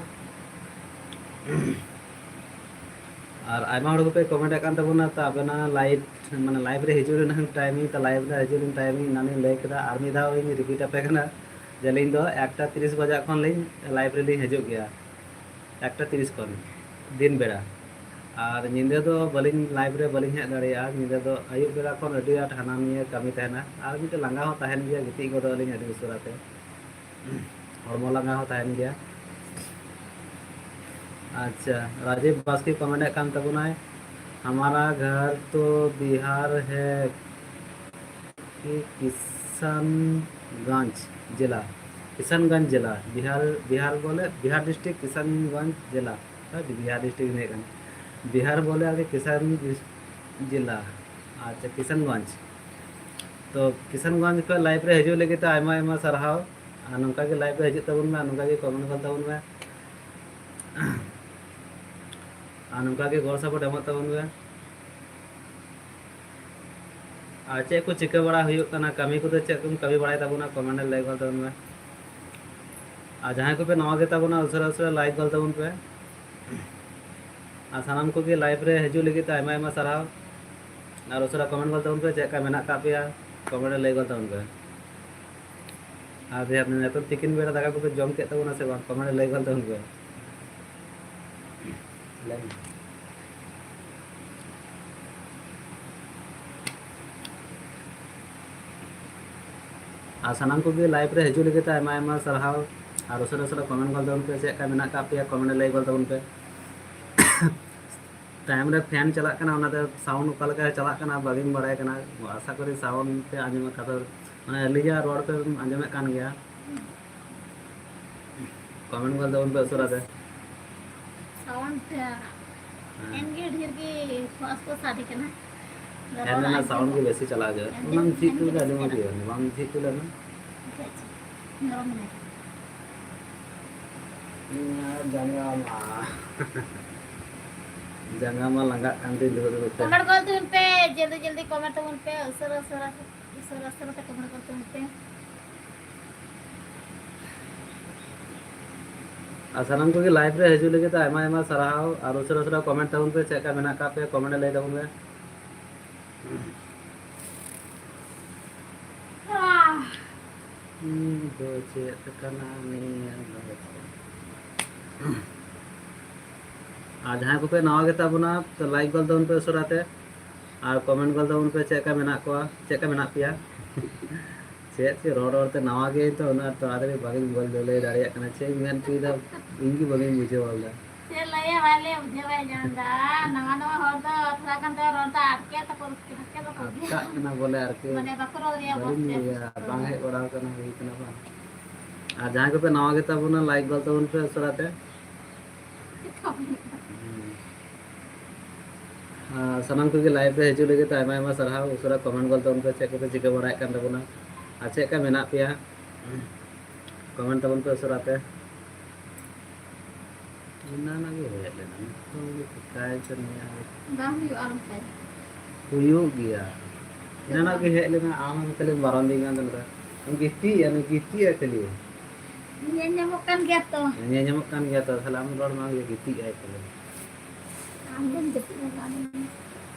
ᱟᱨ ᱟᱭᱢᱟ ᱦᱚᱲ ᱠᱚᱯᱮ ᱠᱚᱢᱮᱱᱴ ᱮᱫ ᱠᱟᱱ ᱛᱟᱵᱚᱱᱟ, ᱛᱚ ᱟᱵᱮᱱᱟᱜ ᱞᱟᱭᱤᱵᱷ ᱢᱟᱱᱮ ᱞᱟᱭᱤᱵᱷ ᱨᱮ ᱦᱤᱡᱩᱜ ᱨᱮᱱᱟᱜ ᱴᱟᱭᱢᱤᱝ, ᱛᱚ ᱞᱟᱭᱤᱵᱷ ᱨᱮ ᱦᱤᱡᱩᱜ ᱨᱮᱱᱟᱜ ᱴᱟᱭᱢᱤᱝ ᱮᱱᱟᱱᱤᱧ ᱞᱟᱹᱭ ᱠᱮᱫᱟ, ᱟᱨ ᱢᱤᱫ ᱫᱷᱟᱣ ᱤᱧ ᱨᱤᱯᱤᱴ ᱟᱯᱮ ᱠᱟᱱᱟ ᱡᱮ ᱟᱹᱞᱤᱧ ᱫᱚ ᱮᱠᱴᱟ ᱛᱤᱨᱤᱥ ᱵᱟᱡᱟᱜ ᱠᱷᱚᱱ ᱞᱤᱧ ᱞᱟᱭᱤᱵᱷ ᱨᱮᱞᱤᱧ ᱦᱤᱡᱩᱜ ᱜᱮᱭᱟ, ᱮᱠᱴᱟ ᱛᱤᱨᱤᱥ ᱠᱷᱚᱱ ᱫᱤᱱ ᱵᱮᱲᱟ᱾ ᱟᱨ ᱧᱤᱫᱟᱹ ᱫᱚ ᱵᱟᱹᱞᱤᱧ ᱞᱟᱭᱤᱵᱷ ᱨᱮ ᱵᱟᱹᱞᱤᱧ ᱦᱮᱡ ᱫᱟᱲᱮᱭᱟᱜᱼᱟ, ᱧᱤᱫᱟᱹ ᱫᱚ ᱟᱹᱭᱩᱵ ᱵᱮᱲᱟ ᱠᱷᱚᱱ ᱟᱹᱰᱤ ᱟᱸᱴ ᱦᱟᱱᱟ ᱱᱤᱭᱟᱹ ᱠᱟᱹᱢᱤ ᱛᱟᱦᱮᱱᱟ, ᱟᱨ ᱢᱤᱫᱴᱮᱱ ᱞᱟᱸᱜᱟ ᱦᱚᱸ ᱛᱟᱦᱮᱱ ᱜᱮᱭᱟ, ᱜᱤᱛᱤᱡ ᱜᱚᱫᱚᱜ ᱟᱹᱞᱤᱧ ᱟᱹᱰᱤ ᱩᱥᱟᱹᱨᱟ ᱛᱮ, ᱦᱚᱲᱢᱚ ᱞᱟᱸᱜᱟ ᱦᱚᱸ ᱛᱟᱦᱮᱱ ᱜᱮᱭᱟ᱾ ᱟᱪᱪᱷᱟ, ᱨᱟᱡᱤᱵ ᱵᱟᱥᱠᱮ ᱠᱚᱢᱮᱱᱴ ᱮᱫ ᱠᱟᱱ ᱛᱟᱵᱚᱱᱟᱭ, ᱦᱟᱢᱟᱨᱟ ᱜᱷᱟᱨ ᱛᱚ ᱵᱤᱦᱟᱨ ᱦᱮ ᱠᱤ ᱠᱤᱥᱟᱱᱜᱚᱸᱡᱽ ᱡᱮᱞᱟ, ᱠᱤᱥᱟᱱᱜᱚᱸᱡᱽ ᱡᱮᱞᱟ, ᱵᱤᱦᱟᱨ, ᱵᱤᱦᱟᱨ ᱵᱚᱞᱮ ᱵᱤᱦᱟᱨ ᱰᱤᱥᱴᱨᱤᱠᱴ ᱠᱤᱥᱟᱱᱜᱚᱸᱡᱽ ᱡᱮᱞᱟ, ᱦᱮᱸ, ᱵᱤᱦᱟᱨ ᱰᱤᱥᱴᱨᱤᱠᱴ ᱞᱟᱹᱭᱮᱫ ᱠᱟᱱ, ᱵᱤᱦᱟᱨ ᱵᱚᱞᱮ ᱟᱜᱮ ᱠᱤᱥᱟᱱ ᱡᱮᱞᱟ, ᱟᱪᱪᱷᱟ, ᱠᱤᱥᱟᱱᱜᱚᱸᱡᱽ᱾ ᱛᱚ ᱠᱤᱥᱟᱱᱜᱚᱸᱡᱽ ᱠᱷᱚᱱ ᱞᱟᱭᱤᱵᱷ ᱨᱮ ᱦᱤᱡᱩᱜ ᱞᱟᱹᱜᱤᱫ ᱛᱮ ᱟᱭᱢᱟ ᱟᱭᱢᱟ ᱥᱟᱨᱦᱟᱣ᱾ ᱟᱨ ᱱᱚᱝᱠᱟ ᱜᱮ ᱞᱟᱭᱤᱵᱷ ᱨᱮ ᱦᱤᱡᱩᱜ ᱛᱟᱵᱚᱱ ᱢᱮ, ᱟᱨ ᱱᱚᱝᱠᱟ ᱜᱮ ᱠᱚᱢᱮᱱᱴ ᱜᱚᱫ ᱛᱟᱵᱚᱱ ᱢᱮ, ᱟᱨ ᱱᱚᱝᱠᱟ ᱜᱮ ᱜᱚᱲ ᱥᱟᱯᱳᱨᱴ ᱮᱢᱚᱜ ᱛᱟᱵᱚᱱ ᱢᱮ᱾ ᱟᱨ ᱪᱮᱫ ᱠᱚ ᱪᱤᱠᱟᱹ ᱵᱟᱲᱟ ᱦᱩᱭᱩᱜ ᱠᱟᱱᱟ, ᱠᱟᱹᱢᱤ ᱠᱚᱫᱚ ᱪᱮᱫ ᱠᱚᱢ ᱠᱟᱹᱢᱤ ᱵᱟᱲᱟᱭ ᱛᱟᱵᱚᱱᱟ, ᱠᱚᱢᱮᱱᱴ ᱨᱮ ᱞᱟᱹᱭ ᱜᱚᱫ ᱛᱟᱵᱚᱱ ᱢᱮ᱾ ᱟᱨ ᱡᱟᱦᱟᱸᱭ ᱠᱚᱯᱮ ᱱᱟᱣᱟ ᱜᱮ ᱛᱟᱵᱚᱱᱟ, ᱩᱥᱟᱹᱨᱟ ᱩᱥᱟᱹᱨᱟ ᱞᱟᱭᱤᱠ ᱜᱚᱫ ᱛᱟᱵᱚᱱ ᱯᱮ᱾ ᱟᱨ ᱥᱟᱱᱟᱢ ᱠᱚᱜᱮ ᱞᱟᱭᱤᱵᱷ ᱨᱮ ᱦᱤᱡᱩᱜ ᱞᱟᱹᱜᱤᱫ ᱛᱮ ᱟᱭᱢᱟ ᱟᱭᱢᱟ ᱥᱟᱨᱦᱟᱣ᱾ ᱟᱨ ᱩᱥᱟᱹᱨᱟ ᱠᱚᱢᱮᱱᱴ ᱜᱚᱫ ᱛᱟᱵᱚᱱ ᱯᱮ, ᱪᱮᱫ ᱞᱮᱠᱟ ᱢᱮᱱᱟᱜ ᱟᱠᱟᱫ ᱯᱮᱭᱟ, ᱠᱚᱢᱮᱱᱴ ᱨᱮ ᱞᱟᱹᱭ ᱜᱚᱫ ᱛᱟᱵᱚᱱ ᱯᱮ᱾ ᱟᱨ ᱱᱤᱛᱚᱜ ᱛᱤᱠᱤᱱ ᱵᱮᱲᱟ ᱫᱟᱠᱟ ᱠᱚᱯᱮ ᱡᱚᱢ ᱠᱮᱫ ᱛᱟᱵᱚᱱᱟ ᱥᱮ ᱵᱟᱝ, ᱠᱚᱢᱮᱱᱴ ᱨᱮ ᱞᱟᱹᱭ ᱜᱚᱫ ᱛᱟᱵᱚᱱ ᱯᱮ᱾ ᱞᱟᱹᱭ ᱢᱮ᱾ ᱟᱨ ᱥᱟᱱᱟᱢ ᱠᱚᱜᱮ ᱞᱟᱭᱤᱵᱷ ᱨᱮ ᱦᱤᱡᱩᱜ ᱞᱟᱹᱜᱤᱫ ᱛᱮ ᱟᱭᱢᱟ ᱟᱭᱢᱟ ᱥᱟᱨᱦᱟᱣ᱾ ᱟᱨ ᱩᱥᱟᱹᱨᱟ ᱩᱥᱟᱹᱨᱟ ᱠᱚᱢᱮᱱᱴ ᱜᱚᱫ ᱛᱟᱵᱚᱱ ᱯᱮ, ᱪᱮᱫ ᱞᱮᱠᱟ ᱢᱮᱱᱟᱜ ᱟᱠᱟᱫ ᱯᱮᱭᱟ, ᱠᱚᱢᱮᱱᱴ ᱨᱮ ᱞᱟᱹᱭ ᱜᱚᱫ ᱛᱟᱵᱚᱱ ᱯᱮ᱾ ᱛᱟᱭᱚᱢ ᱨᱮ ᱯᱷᱮᱱ ᱪᱟᱞᱟᱜ ᱠᱟᱱᱟ, ᱚᱱᱟᱛᱮ ᱥᱟᱣᱩᱱᱰ ᱚᱠᱟ ᱞᱮᱠᱟ ᱪᱟᱞᱟᱜ ᱠᱟᱱᱟ ᱵᱟᱹᱞᱤᱧ ᱵᱟᱲᱟᱭ ᱠᱟᱱᱟ᱾ ᱟᱥᱟ ᱠᱚᱨᱤ ᱥᱟᱣᱩᱱᱰ ᱯᱮ ᱟᱸᱡᱚᱢᱮᱫ, ᱠᱟᱛᱷᱟ ᱢᱟᱱᱮ ᱟᱹᱞᱤᱧᱟᱜ ᱨᱚᱲ ᱯᱮ ᱟᱸᱡᱚᱢᱮᱫ ᱠᱟᱱ ᱜᱮᱭᱟ᱾ ᱠᱚᱢᱮᱱᱴ ᱜᱚᱫ ᱛᱟᱵᱚᱱ ᱯᱮ ᱩᱥᱟᱹᱨᱟ ᱛᱮ᱾ ᱥᱟᱣᱩᱱᱰ ᱛᱮ ᱦᱮᱸ᱾ ᱮᱱ ᱜᱮ ᱰᱷᱮᱨ ᱜᱮ ᱯᱷᱟᱥ ᱠᱚ ᱥᱟᱰᱮ ᱠᱟᱱᱟ᱾ ᱯᱷᱮᱱ ᱨᱚᱲ ᱨᱮᱱᱟᱜ ᱥᱟᱣᱩᱱᱰ ᱜᱮ ᱟᱸᱡᱚᱢᱚᱜ ᱵᱮᱥᱤ ᱪᱟᱞᱟᱜ ᱜᱮᱭᱟ᱾ ᱮᱱ ᱚᱱᱟᱢ ᱜᱮ ᱡᱷᱤᱡ ᱮᱱ ᱜᱮ ᱛᱩᱞ ᱞᱮ ᱵᱮᱥᱤ ᱟᱸᱡᱚᱢᱚᱜ ᱪᱟᱞᱟᱜ ᱜᱮᱭᱟ, ᱵᱟᱢ ᱡᱷᱤᱡ ᱛᱩᱞ ᱞᱮᱱᱟ᱾ ᱟᱪᱪᱷᱟ, ᱟᱪᱪᱷᱟ᱾ ᱱᱚᱨᱚᱢ ᱢᱮᱱᱟᱭ ᱠᱟᱱᱟ᱾ ᱤᱧ ᱟᱨ ᱡᱟᱸᱜᱟ ᱢᱟ᱾ ᱡᱟᱸᱜᱟ ᱢᱟ ᱞᱟᱸᱜᱟᱜ ᱠᱟᱱ ᱛᱤᱧ ᱫᱩᱲᱩᱵ ᱫᱩᱲᱩᱵ ᱛᱮ᱾ ᱠᱚᱢᱮᱱᱴ ᱜᱚᱞ ᱛᱟᱵᱚᱱ ᱯᱮ, ᱡᱚᱞᱫᱤ ᱡᱚᱞᱫᱤ ᱠᱚᱢᱮᱱᱴ ᱛᱟᱵᱚᱱ ᱯᱮ, ᱩᱥᱟᱹᱨᱟ ᱩᱥᱟᱹᱨᱟ ᱩᱥᱟᱹᱨᱟ ᱩᱥᱟᱹᱨᱟ ᱛᱮ ᱠᱚᱢᱮᱱᱴ ᱜᱚᱞ ᱛᱟᱵᱚᱱ ᱯᱮ᱾ ᱟᱨ ᱥᱟᱱᱟᱢ ᱠᱚᱜᱮ ᱞᱟᱭᱤᱵᱷ ᱨᱮ ᱦᱤᱡᱩᱜ ᱞᱟᱹᱜᱤᱫ ᱛᱮ ᱟᱭᱢᱟ ᱟᱭᱢᱟ ᱥᱟᱨᱦᱟᱣ᱾ ᱟᱨ ᱩᱥᱟᱹᱨᱟ ᱩᱥᱟᱹᱨᱟ ᱠᱚᱢᱮᱱᱴ ᱛᱟᱵᱚᱱ ᱯᱮ, ᱪᱮᱫ ᱞᱮᱠᱟ ᱢᱮᱱᱟᱜ ᱟᱠᱟᱫ ᱯᱮᱭᱟ, ᱠᱚᱢᱮᱱᱴ ᱨᱮ ᱞᱟᱹᱭ ᱛᱟᱵᱚᱱ ᱯᱮ᱾ ᱤᱧ ᱫᱚ ᱪᱮᱫ ᱠᱟᱱᱟ ᱱᱤᱭᱟᱹ ᱫᱚ ᱪᱮᱫ? ᱟᱨ ᱡᱟᱦᱟᱸᱭ ᱠᱚᱯᱮ ᱱᱟᱣᱟ ᱜᱮᱛᱟ ᱵᱚᱱᱟ, ᱛᱚ ᱞᱟᱭᱤᱠ ᱜᱚᱞ ᱛᱟᱵᱚᱱ ᱯᱮ ᱩᱥᱟᱹᱨᱟ ᱛᱮ, ᱟᱨ ᱠᱚᱢᱮᱱᱴ ᱜᱚᱞ ᱛᱟᱵᱚᱱ ᱯᱮ ᱪᱮᱫ ᱞᱮᱠᱟ ᱢᱮᱱᱟᱜ ᱠᱚᱣᱟ, ᱪᱮᱫ ᱞᱮᱠᱟ ᱢᱮᱱᱟᱜ ᱯᱮᱭᱟ᱾ ᱪᱮᱫ ᱪᱮᱫ ᱨᱚᱲ ᱨᱚᱲ ᱛᱮ ᱱᱟᱣᱟ ᱜᱮ ᱛᱚ, ᱩᱱᱟᱹᱜ ᱛᱟᱲᱟᱛᱟᱲᱤ ᱵᱟᱹᱞᱤᱧ ᱜᱚᱞ ᱞᱟᱹᱭ ᱫᱟᱲᱮᱭᱟᱜ ᱠᱟᱱᱟ, ᱪᱮᱫ ᱤᱧ ᱢᱮᱱ ᱦᱚᱪᱚᱭᱮᱫᱟ ᱤᱧ ᱜᱮ ᱵᱟᱹᱞᱤᱧ ᱵᱩᱡᱷᱟᱹᱣ ᱞᱮᱫᱟ᱾ ᱪᱮᱫ ᱞᱟᱹᱭᱟ ᱵᱟᱞᱮ ᱵᱩᱡᱷᱟᱹᱣ ᱵᱟᱭ ᱧᱟᱢ ᱮᱫᱟ᱾ ᱱᱟᱣᱟ ᱱᱟᱣᱟ ᱦᱚᱲ ᱫᱚ ᱛᱷᱚᱲᱟ ᱜᱟᱱ ᱫᱚ ᱨᱚᱲ ᱫᱚ ᱟᱴᱠᱮ ᱛᱟᱠᱚ, ᱨᱟᱹᱥᱠᱟᱹ ᱨᱟᱹᱥᱠᱟᱹ ᱫᱚᱠᱚ ᱵᱩᱡᱷᱟᱹᱣᱟ᱾ ᱟᱴᱠᱟᱜ ᱠᱟᱱᱟ ᱵᱚᱞᱮ ᱟᱨᱠᱤ᱾ ᱢᱟᱱᱮ ᱵᱟᱠᱚ ᱨᱚᱲ ᱫᱟᱲᱮᱭᱟᱜᱼᱟ ᱵᱟᱹᱞᱤᱧ ᱢᱚᱡᱽ ᱛᱮ᱾ ᱞᱟᱹᱭᱟ, ᱵᱟᱝ ᱦᱮᱡ ᱵᱟᱲᱟ ᱟᱠᱟᱱᱟ, ᱦᱩᱭ ᱠᱟᱱᱟ ᱵᱟᱝ᱾ ᱟᱨ ᱡᱟᱦᱟᱸᱭ ᱠᱚᱯᱮ ᱱᱟᱣᱟ ᱜᱮᱛᱟ ᱵᱚᱱᱟ, ᱞᱟᱭᱤᱠ ᱜᱚᱞ ᱛᱟᱵᱚᱱ ᱯᱮ ᱩᱥᱟᱹᱨᱟ ᱛᱮ᱾ ᱦᱩᱸ᱾ ᱟᱨ ᱥᱟᱱᱟᱢ ᱠᱚᱜᱮ ᱞᱟᱭᱤᱵᱷ ᱨᱮ ᱦᱤᱡᱩᱜ ᱞᱟᱹᱜᱤᱫ ᱛᱮ ᱟᱭᱢᱟ ᱟᱭᱢᱟ ᱥᱟᱨᱦᱟᱣ᱾ ᱩᱥᱟᱹᱨᱟ ᱠᱚᱢᱮᱱᱴ ᱜᱚᱞ ᱛᱟᱵᱚᱱ ᱯᱮ, ᱪᱮᱫ ᱠᱚᱯᱮ ᱪᱤᱠᱟᱹ ᱵᱟᱲᱟᱭᱮᱫ ᱠᱟᱱ ᱛᱟᱵᱚᱱᱟ ᱟᱨ ᱪᱮᱫ ᱞᱮᱠᱟ ᱢᱮᱱᱟᱜ ᱯᱮᱭᱟ, ᱠᱚᱢᱮᱱᱴ ᱛᱟᱵᱚᱱ ᱯᱮ ᱩᱥᱟᱹᱨᱟ ᱛᱮ᱾ ᱮᱱᱟᱱᱟᱜ ᱜᱮ ᱦᱮᱡ ᱞᱮᱱᱟ, ᱱᱤᱛᱚᱝ ᱜᱮ ᱪᱤᱠᱟᱭ ᱪᱚ ᱱᱤᱭᱟᱹ᱾ ᱵᱟᱝ ᱦᱩᱭᱩᱜᱼᱟ ᱚᱱᱠᱟ᱾ ᱦᱩᱭᱩᱜ ᱜᱮᱭᱟ᱾ ᱮᱱᱟᱱᱟᱜ ᱜᱮ ᱦᱮᱡ ᱞᱮᱱᱟ, ᱟᱢ ᱠᱷᱟᱹᱞᱤᱢ ᱵᱟᱨᱚᱱ ᱫᱤᱧ ᱠᱟᱱ ᱛᱟᱦᱮᱱᱟ᱾ ᱜᱤᱛᱤᱡ, ᱜᱤᱛᱤᱡ ᱟᱭ ᱠᱷᱟᱹᱞᱤ᱾ ᱧᱮᱞ ᱧᱟᱢᱚᱜ ᱠᱟᱱ ᱜᱮᱭᱟ ᱛᱚ᱾ ᱧᱮᱞ ᱧᱟᱢᱚᱜ ᱠᱟᱱ ᱜᱮᱭᱟ ᱛᱚ, ᱛᱟᱦᱞᱮ ᱟᱢ ᱨᱚᱲ ᱢᱟ ᱜᱤᱛᱤᱡ ᱟᱭ ᱠᱷᱟᱹᱞᱤ᱾ ᱟᱢ ᱫᱚᱢ ᱡᱟᱹᱯᱤᱫ ᱞᱟᱜᱟᱣ ᱫᱤᱧᱟ᱾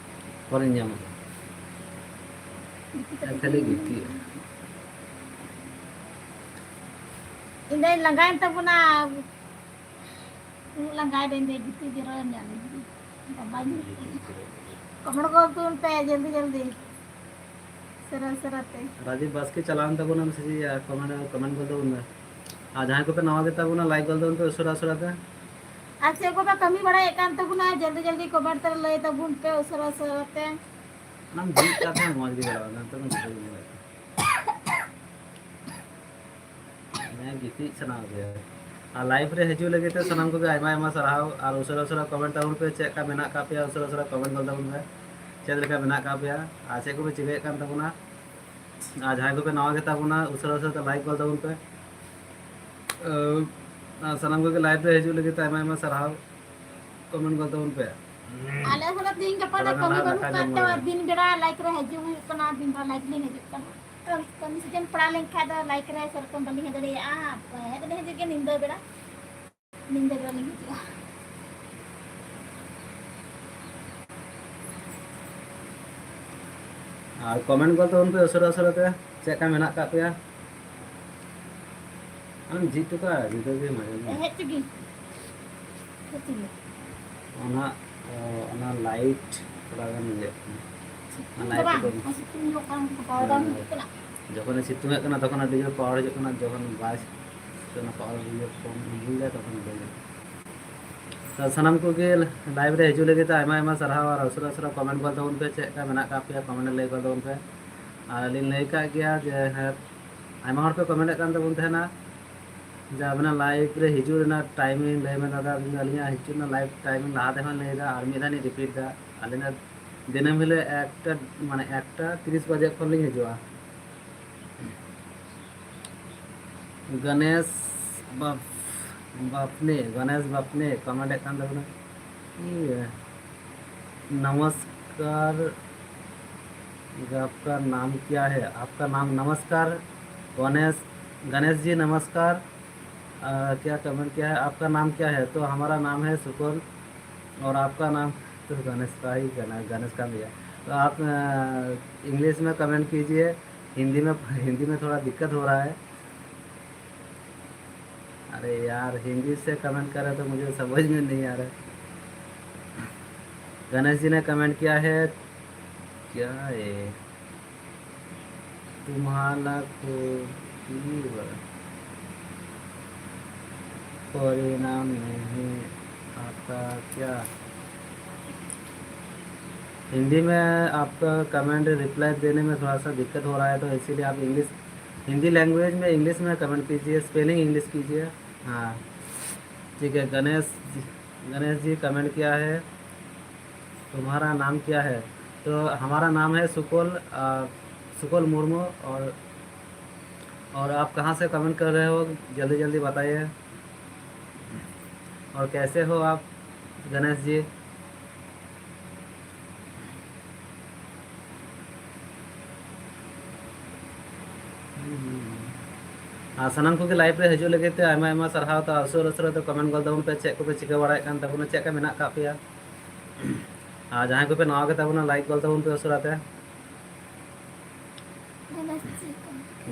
ᱯᱚᱨᱮᱧ ᱧᱟᱢᱟ᱾ ᱜᱤᱛᱤᱡ ᱠᱟᱛᱮ ᱠᱷᱟᱹᱞᱤ ᱜᱤᱛᱤᱡ᱾ ᱤᱧ ᱫᱚᱧ ᱞᱟᱸᱜᱟᱭᱮᱱ ᱛᱟᱵᱚᱱᱟ᱾ ᱩᱱᱟᱹᱜ ᱞᱟᱸᱜᱟᱭᱮᱱᱟᱹᱧ ᱫᱚ ᱜᱤᱛᱤᱡ ᱡᱤᱨᱟᱹᱣ ᱧᱚᱜ ᱞᱮᱱ ᱜᱤᱧ᱾ ᱵᱟᱵᱟᱧ ᱠᱚᱢᱮᱱᱴ ᱜᱚᱞ ᱛᱟᱵᱚᱱ ᱯᱮ ᱡᱚᱞᱫᱤ ᱡᱚᱞᱫᱤ᱾ ᱩᱥᱟᱹᱨᱟ ᱩᱥᱟᱹᱨᱟ ᱛᱮ᱾ ᱨᱟᱡᱤᱵ ᱵᱟᱥᱠᱮ ᱪᱟᱞᱟᱣᱮᱱ ᱛᱟᱵᱚᱱᱟ ᱥᱮ ᱪᱮᱫ? ᱠᱚᱢᱮᱱᱴ, ᱠᱚᱢᱮᱱᱴ ᱜᱚᱞ ᱛᱟᱵᱚᱱ ᱢᱮ᱾ ᱟᱨ ᱡᱟᱦᱟᱸᱭ ᱠᱚᱯᱮ ᱱᱟᱣᱟ ᱜᱮᱛᱟ ᱵᱚᱱᱟ, ᱞᱟᱭᱤᱠ ᱜᱚᱞ ᱛᱟᱵᱚᱱ ᱯᱮ ᱩᱥᱟᱹᱨᱟ ᱩᱥᱟᱹᱨᱟ ᱛᱮ᱾ ᱟᱨ ᱪᱮᱫ ᱠᱚᱯᱮ ᱠᱟᱹᱢᱤ ᱵᱟᱲᱟᱭᱮᱫ ᱠᱟᱱ ᱛᱟᱵᱚᱱᱟ, ᱡᱚᱞᱫᱤ ᱡᱚᱞᱫᱤ ᱠᱚᱢᱮᱱᱴ ᱛᱮ ᱞᱟᱹᱭ ᱛᱟᱵᱚᱱ ᱯᱮ ᱩᱥᱟᱹᱨᱟ ᱩᱥᱟᱹᱨᱟ ᱛᱮ᱾ ᱚᱱᱟᱢ ᱡᱷᱤᱡ ᱠᱟᱜ ᱠᱷᱟᱱ ᱢᱚᱡᱽ ᱜᱮ ᱧᱮᱞᱚᱜᱼᱟ, ᱱᱚᱱᱛᱮ ᱢᱟ ᱡᱷᱤᱡ ᱧᱮᱞᱚᱜ ᱠᱟᱱᱟ᱾ ᱦᱮᱸ, ᱜᱤᱛᱤᱡ ᱥᱟᱱᱟ ᱜᱮᱭᱟ᱾ ᱟᱨ ᱞᱟᱭᱤᱵᱷ ᱨᱮ ᱦᱤᱡᱩᱜ ᱞᱟᱹᱜᱤᱫ ᱛᱮ ᱥᱟᱱᱟᱢ ᱠᱚᱜᱮ ᱟᱭᱢᱟ ᱟᱭᱢᱟ ᱥᱟᱨᱦᱟᱣ᱾ ᱟᱨ ᱩᱥᱟᱹᱨᱟ ᱩᱥᱟᱹᱨᱟ ᱠᱚᱢᱮᱱᱴ ᱛᱟᱵᱚᱱ ᱯᱮ, ᱪᱮᱫ ᱞᱮᱠᱟ ᱢᱮᱱᱟᱜ ᱟᱠᱟᱫ ᱯᱮᱭᱟ, ᱩᱥᱟᱹᱨᱟ ᱩᱥᱟᱹᱨᱟ ᱠᱚᱢᱮᱱᱴ ᱜᱚᱞ ᱛᱟᱵᱚᱱ ᱯᱮ, ᱪᱮᱫ ᱞᱮᱠᱟ ᱢᱮᱱᱟᱜ ᱟᱠᱟᱫ ᱯᱮᱭᱟ ᱟᱨ ᱪᱮᱫ ᱠᱚᱯᱮ ᱪᱤᱠᱟᱹᱭᱮᱫ ᱠᱟᱱ ᱛᱟᱵᱚᱱᱟ᱾ ᱟᱨ ᱡᱟᱦᱟᱸᱭ ᱠᱚᱯᱮ ᱱᱟᱣᱟ ᱜᱮᱛᱟ ᱵᱚᱱᱟ, ᱩᱥᱟᱹᱨᱟ ᱩᱥᱟᱹᱨᱟ ᱛᱮ ᱞᱟᱭᱤᱠ ᱜᱚᱞ ᱛᱟᱵᱚᱱ ᱯᱮ᱾ ᱟᱨ ᱥᱟᱱᱟᱢ ᱠᱚᱜᱮ ᱞᱟᱭᱤᱵᱷ ᱨᱮ ᱦᱤᱡᱩᱜ ᱞᱟᱹᱜᱤᱫ ᱛᱮ ᱟᱭᱢᱟ ᱟᱭᱢᱟ ᱥᱟᱨᱦᱟᱣ᱾ ᱠᱚᱢᱮᱱᱴ ᱜᱚᱞ ᱛᱟᱵᱚᱱ ᱯᱮ᱾ ᱟᱞᱮ ᱦᱚᱸ ᱛᱮᱦᱮᱧ ᱜᱟᱯᱟ ᱫᱚ ᱠᱟᱹᱢᱤ ᱵᱟᱹᱱᱩᱜ ᱠᱟᱱ ᱛᱮ ᱫᱤᱱ ᱵᱮᱲᱟ ᱞᱟᱭᱤᱵᱷ ᱨᱮ ᱦᱤᱡᱩᱜ ᱦᱩᱭᱩᱜ ᱠᱟᱱᱟ, ᱫᱤᱱ ᱵᱮᱲᱟ ᱞᱟᱭᱤᱵᱷ ᱞᱤᱧ ᱦᱤᱡᱩᱜ ᱠᱟᱱᱟ᱾ ᱠᱟᱹᱢᱤ ᱥᱤᱡᱤᱱ ᱯᱟᱲᱟᱣ ᱞᱮᱱᱠᱷᱟᱱ ᱫᱚ ᱞᱟᱭᱤᱵᱷ ᱨᱮ ᱥᱮᱨᱚᱠᱚᱢ ᱵᱟᱹᱞᱤᱧ ᱦᱮᱡ ᱫᱟᱲᱮᱭᱟᱜᱼᱟ, ᱦᱮᱡ ᱫᱚᱞᱤᱧ ᱦᱤᱡᱩᱜ ᱜᱮᱭᱟ ᱧᱤᱫᱟᱹ ᱵᱮᱲᱟ, ᱧᱤᱫᱟᱹ ᱵᱮᱲᱟ ᱞᱤᱧ ᱦᱤᱡᱩᱜᱼᱟ᱾ ᱟᱨ ᱠᱚᱢᱮᱱᱴ ᱜᱚᱫ ᱛᱟᱵᱚᱱ ᱯᱮ ᱩᱥᱟᱹᱨᱟ ᱩᱥᱟᱹᱨᱟ ᱛᱮ, ᱪᱮᱫ ᱞᱮᱠᱟ ᱢᱮᱱᱟᱜ ᱠᱟᱜ ᱯᱮᱭᱟ? ᱟᱢ ᱡᱷᱤᱡ ᱦᱚᱴᱚ ᱠᱟᱜᱼᱟ, ᱧᱤᱫᱟᱹ ᱜᱮ ᱢᱟᱡᱟᱱ ᱜᱮ᱾ ᱦᱮᱡ ᱪᱩᱜᱤ᱾ ᱦᱮᱡ ᱪᱩᱜᱤ᱾ ᱚᱱᱟ, ᱚ, ᱚᱱᱟ ᱞᱟᱭᱤᱴ ᱛᱷᱚᱲᱟ ᱜᱟᱱ ᱤᱭᱟᱹᱜ ᱠᱟᱱᱟ᱾ ᱚᱱᱟ ᱞᱟᱭᱤᱴ ᱵᱟᱝ, ᱠᱚ ᱥᱤᱛᱩᱝ ᱧᱚᱜ ᱠᱟᱱ, ᱯᱟᱣᱟᱨ ᱵᱟᱝ ᱦᱤᱡᱩᱜ ᱠᱟᱱᱟ᱾ ᱡᱚᱠᱷᱚᱱᱮ ᱥᱤᱛᱩᱝ ᱮᱫ ᱠᱟᱱᱟ, ᱛᱚᱠᱷᱚᱱ ᱟᱹᱰᱤ ᱡᱳᱨ ᱯᱟᱣᱟᱨ ᱦᱤᱡᱩᱜ ᱠᱟᱱᱟ, ᱡᱚᱠᱷᱚᱱ ᱵᱟᱭ ᱥᱤᱛᱩᱝ, ᱯᱟᱣᱟᱨ ᱤᱭᱟᱹ ᱠᱚᱢ ᱤᱭᱟᱹ ᱛᱚᱠᱷᱚᱱ ᱵᱟᱭ ᱧᱟᱢᱟ᱾ ᱛᱚ ᱥᱟᱱᱟᱢ ᱠᱚᱜᱮ ᱞᱟᱭᱤᱵᱷ ᱨᱮ ᱦᱤᱡᱩᱜ ᱞᱟᱹᱜᱤᱫ ᱛᱮ ᱟᱭᱢᱟ ᱟᱭᱢᱟ ᱥᱟᱨᱦᱟᱣ, ᱟᱨ ᱩᱥᱟᱹᱨᱟ ᱩᱥᱟᱹᱨᱟ ᱠᱚᱢᱮᱱᱴ ᱜᱚᱫ ᱛᱟᱵᱚᱱ ᱯᱮ, ᱪᱮᱫ ᱞᱮᱠᱟ ᱢᱮᱱᱟᱜ ᱠᱟᱜ ᱯᱮᱭᱟ, ᱠᱚᱢᱮᱱᱴ ᱨᱮ ᱞᱟᱹᱭ ᱜᱚᱫ ᱛᱟᱵᱚᱱ ᱯᱮ᱾ ᱟᱨ ᱟᱹᱞᱤᱧ ᱞᱟᱹᱭ ᱠᱟᱜ ᱜᱮᱭᱟ ᱡᱮ, ᱦᱮᱸ, ᱟᱭᱢᱟ ᱦᱚᱲ ᱯᱮ ᱠᱚᱢᱮᱱᱴ ᱮᱫ ᱠᱟᱱ ᱛᱟᱵᱚᱱ ᱛᱟᱦᱮᱱᱟ ᱡᱮ ᱟᱵᱮᱱᱟᱜ ᱞᱟᱭᱤᱵᱷ ᱨᱮ ᱦᱤᱡᱩᱜ ᱨᱮᱱᱟᱜ ᱴᱟᱭᱤᱢ ᱤᱧ ᱞᱟᱹᱭ ᱢᱮ ᱫᱟᱫᱟ, ᱟᱹᱞᱤᱧᱟᱜ ᱦᱤᱡᱩᱜ ᱨᱮᱱᱟᱜ ᱞᱟᱭᱤᱵᱷ ᱴᱟᱭᱤᱢ ᱞᱟᱦᱟ ᱛᱮᱦᱚᱸ ᱞᱟᱹᱭ ᱮᱫᱟ, ᱟᱨ ᱢᱤᱫ ᱫᱷᱟᱣ ᱞᱤᱧ ᱨᱤᱯᱤᱴ ᱮᱫᱟ, ᱟᱹᱞᱤᱧᱟᱜ ᱫᱤᱱᱟᱹᱢ ᱦᱤᱞᱳᱜ ᱮᱠᱴᱟ, ᱢᱟᱱᱮ ᱮᱠᱴᱟ ᱛᱤᱨᱤᱥ ᱵᱟᱡᱮ ᱠᱷᱚᱱ ᱞᱤᱧ ᱦᱤᱡᱩᱜᱼᱟ᱾ ᱜᱚᱱᱮᱥ ᱵᱟᱯ-, ᱵᱟᱯᱱᱮ, ᱜᱚᱱᱮᱥ ᱵᱟᱯᱱᱮ ᱠᱚᱢᱮᱱᱴ ᱮᱫ ᱠᱟᱱ ᱛᱟᱵᱚᱱᱟ᱾ ᱤᱭᱟᱹ, नमस्कार, आपका नाम क्या है? आपका नाम, नमस्कार, गणेश, गणेश जी, नमस्कार। अ, क्या कमेंट किया है? आपका नाम क्या है? तो हमारा नाम है सुकुल। और आपका नाम तो गणेश का ही, गणेश, गणेश का भी है। तो आप, अ, इंग्लिश में कमेंट कीजिए, हिंदी में, हिंदी में थोड़ा दिक्कत हो रहा है। अरे यार, हिंदी से कमेंट कर रहे तो मुझे समझ में नहीं आ रहा है। गणेश जी ने कमेंट किया है, क्या है? तुम्हारा को परिणाम नहीं आता क्या? हिंदी में आपका कमेंट रिप्लाई देने में थोड़ा सा दिक्कत हो रहा है, तो इसीलिए आप इंग्लिश, हिंदी लैंग्वेज में इंग्लिश में कमेंट कीजिए, स्पेलिंग इंग्लिश कीजिए। हाँ, ठीक है। गणेश जी, गणेश जी कमेंट किया है, तुम्हारा नाम क्या है? तो हमारा नाम है सुकुल, अ, सुकुल मुर्मू। और, और आप कहाँ से कमेंट कर रहे हो, जल्दी जल्दी बताइए। और कैसे हो आप गणेश जी? ᱟᱨ ᱥᱟᱱᱟᱢ ᱠᱚᱜᱮ ᱞᱟᱭᱤᱵᱷ ᱨᱮ ᱦᱤᱡᱩᱜ ᱞᱟᱹᱜᱤᱫ ᱛᱮ ᱟᱭᱢᱟ ᱟᱭᱢᱟ ᱥᱟᱨᱦᱟᱣ᱾ ᱛᱚ ᱩᱥᱟᱹᱨᱟ ᱩᱥᱟᱹᱨᱟ ᱛᱮ ᱠᱚᱢᱮᱱᱴ ᱜᱚᱫ ᱛᱟᱵᱚᱱ ᱯᱮ, ᱪᱮᱫ ᱠᱚᱯᱮ ᱪᱤᱠᱟᱹ ᱵᱟᱲᱟᱭᱮᱫ ᱠᱟᱱ ᱛᱟᱵᱚᱱᱟ, ᱪᱮᱫ ᱞᱮᱠᱟ ᱢᱮᱱᱟᱜ ᱟᱠᱟᱫ ᱯᱮᱭᱟ᱾ ᱟᱨ ᱡᱟᱦᱟᱸᱭ ᱠᱚᱯᱮ ᱱᱟᱣᱟ ᱜᱮ ᱛᱟᱵᱚᱱᱟ, ᱞᱟᱭᱤᱠ ᱜᱚᱫ ᱛᱟᱵᱚᱱ ᱯᱮ ᱩᱥᱟᱹᱨᱟ ᱛᱮ᱾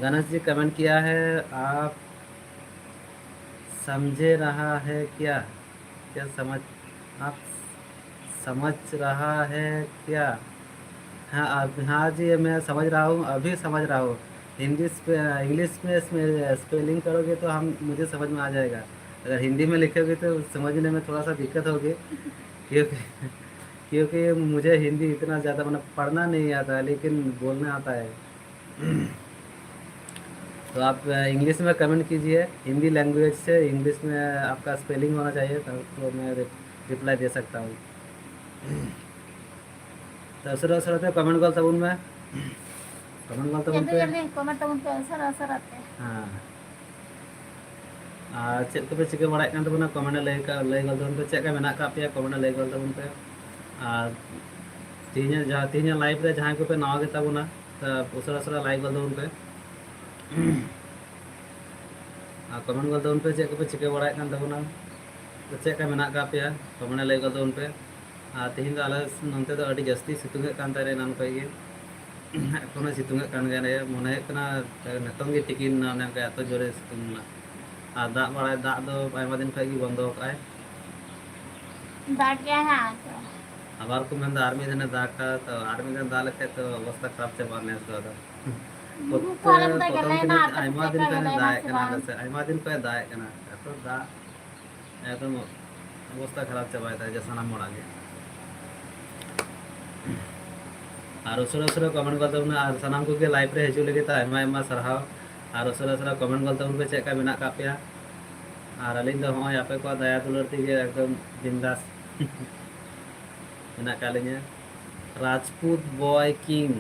गणेश जी कमेंट किया है, आप समझे रहा है क्या? क्या समझ, आप समझ रहा है क्या? हाँ, अब, हाँ जी, मैं समझ रहा हूँ, अभी समझ रहा हूँ। हिंदी स्पे-, इंग्लिश में इसमें स्पेलिंग करोगे तो हम, मुझे समझ में आ जाएगा। अगर हिंदी में लिखोगे तो समझने में थोड़ा सा दिक्कत होगी, क्योंकि, क्योंकि मुझे हिंदी इतना ज़्यादा, मतलब, पढ़ना नहीं आता है, लेकिन बोलना आता है। तो आप, अ, इंग्लिश में कमेंट कीजिए, हिंदी लैंग्वेज से इंग्लिश में आपका स्पेलिंग होना चाहिए, तब तो मैं रि-, रिप्लाई दे सकता हूँ। तो ᱩᱥᱟᱹᱨᱟ ᱩᱥᱟᱹᱨᱟ ᱛᱮ ᱠᱚᱢᱮᱱᱴ ᱜᱚᱫ ᱛᱟᱵᱚᱱ ᱢᱮ, ᱠᱚᱢᱮᱱᱴ ᱜᱚᱫ ᱛᱟᱵᱚᱱ ᱡᱚᱞᱫᱤ ᱯᱮ᱾ ᱡᱚᱞᱫᱤ ᱠᱚᱢᱮᱱᱴ ᱛᱟᱵᱚᱱ ᱯᱮ ᱩᱥᱟᱹᱨᱟ ᱩᱥᱟᱹᱨᱟ ᱛᱮ᱾ ᱦᱮᱸ᱾ ᱟᱨ ᱪᱮᱫ ᱠᱚᱯᱮ ᱪᱤᱠᱟᱹ ᱵᱟᱲᱟᱭᱮᱫ ᱠᱟᱱ ᱛᱟᱵᱚᱱᱟ, ᱠᱚᱢᱮᱱᱴ ᱨᱮ ᱞᱟᱹᱭ ᱠᱟᱜ, ᱞᱟᱹᱭ ᱜᱚᱫ ᱛᱟᱵᱚᱱ ᱯᱮ, ᱪᱮᱫ ᱞᱮᱠᱟ ᱢᱮᱱᱟᱜ ᱟᱠᱟᱫ ᱯᱮᱭᱟ, ᱠᱚᱢᱮᱱᱴ ᱨᱮ ᱞᱟᱹᱭ ᱜᱚᱫ ᱛᱟᱵᱚᱱ ᱯᱮ᱾ ᱟᱨ ᱛᱮᱦᱮᱧᱟᱜ ᱡᱟᱦᱟᱸ, ᱛᱮᱦᱮᱧᱟᱜ ᱞᱟᱭᱤᱵᱷ ᱨᱮ ᱡᱟᱦᱟᱸᱭ ᱠᱚᱯᱮ ᱱᱟᱣᱟ ᱜᱮ ᱛᱟᱵᱚᱱᱟ, ᱛᱚ ᱩᱥᱟᱹᱨᱟ ᱩᱥᱟᱹᱨᱟ ᱞᱟᱭᱤᱠ ᱜᱚᱫ ᱛᱟᱵᱚᱱ ᱯᱮ᱾ ᱟᱨ ᱠᱚᱢᱮᱱᱴ ᱜᱚᱫ ᱛᱟᱵᱚᱱ ᱯᱮ, ᱪᱮᱫ ᱠᱚᱯᱮ ᱪᱤᱠᱟᱹ ᱵᱟᱲᱟᱭᱮᱫ ᱠᱟᱱ ᱛᱟᱵᱚᱱᱟ, ᱛᱚ ᱪᱮᱫ ᱞᱮᱠᱟ ᱢᱮᱱᱟᱜ ᱟᱠᱟᱫ ᱯᱮᱭᱟ, ᱠᱚᱢᱮᱱᱴ ᱨᱮ ᱞᱟᱹᱭ ᱜᱚᱫ ᱛᱟᱵᱚᱱ ᱯᱮ᱾ ᱟᱨ ᱛᱮᱦᱮᱧ ᱫᱚ ᱟᱞᱮ ᱱᱚᱱᱛᱮ ᱫᱚ ᱟᱹᱰᱤ ᱡᱟᱹᱥᱛᱤ ᱥᱤᱛᱩᱝ ᱮᱫ ᱠᱟᱱ ᱛᱟᱦᱮᱱᱟ ᱮᱱᱟᱱ ᱠᱷᱚᱱ ᱜᱮ, ᱮᱠᱷᱚᱱᱳ ᱥᱤᱛᱩᱝ ᱮᱫ ᱠᱟᱱ ᱜᱮᱭᱟ᱾ ᱢᱚᱱᱮ ᱦᱩᱭᱩᱜ ᱠᱟᱱᱟ ᱱᱤᱛᱚᱝ ᱜᱮ ᱛᱤᱠᱤᱱ ᱮᱱᱟ, ᱚᱱᱮ ᱚᱱᱠᱟ ᱮᱛᱚ ᱡᱳᱨᱮ ᱥᱤᱛᱩᱝ ᱮᱱᱟ᱾ ᱟᱨ ᱫᱟᱜ ᱵᱟᱲᱟᱭ, ᱫᱟᱜ ᱫᱚ ᱟᱭᱢᱟ ᱫᱤᱱ ᱠᱷᱚᱱ ᱜᱮ ᱵᱚᱱᱫᱚ ᱟᱠᱟᱫᱟᱭ᱾ ᱫᱟᱜ ᱜᱮᱭᱟᱭ ᱦᱟᱸᱜ ᱛᱚ᱾ ᱟᱵᱟᱨ ᱠᱚ ᱢᱮᱱᱫᱟ ᱟᱨ ᱢᱤᱫ ᱫᱤᱱᱮ ᱫᱟᱜᱟ, ᱛᱚ ᱟᱨ ᱢᱤᱫ ᱫᱤᱱ ᱫᱟᱜ ᱞᱮᱠᱷᱟᱡ ᱛᱚ ᱚᱵᱚᱥᱛᱟ ᱠᱷᱟᱨᱟᱯ ᱪᱟᱵᱟᱜᱼᱟ ᱱᱮᱥ ᱫᱚ ᱟᱫᱚ᱾ ᱵᱩᱨᱩ ᱠᱚ ᱟᱞᱮ ᱯᱨᱚᱛᱷᱚᱢ ᱫᱚ ᱯᱨᱚᱛᱷᱚᱢ ᱜᱮᱞᱮ ᱫᱤᱱ ᱮᱱᱟ, ᱟᱯᱮ ᱟᱭᱢᱟ ᱥᱮᱫ ᱫᱤᱱ ᱞᱮᱠᱟ ᱠᱷᱚᱱᱮ ᱜᱮᱞᱮ ᱫᱟᱜ ᱮᱱᱟ ᱮᱫ ᱥᱮ ᱠᱟᱱᱟ ᱵᱟᱝ? ᱟᱞᱮ ᱥᱮᱫ, ᱟᱭᱢᱟ ᱫᱤᱱ ᱠᱷᱚᱱᱮ ᱫᱟᱜ ᱮᱫ ᱠᱟᱱᱟ, ᱮᱛᱚ ᱫᱟᱜ ᱮᱠᱫᱚᱢ ᱚᱵᱚᱥᱛᱟ ᱠᱷᱟᱨᱟᱯ ᱪᱟᱵᱟᱭᱮᱫᱟ ᱡᱮ ᱥᱟᱱᱟᱢ ᱦᱚᱲᱟᱜ ᱜᱮ᱾ ᱟᱨ ᱩᱥᱟᱹᱨᱟ ᱩᱥᱟᱹᱨᱟ ᱠᱚᱢᱮᱱᱴ ᱜᱚᱫ ᱛᱟᱵᱚᱱᱟ, ᱟᱨ ᱥᱟᱱᱟᱢ ᱠᱚᱜᱮ ᱞᱟᱭᱤᱵᱷ ᱨᱮ ᱦᱤᱡᱩᱜ ᱞᱟᱹᱜᱤᱫ ᱛᱮ ᱟᱭᱢᱟ ᱟᱭᱢᱟ ᱥᱟᱨᱦᱟᱣ᱾ ᱟᱨ ᱩᱥᱟᱹᱨᱟ ᱩᱥᱟᱹᱨᱟ ᱠᱚᱢᱮᱱᱴ ᱜᱚᱫ ᱛᱟᱵᱚᱱ ᱯᱮ ᱪᱮᱫ ᱞᱮᱠᱟ ᱢᱮᱱᱟᱜ ᱟᱠᱟᱫ ᱯᱮᱭᱟ᱾ ᱟᱨ ᱟᱹᱞᱤᱧ ᱫᱚ ᱦᱚᱸᱜᱼᱚᱭ ᱟᱯᱮ ᱠᱚᱣᱟᱜ ᱫᱟᱭᱟ ᱫᱩᱞᱟᱹᱲ ᱛᱮᱜᱮ ᱮᱠᱫᱚᱢ ᱵᱤᱱᱫᱟᱥ ᱢᱮᱱᱟᱜ ᱟᱠᱟᱫ ᱞᱤᱧᱟᱹ᱾ ᱨᱟᱡᱽᱯᱩᱛ ᱵᱚᱭ ᱠᱤᱝ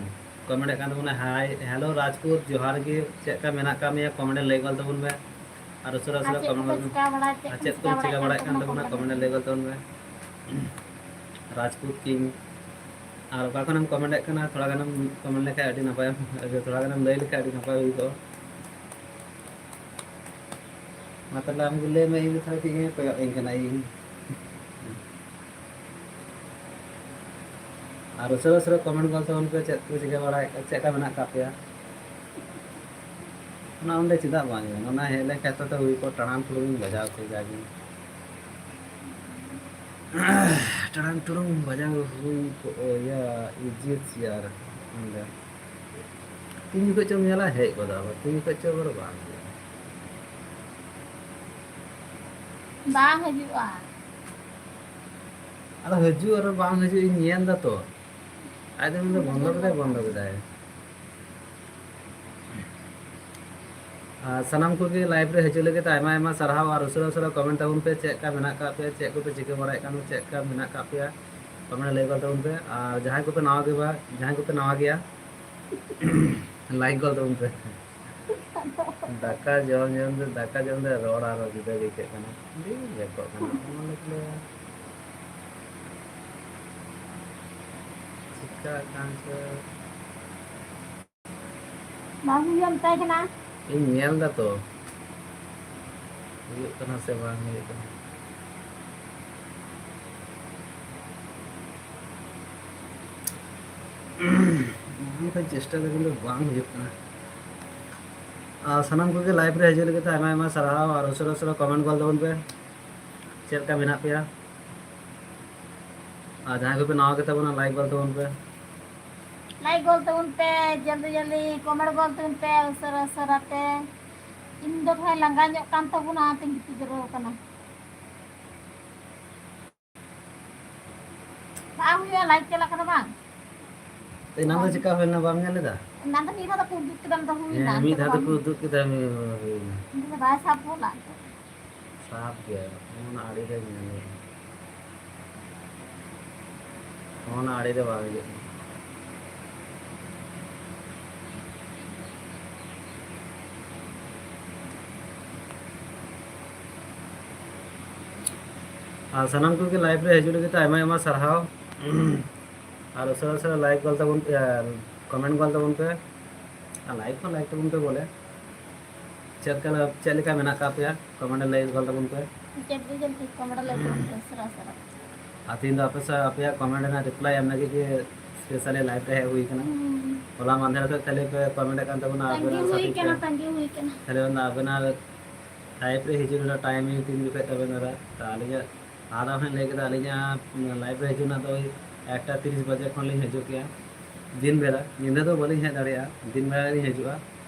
ᱠᱚᱢᱮᱱᱴ ᱮᱫ ᱠᱟᱱ ᱛᱟᱵᱚᱱᱟ, ᱦᱟᱭ, ᱦᱮᱞᱳ ᱨᱟᱡᱽᱯᱩᱛ, ᱡᱚᱦᱟᱨ ᱜᱮ, ᱪᱮᱫ ᱞᱮᱠᱟ ᱢᱮᱱᱟᱜ ᱟᱠᱟᱫ ᱢᱮᱭᱟ? ᱠᱚᱢᱮᱱᱴ ᱨᱮ ᱞᱟᱹᱭ ᱜᱚᱫ ᱛᱟᱵᱚᱱ ᱢᱮ᱾ ᱟᱨ ᱩᱥᱟᱹᱨᱟ ᱟᱨ ᱩᱥᱟᱹᱨᱟ ᱪᱮᱫ ᱠᱚᱢᱮᱱᱴ ᱠᱚᱯᱮ ᱜᱚᱫ ᱢᱮ᱾ ᱪᱤᱠᱟ ᱵᱟᱲᱟᱭ, ᱪᱮᱫ ᱟᱨ ᱠᱚᱯᱮ ᱪᱮᱫ ᱪᱤᱠᱟ ᱠᱚᱢ ᱵᱟᱲᱟᱭ ᱪᱤᱠᱟ ᱠᱟᱱ ᱵᱟᱲᱟᱭᱮᱫ ᱠᱟᱱ ᱛᱟᱵᱚᱱᱟ? ᱛᱟᱵᱚᱱᱟ, ᱠᱚᱢᱮᱱᱴ ᱨᱮ ᱞᱟᱹᱭ ᱜᱚᱫ ᱛᱟᱵᱚᱱ ᱢᱮ᱾ ᱨᱟᱡᱽᱯᱩᱛ ᱠᱤᱝ ᱟᱨ ᱚᱠᱟ ᱠᱷᱚᱱᱮᱢ ᱠᱚᱢᱮᱱᱴ ᱮᱫ ᱠᱟᱱᱟ, ᱛᱷᱚᱲᱟ ᱜᱟᱱᱮᱢ ᱠᱚᱢᱮᱱᱴ ᱞᱮᱠᱷᱟᱱ ᱟᱹᱰᱤ ᱱᱟᱯᱟᱭ, ᱛᱷᱚᱲᱟ ᱜᱟᱱᱮᱢ ᱞᱟᱹᱭ ᱞᱮᱠᱷᱟᱱ ᱟᱹᱰᱤ ᱱᱟᱯᱟᱭ ᱦᱩᱭ ᱠᱚᱜᱼᱟ᱾ ᱢᱟ ᱛᱟᱦᱞᱮ ᱟᱢ ᱜᱮ ᱞᱟᱹᱭ ᱢᱮ, ᱤᱧ ᱫᱚ ᱛᱟᱦᱞᱮ ᱪᱮᱫ ᱤᱧ ᱠᱚᱭᱚᱜ ᱟᱹᱧ ᱠᱟᱱᱟ ᱤᱧ? ᱟᱨ ᱩᱥᱟᱹᱨᱟ ᱩᱥᱟᱹᱨᱟ ᱠᱚᱢᱮᱱᱴ ᱜᱚᱫ ᱛᱟᱵᱚᱱ ᱯᱮ, ᱪᱮᱫ ᱠᱚ ᱪᱤᱠᱟᱹ ᱵᱟᱲᱟᱭᱮᱫ ᱠᱟᱱᱟ, ᱪᱮᱫ ᱞᱮᱠᱟ ᱢᱮᱱᱟᱜ ᱟᱠᱟᱫ ᱯᱮᱭᱟ? ᱚᱱᱟ ᱚᱸᱰᱮ ᱪᱮᱫᱟᱜ ᱵᱟᱝ ᱦᱩᱭᱩᱜᱼᱟ? ᱚᱱᱟ ᱦᱮᱡ ᱞᱮᱱᱠᱷᱟᱱ ᱛᱚ ᱦᱩᱭ ᱠᱚᱜ, ᱴᱟᱲᱟᱝ ᱴᱩᱲᱩᱝ ᱵᱟᱡᱟᱣ ᱠᱮᱫ ᱡᱟᱜᱮ᱾ ᱴᱟᱲᱟᱝ ᱴᱩᱲᱩᱝ ᱵᱟᱡᱟᱣ ᱦᱩᱭ ᱠᱚᱜ, ᱤᱭᱟᱹ, ᱤᱡᱤ ᱪᱮᱭᱟᱨ ᱚᱸᱰᱮ᱾ ᱛᱤᱱ ᱡᱚᱠᱷᱚᱡ ᱪᱚᱢ ᱧᱮᱞᱟ, ᱦᱮᱡ ᱜᱚᱫᱚᱜᱼᱟ, ᱟᱵᱟᱨ ᱛᱤᱱ ᱡᱚᱠᱷᱚᱡ ᱪᱚ ᱟᱵᱟᱨ ᱵᱟᱝ ᱦᱤᱡᱩᱜᱼᱟ᱾ ᱵᱟᱝ ᱦᱤᱡᱩᱜᱼᱟ᱾ ᱟᱫᱚ ᱦᱤᱡᱩᱜ ᱟᱨ ᱵᱟᱝ ᱦᱤᱡᱩᱜ ᱤᱧ ᱧᱮᱞ ᱫᱟ ᱛᱚ᱾ ᱟᱡ ᱫᱚ ᱢᱮᱱᱫᱟ ᱵᱚᱱᱫᱚ ᱠᱮᱫᱟᱭ, ᱵᱚᱱᱫᱚ ᱠᱮᱫᱟᱭ᱾ ᱟᱨ ᱥᱟᱱᱟᱢ ᱠᱚᱜᱮ ᱞᱟᱭᱤᱵᱷ ᱨᱮ ᱦᱤᱡᱩᱜ ᱞᱟᱹᱜᱤᱫ ᱛᱮ ᱟᱭᱢᱟ ᱟᱭᱢᱟ ᱥᱟᱨᱦᱟᱣ᱾ ᱟᱨ ᱩᱥᱟᱹᱨᱟ ᱩᱥᱟᱹᱨᱟ ᱠᱚᱢᱮᱱᱴ ᱛᱟᱵᱚᱱ ᱯᱮ, ᱪᱮᱫ ᱞᱮᱠᱟ ᱢᱮᱱᱟᱜ ᱟᱠᱟᱫ ᱯᱮᱭᱟ, ᱪᱮᱫ ᱠᱚᱯᱮ ᱪᱤᱠᱟᱹ ᱵᱟᱲᱟᱭᱮᱫ ᱠᱟᱱᱟ, ᱪᱮᱫ ᱞᱮᱠᱟ ᱢᱮᱱᱟᱜ ᱟᱠᱟᱫ ᱯᱮᱭᱟ, ᱠᱚᱢᱮᱱᱴ ᱞᱟᱹᱭ ᱜᱚᱫ ᱛᱟᱵᱚᱱ ᱯᱮ᱾ ᱟᱨ ᱡᱟᱦᱟᱸᱭ ᱠᱚᱯᱮ ᱱᱟᱣᱟ ᱜᱮ ᱵᱟ-, ᱡᱟᱦᱟᱸᱭ ᱠᱚᱯᱮ ᱱᱟᱣᱟ ᱜᱮᱭᱟ, ᱞᱟᱭᱤᱠ ᱜᱚᱫ ᱛᱟᱵᱚᱱ ᱯᱮ᱾ ᱫᱟᱠᱟ ᱡᱚᱢ ᱡᱚᱢ ᱛᱮ, ᱫᱟᱠᱟ ᱡᱚᱢ ᱛᱮ ᱨᱚᱲ ᱟᱨᱦᱚᱸ ᱡᱩᱫᱟᱹ ᱜᱮ ᱟᱹᱭᱠᱟᱹᱜ ᱠᱟᱱᱟ᱾ ᱟᱹᱰᱤ ᱵᱮᱠᱚᱜ ᱠᱟᱱᱟ᱾ ᱚᱱᱟ ᱞᱟᱹᱜᱤᱫ ᱪᱤᱠᱟᱹᱜ ᱠᱟᱱ ᱪᱚ᱾ ᱵᱟᱝ ᱦᱩᱭᱩᱜᱼᱟ ᱢᱮᱛᱟᱭ ᱠᱟᱱᱟ᱾ ᱤᱧ ᱧᱮᱞ ᱫᱟ ᱛᱚ, ᱦᱩᱭᱩᱜ ᱠᱟᱱᱟ ᱥᱮ ᱵᱟᱝ ᱦᱩᱭᱩᱜ ᱠᱟᱱᱟ᱾ ᱚᱱᱠᱟᱧ ᱪᱮᱥᱴᱟᱭ ᱫᱟ, ᱠᱤᱱᱛᱩ ᱵᱟᱝ ᱦᱩᱭᱩᱜ ᱠᱟᱱᱟ᱾ ᱟᱨ ᱥᱟᱱᱟᱢ ᱠᱚᱜᱮ ᱞᱟᱭᱤᱵᱷ ᱨᱮ ᱦᱤᱡᱩᱜ ᱞᱟᱹᱜᱤᱫ ᱛᱮ ᱟᱭᱢᱟ ᱟᱭᱢᱟ ᱥᱟᱨᱦᱟᱣ, ᱟᱨ ᱩᱥᱟᱹᱨᱟ ᱩᱥᱟᱹᱨᱟ ᱠᱚᱢᱮᱱᱴ ᱜᱚᱫ ᱛᱟᱵᱚᱱ ᱯᱮ, ᱪᱮᱫ ᱞᱮᱠᱟ ᱢᱮᱱᱟᱜ ᱯᱮᱭᱟ? ᱟᱨ ᱡᱟᱦᱟᱸᱭ ᱠᱚᱯᱮ ᱱᱟᱣᱟ ᱜᱮᱛᱟ ᱵᱚᱱᱟ, ᱞᱟᱭᱤᱠ ᱜᱚᱫ ᱛᱟᱵᱚᱱ ᱯᱮ᱾ ᱞᱟᱭᱤᱠ ᱜᱚᱫ ᱛᱟᱵᱚᱱ ᱯᱮ, ᱡᱚᱞᱫᱤ ᱡᱚᱞᱫᱤ ᱠᱚᱢᱮᱱᱴ ᱜᱚᱫ ᱛᱟᱵᱚᱱ ᱯᱮ ᱩᱥᱟᱹᱨᱟ ᱩᱥᱟᱹᱨᱟ ᱛᱮ᱾ ᱤᱧ ᱫᱚ ᱛᱷᱚᱲᱟᱧ ᱞᱟᱸᱜᱟ ᱧᱚᱜ ᱠᱟᱱ ᱛᱟᱵᱚᱱᱟ, ᱚᱱᱟᱛᱮᱧ ᱜᱤᱛᱤᱡ ᱡᱤᱨᱟᱹᱣ ᱠᱟᱱᱟ᱾ ᱵᱟᱝ ᱦᱩᱭᱩᱜᱼᱟ, ᱞᱟᱭᱤᱵᱷ ᱪᱟᱞᱟᱜ ᱠᱟᱱᱟ ᱵᱟᱝ? ᱮᱱᱟᱝ ᱫᱚ ᱪᱮᱠᱟ ᱦᱩᱭ ᱞᱮᱱᱟ, ᱵᱟᱢ ᱧᱮᱞ ᱞᱮᱫᱟ? ᱮᱱᱟᱝ ᱫᱚ ᱢᱤᱫ ᱫᱷᱟᱣ ᱫᱚᱠᱚ ᱩᱫᱩᱜ ᱠᱮᱫᱟ, ᱱᱤᱛᱚᱜ ᱦᱩᱭ ᱮᱱᱟ, ᱦᱮᱸ, ᱢᱤᱫ ᱱᱤᱛᱚᱜ ᱫᱚ ᱫᱷᱟᱣ ᱵᱟᱝ ᱫᱚᱠᱚ ᱦᱩᱭᱩᱜᱼᱟ᱾ ᱩᱫᱩᱜ ᱠᱮᱫᱟ, ᱦᱩᱭ ᱮᱱᱟ᱾ ᱱᱤᱛᱚᱜ ᱫᱚ ᱵᱟᱭ ᱥᱟᱵ ᱜᱚᱫᱟ᱾ ᱥᱟᱵ ᱜᱮᱭᱟ, ᱚᱱᱟ ᱟᱲᱮ ᱨᱮ ᱧᱮᱞ ᱦᱩᱭᱩᱜᱼᱟ᱾ ᱚᱱᱟ ᱟᱲᱮ ᱨᱮ ᱵᱟᱝ ᱦᱤᱡᱩᱜ ᱠᱟᱱᱟ᱾ ᱟᱨ ᱥᱟᱱᱟᱢ ᱠᱚᱜᱮ ᱞᱟᱭᱤᱵᱷ ᱨᱮ ᱦᱤᱡᱩᱜ ᱞᱟᱹᱜᱤᱫ ᱛᱮ ᱟᱭᱢᱟ ᱟᱭᱢᱟ ᱥᱟᱨᱦᱟᱣ᱾ ᱟᱨ ᱩᱥᱟᱹᱨᱟ ᱩᱥᱟᱹᱨᱟ ᱞᱟᱭᱤᱠ ᱜᱚᱫ ᱛᱟᱵᱚᱱ ᱯᱮ, ᱟᱨ ᱠᱚᱢᱮᱱᱴ ᱜᱚᱫ ᱛᱟᱵᱚᱱ ᱯᱮ, ᱟᱨ ᱞᱟᱭᱤᱠ ᱦᱚᱸ ᱞᱟᱭᱤᱠ ᱛᱟᱵᱚᱱ ᱯᱮ ᱵᱚᱞᱮ᱾ ᱪᱮᱫ ᱞᱮᱠᱟ, ᱪᱮᱫ ᱞᱮᱠᱟ ᱢᱮᱱᱟᱜ ᱟᱠᱟᱫ ᱯᱮᱭᱟ, ᱠᱚᱢᱮᱱᱴ ᱨᱮ ᱞᱟᱹᱭ ᱜᱚᱫ ᱛᱟᱵᱚᱱ ᱯᱮ᱾ ᱡᱚᱞᱫᱤ ᱡᱚᱞᱫᱤ ᱠᱚᱢᱮᱱᱴ ᱨᱮ ᱞᱟᱹᱭ ᱛᱟᱵᱚᱱ ᱯᱮ, ᱩᱥᱟᱹᱨᱟ ᱩᱥᱟᱹᱨᱟ᱾ ᱟᱨ ᱛᱮᱦᱮᱧ ᱫᱚ ᱟᱯᱮ ᱥᱟᱶ ᱟᱯᱮᱭᱟᱜ ᱠᱚᱢᱮᱱᱴ ᱨᱮᱱᱟᱜ ᱨᱤᱯᱞᱟᱭ ᱮᱢ ᱞᱟᱹᱜᱤᱫ ᱜᱮ ᱥᱯᱮᱥᱟᱞᱤ ᱞᱟᱭᱤᱵᱷ ᱨᱮ ᱦᱮᱡ ᱦᱩᱭ ᱠᱟᱱᱟ᱾ ᱦᱩᱸ᱾ ᱦᱚᱞᱟ ᱢᱟᱫᱷᱮᱨ ᱠᱷᱚᱱ ᱠᱷᱟᱹᱞᱤ ᱯᱮ ᱠᱚᱢᱮᱱᱴ ᱮᱫ ᱠᱟᱱ ᱛᱟᱵᱚᱱᱟ, ᱛᱟᱺᱜᱤ ᱟᱵᱮᱱᱟᱜ ᱦᱩᱭ ᱥᱟᱵᱤᱠ ᱠᱟᱱᱟ, ᱛᱮ᱾ ᱛᱟᱺᱜᱤ ᱦᱩᱭ ᱠᱟᱱᱟ᱾ ᱠᱷᱟᱹᱞᱤ ᱚᱱᱟ ᱟᱵᱮᱱᱟᱜ ᱞᱟᱭᱤᱵᱷ ᱨᱮ ᱦᱤᱡᱩᱜ ᱨᱮᱱᱟᱜ ᱴᱟᱭᱤᱢ ᱛᱤᱱ ᱡᱚᱠᱷᱚᱱ ᱛᱟᱵᱮᱱ ᱫᱟᱫᱟ? ᱛᱚ ᱟᱹᱞᱤᱧᱟᱜ ᱞᱟᱦᱟ ᱫᱷᱟᱣ ᱦᱚᱸᱧ ᱞᱟᱹᱭ ᱠᱮᱫᱟ, ᱟᱹᱞᱤᱧᱟᱜ ᱞᱟᱭᱤᱵᱷ ᱨᱮ ᱦᱤᱡᱩᱜ ᱨᱮᱱᱟᱜ ᱫᱚ ᱳᱭ ᱮᱠᱴᱟ ᱛᱤᱨᱤᱥ ᱵᱟᱡᱮ ᱠᱷᱚᱱ ᱞᱤᱧ ᱦᱤᱡᱩᱜ ᱜᱮᱭᱟ᱾ ᱫᱤᱱ ᱵᱮᱲᱟ, ᱧᱤᱫᱟᱹ ᱫᱚ ᱵᱟᱹᱞᱤᱧ ᱦᱮᱡ ᱫᱟᱲᱮᱭᱟᱜᱼᱟ, ᱫᱤᱱ ᱵᱮᱲᱟ ᱞᱤᱧ ᱦᱤᱡᱩᱜᱼᱟ᱾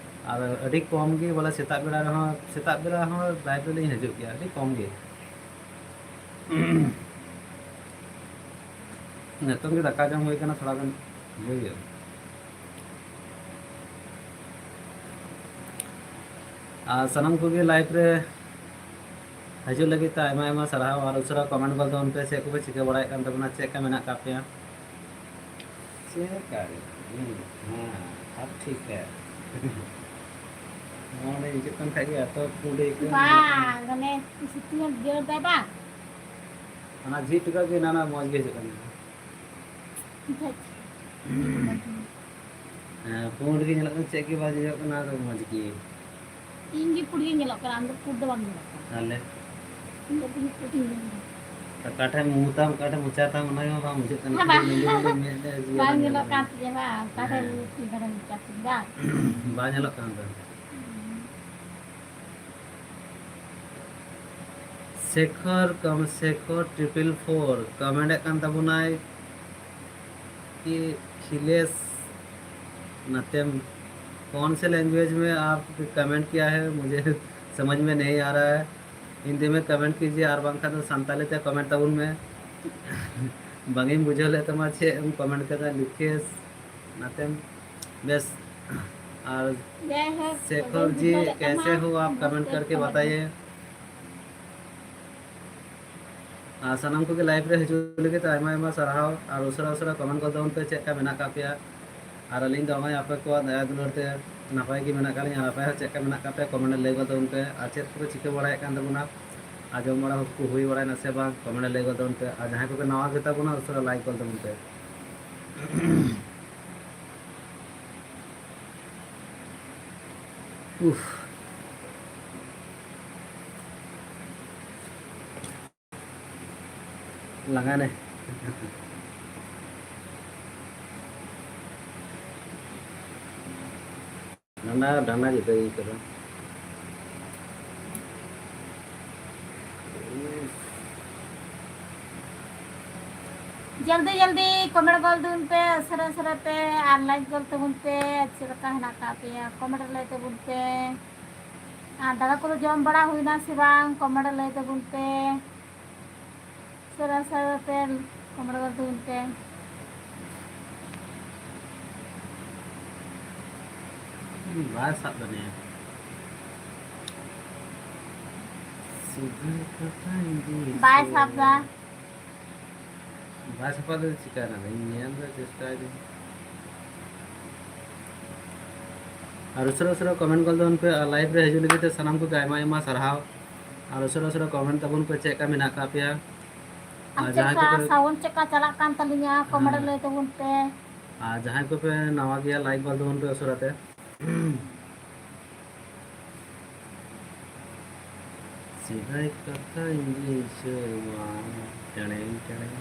ᱟᱨ ᱟᱹᱰᱤ ᱠᱚᱢ ᱜᱮ ᱵᱚᱞᱮ, ᱥᱮᱛᱟᱜ ᱵᱮᱲᱟ ᱨᱮᱦᱚᱸ, ᱥᱮᱛᱟᱜ ᱵᱮᱲᱟ ᱦᱚᱸ ᱞᱟᱭᱤᱵᱷ ᱨᱮᱞᱤᱧ ᱦᱤᱡᱩᱜ ᱜᱮᱭᱟ, ᱟᱹᱰᱤ ᱠᱚᱢ ᱜᱮ᱾ ᱱᱤᱛᱚᱝ ᱜᱮ ᱫᱟᱠᱟ ᱡᱚᱢ ᱦᱩᱭ ᱠᱟᱱᱟ, ᱛᱷᱚᱲᱟ ᱜᱟᱱ ᱤᱭᱟᱹ ᱦᱩᱭᱩᱜᱼᱟ᱾ ᱟᱨ ᱥᱟᱱᱟᱢ ᱠᱚᱜᱮ ᱞᱟᱭᱤᱵᱷ ᱨᱮ ᱦᱤᱡᱩᱜ ᱞᱟᱹᱜᱤᱫ ᱛᱮ ᱟᱭᱢᱟ ᱟᱭᱢᱟ ᱥᱟᱨᱦᱟᱣ᱾ ᱟᱨ ᱩᱥᱟᱹᱨᱟ ᱠᱚᱢᱮᱱᱴ ᱜᱚᱫ ᱛᱟᱵᱚᱱ ᱯᱮ, ᱪᱮᱫ ᱠᱚᱯᱮ ᱪᱤᱠᱟᱹ ᱵᱟᱲᱟᱭᱮᱫ ᱠᱟᱱ ᱛᱟᱵᱚᱱᱟ, ᱪᱮᱫ ᱞᱮᱠᱟ ᱢᱮᱱᱟᱜ ᱟᱠᱟᱫ ᱯᱮᱭᱟ? ᱪᱮᱫ ᱞᱮᱠᱟ ᱜᱮ? ᱦᱮᱸ, ᱦᱮᱸ, ᱟᱨ ᱴᱷᱤᱠ ᱜᱮ᱾ ᱱᱚᱰᱮ ᱦᱤᱡᱩᱜ ᱠᱟᱱ ᱠᱷᱟᱡ ᱜᱮ ᱮᱛᱚ ᱠᱩᱰᱤ ᱠᱚ ᱵᱟᱝ, ᱚᱱᱮ ᱥᱤᱛᱩᱝ ᱮ ᱡᱳᱨ ᱫᱟᱭ ᱵᱟᱝ? ᱚᱱᱟ ᱡᱷᱤᱡ ᱴᱚ ᱠᱟᱜ ᱜᱮ, ᱚᱱᱟ ᱢᱚᱡᱽ ᱜᱮ ᱦᱤᱡᱩᱜ ᱠᱟᱱᱟ᱾ ᱦᱮᱸ, ᱯᱩᱸᱰ ᱜᱮ ᱧᱮᱞᱚᱜ ᱠᱟᱱᱟ, ᱪᱮᱫ ᱜᱮ ᱵᱟᱝ ᱧᱮᱞᱚᱜ ᱠᱟᱱᱟ, ᱟᱨ ᱢᱚᱡᱽ ᱜᱮ᱾ ᱤᱧ ᱜᱮ ᱯᱩᱸᱰ ᱜᱤᱧ ᱧᱮᱞᱚᱜ ᱠᱟᱱᱟ, ᱟᱢ ᱫᱚ ᱯᱩᱸᱰ ᱫᱚ ᱵᱟᱢ ᱧᱮᱞᱚᱜ ᱠᱟᱱᱟ᱾ ᱛᱟᱦᱞᱮ? ᱤᱧ ᱫᱚ ᱯᱩᱸᱰ ᱯᱩᱸᱰ ᱜᱤᱧ ᱧᱮᱞᱚᱜ ᱠᱟᱱᱟ᱾ ᱚᱠᱟ ᱴᱷᱮᱱ ᱢᱩ ᱛᱟᱢ, ᱚᱠᱟ ᱴᱷᱮᱱ ᱢᱚᱪᱟ ᱛᱟᱢ, ᱚᱱᱟ ᱜᱮ ᱵᱟᱝ ᱵᱩᱡᱷᱟᱹᱜ ᱠᱟᱱᱟ᱾ ᱦᱮᱸ, ᱵᱟᱝ᱾ ᱠᱷᱟᱹᱞᱤ ᱞᱤᱸᱜᱤ ᱞᱤᱸᱜᱤ ᱢᱮᱫ ᱨᱮ ᱡᱤᱭᱟᱹ ᱵᱟᱝ ᱵᱟᱝ ᱧᱮᱞᱚᱜ ᱧᱮᱞᱚᱜ ᱠᱟᱱ ᱠᱟᱱᱟ᱾ ᱛᱤᱧᱟᱹ, ᱵᱟᱝ᱾ ᱚᱠᱟ ᱴᱷᱮᱱ ᱦᱮᱸ᱾ ᱢᱩ ᱛᱤ, ᱚᱠᱟ ᱴᱷᱮᱱ ᱢᱚᱪᱟ ᱛᱤᱧ, ᱵᱟᱝ? ᱵᱟᱝ ᱧᱮᱞᱚᱜ ᱠᱟᱱ ᱫᱚ᱾ ᱥᱮᱠᱷᱚᱨ ᱠᱚᱢ, ᱥᱮᱠᱷᱚᱨ triple four comment ᱮᱫ ᱠᱟᱱ ᱛᱟᱵᱚᱱᱟᱭ ᱠᱤ ᱠᱷᱤᱞᱮᱥ ᱱᱟᱛᱮᱢ, कौन से लैंग्वेज में आप कमेंट किया है, मुझे समझ में नहीं आ रहा है। हिंदी में कमेंट कीजिए, ᱟᱨ ᱵᱟᱝᱠᱷᱟᱱ ᱫᱚ ᱥᱟᱱᱛᱟᱞᱤ ᱛᱮ ᱠᱚᱢᱮᱱᱴ ᱛᱟᱵᱚᱱ ᱢᱮ᱾ ᱵᱟᱝ ᱤᱧ ᱵᱩᱡᱷᱟᱹᱣ ᱞᱮᱫ ᱛᱟᱢᱟ ᱪᱮᱫ ᱮᱢ ᱠᱚᱢᱮᱱᱴ ᱠᱟᱫᱟ, ᱞᱤᱠᱷᱮᱥ ᱱᱟᱛᱮᱢ᱾ ᱵᱮᱥ, ᱟᱨ ᱡᱟᱭᱦᱳᱠ, ᱥᱮᱠᱷᱚᱨ ᱵᱟᱹᱧ ᱡᱤ, ᱵᱩᱡᱷᱟᱹᱣ ᱞᱮᱫ ᱠᱮᱥᱮ ᱛᱟᱢᱟ, ᱦᱳ ᱟᱯ? ᱢᱚᱡᱽ ᱠᱚᱢᱮᱱᱴ ᱛᱮ ᱠᱟᱨᱠᱮ ᱠᱚᱢᱮᱱᱴ ᱢᱮ᱾ ᱵᱟᱛᱟᱭᱮ᱾ ᱟᱨ ᱥᱟᱱᱟᱢ ᱠᱚᱜᱮ ᱞᱟᱭᱤᱵᱷ ᱨᱮ ᱦᱤᱡᱩᱜ ᱞᱟᱹᱜᱤᱫ ᱛᱮ ᱟᱭᱢᱟ ᱟᱭᱢᱟ ᱥᱟᱨᱦᱟᱣ᱾ ᱟᱨ ᱩᱥᱟᱹᱨᱟ ᱩᱥᱟᱹᱨᱟ ᱠᱚᱢᱮᱱᱴ ᱜᱚᱫ ᱛᱟᱵᱚᱱ ᱯᱮ, ᱪᱮᱫ ᱞᱮᱠᱟ ᱢᱮᱱᱟᱜ ᱟᱠᱟᱫ ᱯᱮᱭᱟ᱾ ᱟᱨ ᱟᱹᱞᱤᱧ ᱫᱚ ᱱᱚᱜᱼᱚᱭ ᱟᱯᱮ ᱠᱚᱣᱟᱜ ᱫᱟᱭᱟ ᱫᱩᱞᱟᱹᱲ ᱛᱮ ᱱᱟᱯᱟᱭ ᱜᱮ ᱢᱮᱱᱟᱜ ᱟᱠᱟᱫ ᱞᱤᱧᱟ᱾ ᱟᱨ ᱟᱯᱮ ᱦᱚᱸ ᱪᱮᱫ ᱞᱮᱠᱟ ᱢᱮᱱᱟᱜ ᱟᱠᱟᱫ ᱯᱮᱭᱟ, ᱠᱚᱢᱮᱱᱴ ᱨᱮ ᱞᱟᱹᱭ ᱜᱚᱫ ᱛᱟᱵᱚᱱ ᱯᱮ᱾ ᱟᱨ ᱪᱮᱫ ᱠᱚᱯᱮ ᱪᱤᱠᱟᱹ ᱵᱟᱲᱟᱭᱮᱫ ᱠᱟᱱ ᱛᱟᱵᱚᱱᱟ, ᱟᱨ ᱡᱚᱢ ᱵᱟᱲᱟ ᱠᱚ ᱦᱩᱭ ᱵᱟᱲᱟᱭᱮᱱᱟ ᱥᱮ ᱵᱟᱝ, ᱠᱚᱢᱮᱱᱴ ᱨᱮ ᱞᱟᱹᱭ ᱜᱚᱫ ᱛᱟᱵᱚᱱ ᱯᱮ᱾ ᱟᱨ ᱡᱟᱦᱟᱸᱭ ᱠᱚᱯᱮ ᱱᱟᱣᱟ ᱜᱮᱛᱟ ᱵᱚᱱᱟ, ᱩᱥᱟᱹᱨᱟ ᱞᱟᱭᱤᱠ ᱜᱚᱫ ᱛᱟᱵᱚᱱ ᱯᱮ᱾ ᱩᱯᱷ᱾ ᱞᱟᱸᱜᱟ ᱱᱮ᱾ ᱰᱟᱸᱰᱟ, ᱰᱟᱸᱰᱟ ᱡᱩᱫᱟᱹ ᱜᱮ ᱟᱹᱭᱠᱟᱹᱜᱼᱟ᱾ ᱡᱚᱞᱫᱤ ᱡᱚᱞᱫᱤ comment ᱜᱚᱞ ᱛᱟᱵᱚᱱ ᱯᱮ, ᱩᱥᱟᱹᱨᱟ ᱩᱥᱟᱹᱨᱟ ᱛᱮ, ᱟᱨ like ᱜᱚᱞ ᱛᱟᱵᱚᱱ ᱯᱮ᱾ ᱪᱮᱫ ᱞᱮᱠᱟ ᱦᱮᱱᱟᱜ ᱟᱠᱟᱫ ᱯᱮᱭᱟ comment ᱨᱮ ᱞᱟᱹᱭ ᱛᱟᱵᱚᱱ ᱯᱮ᱾ ᱟᱨ ᱫᱟᱠᱟ ᱠᱚᱫᱚ ᱡᱚᱢ ᱵᱟᱲᱟ ᱦᱩᱭᱱᱟ ᱥᱮ ᱵᱟᱝ comment ᱨᱮ ᱞᱟᱹᱭ ᱛᱟᱵᱚᱱ ᱯᱮ᱾ ᱩᱥᱟᱹᱨᱟ ᱩᱥᱟᱹᱨᱟ ᱛᱮ comment ᱜᱚᱞ ᱛᱟᱵᱚᱱ ᱯᱮ᱾ ᱵᱟᱭ ᱥᱟᱵ ᱫᱟ ᱱᱤᱭᱟᱹ᱾ ᱥᱤᱫᱷᱟᱹ ᱠᱟᱛᱷᱟ ᱤᱧ ᱵᱟᱭ ᱥᱟᱵ ᱫᱟ᱾ ᱵᱟᱭ ᱥᱟᱵ ᱫᱟ, ᱪᱤᱠᱟᱹᱭᱮᱱᱟ? ᱤᱧ ᱧᱮᱞ ᱫᱟ, ᱪᱮᱥᱴᱟᱭ ᱫᱟᱹᱧ᱾ ᱟᱨ ᱩᱥᱟᱹᱨᱟ ᱩᱥᱟᱹᱨᱟ comment ᱜᱚᱞ ᱛᱟᱵᱚᱱ ᱯᱮ, ᱟᱨ live ᱨᱮ ᱦᱤᱡᱩᱜ ᱞᱟᱹᱜᱤᱫ ᱛᱮ ᱥᱟᱱᱟᱢ ᱠᱚᱜᱮ ᱟᱭᱢᱟ ᱟᱭᱢᱟ ᱥᱟᱨᱦᱟᱣ᱾ ᱟᱨ ᱩᱥᱟᱹᱨᱟ ᱩᱥᱟᱹᱨᱟ comment ᱛᱟᱵᱚᱱ ᱯᱮ, ᱪᱮᱫ ᱞᱮᱠᱟ ᱢᱮᱱᱟᱜ ᱟᱠᱟᱫ ᱯᱮᱭᱟ᱾ ᱟᱨ ᱟᱨ ᱪᱮᱫ ᱡᱟᱦᱟᱸᱭ ᱞᱮᱠᱟ ᱠᱚᱯᱮ sound ᱪᱮᱫ ᱞᱮᱠᱟ ᱪᱟᱞᱟᱜ ᱠᱟᱱ ᱛᱟᱹᱞᱤᱧᱟ comment ᱨᱮ ᱦᱮᱸ᱾ ᱞᱟᱹᱭ ᱛᱟᱵᱚᱱ ᱯᱮ᱾ ᱟᱨ ᱡᱟᱦᱟᱸᱭ ᱠᱚᱯᱮ ᱱᱟᱣᱟ ᱜᱮᱭᱟ, like ᱜᱚᱞ ᱛᱟᱵᱚᱱ ᱯᱮ ᱩᱥᱟᱹᱨᱟ ᱛᱮ᱾ ᱥᱮᱫᱟᱭ ᱠᱟᱛᱷᱟ ᱤᱧ ᱫᱤᱥᱟᱹᱭᱟ, ᱴᱮᱲᱮᱝ ᱴᱮᱲᱮᱝ᱾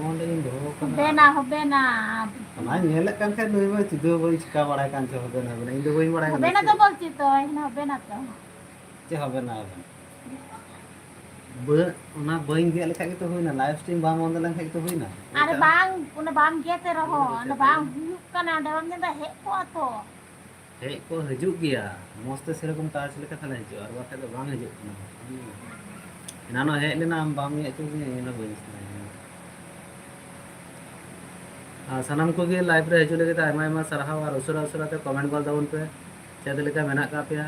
ᱚᱸᱰᱮᱧ ᱫᱚᱦᱚ ᱠᱟᱫᱟ᱾ ᱦᱚᱵᱮᱱᱟ, ᱦᱚᱵᱮᱱᱟ᱾ ᱚᱱᱟ ᱧᱮᱞᱮᱫ ᱠᱟᱱ ᱠᱷᱟᱡ ᱱᱩᱭ ᱢᱟ ᱪᱮᱫ ᱦᱚᱸ ᱵᱟᱹᱧ ᱪᱤᱠᱟ ᱵᱟᱲᱟᱭ ᱠᱟᱱ ᱪᱚ, ᱦᱚᱵᱮᱱᱟ, ᱦᱚᱵᱮᱱᱟ᱾ ᱤᱧ ᱫᱚ ᱵᱟᱹᱧ ᱵᱟᱲᱟᱭ ᱠᱟᱱᱟ ᱦᱚᱵᱮᱱᱟ ᱪᱮᱫ᱾ ᱫᱚ ᱵᱚᱞ ᱪᱮᱫ ᱫᱚ, ᱦᱚᱵᱮᱱᱟ ᱛᱚ᱾ ᱪᱮᱫ ᱦᱚᱵᱮᱱᱟ, ᱦᱚᱵᱮᱱᱟ? ᱵᱟᱹ-, ᱚᱱᱟ ᱵᱟᱹᱧ ᱜᱮᱫ ᱞᱮᱠᱷᱟᱡ ᱜᱮᱛᱚ ᱦᱩᱭᱱᱟ, live stream ᱵᱟᱝ ᱵᱚᱱᱫᱚ ᱞᱮᱱᱠᱷᱟᱡ ᱜᱮᱛᱚ ᱦᱩᱭᱱᱟ᱾ ᱟᱨ ᱮᱴᱟᱜ ᱵᱟᱝ, ᱚᱱᱟ ᱵᱟᱢ ᱜᱮᱫ ᱨᱮᱦᱚᱸ, ᱵᱟᱹᱧ ᱚᱸᱰᱮ ᱵᱟᱝ ᱜᱮᱫ᱾ ᱦᱩᱭᱩᱜ ᱠᱟᱱᱟ, ᱚᱸᱰᱮ ᱵᱟᱢ ᱧᱮᱞ ᱫᱟ, ᱦᱮᱡ ᱠᱚᱜᱼᱟ ᱛᱚ᱾ ᱦᱮᱡ ᱠᱚ ᱦᱤᱡᱩᱜ ᱜᱮᱭᱟ, ᱢᱚᱸᱡᱽ ᱛᱮ ᱥᱮᱨᱚᱠᱚᱢ touch ᱞᱮᱠᱷᱟᱡ ᱛᱟᱦᱞᱮ ᱦᱤᱡᱩᱜᱼᱟ, ᱟᱨ ᱵᱟᱠᱷᱟᱡ ᱫᱚ ᱵᱟᱝ ᱦᱤᱡᱩᱜ ᱠᱟᱱᱟ᱾ ᱮᱱᱟᱱᱚᱜ ᱦᱮᱡ ᱞᱮᱱᱟ, ᱟᱢ ᱵᱟᱢ ᱜᱮᱫ ᱦᱚᱪᱚ ᱠᱤᱫᱤᱧᱟ, ᱤᱧ ᱦᱚᱸ ᱵᱟᱹᱧ ᱥᱟᱱᱟᱧᱟ᱾ ᱟᱨ ᱥᱟᱱᱟᱢ ᱠᱚᱜᱮ live ᱨᱮ ᱦᱤᱡᱩᱜ ᱞᱟᱹᱜᱤᱫ ᱛᱮ ᱟᱭᱢᱟ ᱟᱭᱢᱟ ᱥᱟᱨᱦᱟᱣ, ᱟᱨ ᱩᱥᱟᱹᱨᱟ ᱩᱥᱟᱹᱨᱟ ᱛᱮ comment ᱜᱚᱞ ᱛᱟᱵᱚᱱ ᱯᱮ, ᱪᱮᱫ ᱞᱮᱠᱟ ᱢᱮᱱᱟᱜ ᱟᱠᱟᱫ ᱯᱮᱭᱟ᱾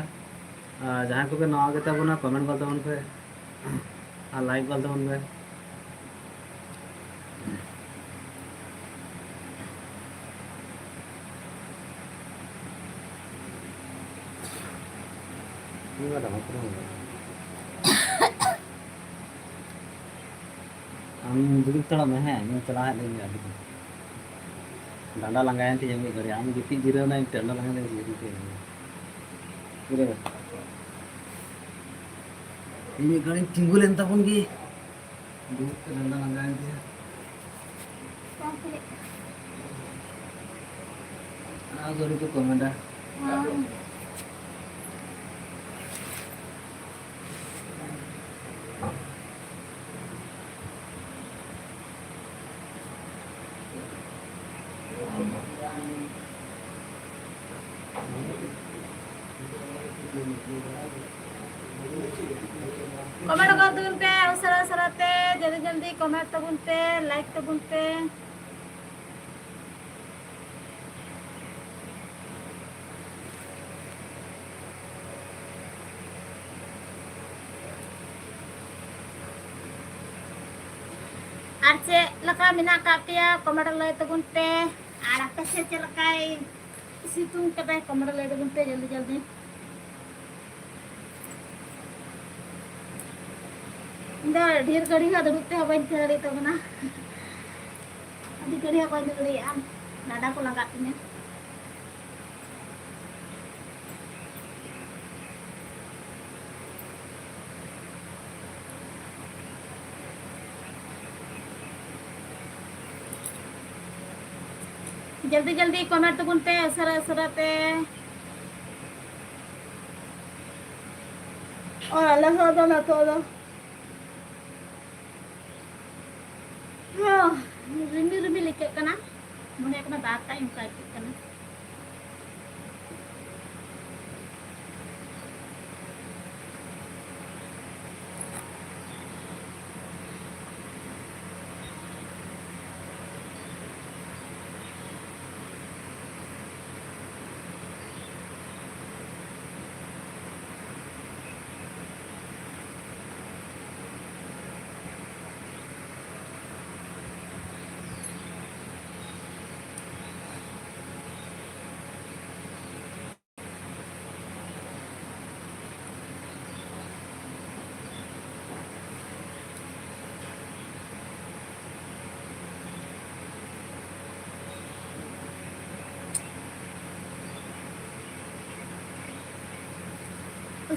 ᱟᱨ ᱡᱟᱦᱟᱸᱭ ᱠᱚᱯᱮ ᱱᱟᱣᱟ ᱜᱮᱛᱟ ᱵᱚᱱᱟ, comment ᱜᱚᱞ ᱛᱟᱵᱚᱱ ᱯᱮ ᱟᱨ like ᱜᱚᱞ ᱛᱟᱵᱚᱱ ᱯᱮ᱾ ᱟᱢ ᱫᱩᱲᱩᱵ ᱦᱟᱛᱟᱲᱚᱜ ᱢᱮ, ᱦᱮᱸ, ᱤᱧ ᱪᱟᱞᱟᱣ ᱦᱮᱡ ᱞᱮᱱ ᱜᱮ ᱟᱹᱰᱤ ᱫᱤᱱ᱾ ᱰᱟᱸᱰᱟ ᱞᱟᱸᱜᱟᱭᱮᱱ ᱛᱤᱧᱟ ᱢᱤᱫ ᱜᱷᱟᱹᱲᱤᱡ᱾ ᱟᱢ ᱜᱤᱛᱤᱡ ᱡᱤᱨᱟᱹᱣ ᱮᱱᱟ, ᱤᱧ ᱰᱟᱸᱰᱟ ᱞᱟᱸᱜᱟᱭᱮᱱ ᱛᱤᱧᱟ᱾ ᱯᱩᱨᱟᱹ ᱢᱤᱫ ᱜᱷᱟᱹᱲᱤᱡ ᱛᱤᱸᱜᱩ ᱞᱮᱱ ᱛᱟᱵᱚᱱ ᱜᱮ᱾ ᱫᱩᱲᱩᱵ ᱛᱮ ᱰᱟᱸᱰᱟ ᱞᱟᱸᱜᱟᱭᱮᱱ ᱛᱤᱧᱟ᱾ ᱟᱨ ᱜᱷᱟᱹᱲᱤ ᱠᱚ ᱠᱚᱢᱮᱰᱟ᱾ ᱠᱚᱢᱮᱱᱴ ᱜᱚᱫ ᱛᱟᱵᱚᱱ ᱯᱮ ᱩᱥᱟᱹᱨᱟ ᱩᱥᱟᱹᱨᱟ ᱛᱮ, ᱡᱚᱞᱫᱤ ᱡᱚᱞᱫᱤ ᱠᱚᱢᱮᱱᱴ ᱛᱟᱵᱚᱱ ᱯᱮ, ᱞᱟᱭᱤᱠ ᱛᱟᱵᱚᱱ ᱯᱮ᱾ ᱟᱨ ᱪᱮᱫ ᱞᱮᱠᱟ ᱢᱮᱱᱟᱜ ᱟᱠᱟᱫ ᱯᱮᱭᱟ, ᱠᱚᱢᱮᱱᱴ ᱞᱟᱹᱭ ᱛᱟᱵᱚᱱ ᱯᱮ᱾ ᱟᱨ ᱟᱯᱮ ᱥᱮᱫ ᱪᱮᱫ ᱞᱮᱠᱟᱭ ᱥᱤᱛᱩᱝ ᱠᱟᱫᱟᱭ, ᱠᱚᱢᱮᱱᱴ ᱞᱟᱹᱭ ᱛᱟᱵᱚᱱ ᱯᱮ ᱡᱚᱞᱫᱤ ᱡᱚᱞᱫᱤ᱾ ᱤᱧ ᱫᱚ ᱰᱷᱮᱨ ᱜᱷᱟᱹᱲᱤ ᱦᱚᱸ ᱫᱩᱲᱩᱵ ᱛᱮᱦᱚᱸ ᱵᱟᱹᱧ ᱛᱟᱦᱮᱸ ᱫᱟᱲᱮᱭᱟᱜ ᱛᱟᱵᱚᱱᱟ᱾ ᱟᱹᱰᱤ ᱜᱷᱟᱹᱲᱤ ᱦᱚᱸ ᱵᱟᱹᱧ ᱫᱩᱲᱩᱵ ᱫᱟᱲᱮᱭᱟᱜᱼᱟ, ᱰᱟᱸᱰᱟ ᱠᱚ ᱞᱟᱸᱜᱟᱜ ᱛᱤᱧᱟᱹ᱾ ᱡᱚᱞᱫᱤ ᱡᱚᱞᱫᱤ ᱠᱚᱢᱮᱱᱴ ᱛᱟᱵᱚᱱ ᱯᱮ, ᱩᱥᱟᱹᱨᱟ ᱩᱥᱟᱹᱨᱟ ᱛᱮ᱾ ᱚ, ᱟᱞᱮ ᱦᱚᱸ ᱟᱫᱚ ᱱᱤᱛᱚᱜ ᱫᱚ ᱚ, ᱨᱤᱢᱤᱞ ᱨᱤᱢᱤᱞ ᱟᱹᱭᱠᱟᱹᱜ ᱠᱟᱱᱟ, ᱢᱚᱱᱮ ᱦᱩᱭᱩᱜ ᱠᱟᱱᱟ ᱫᱟᱜᱟᱭ, ᱚᱱᱠᱟ ᱟᱹᱭᱠᱟᱹᱜ ᱠᱟᱱᱟ᱾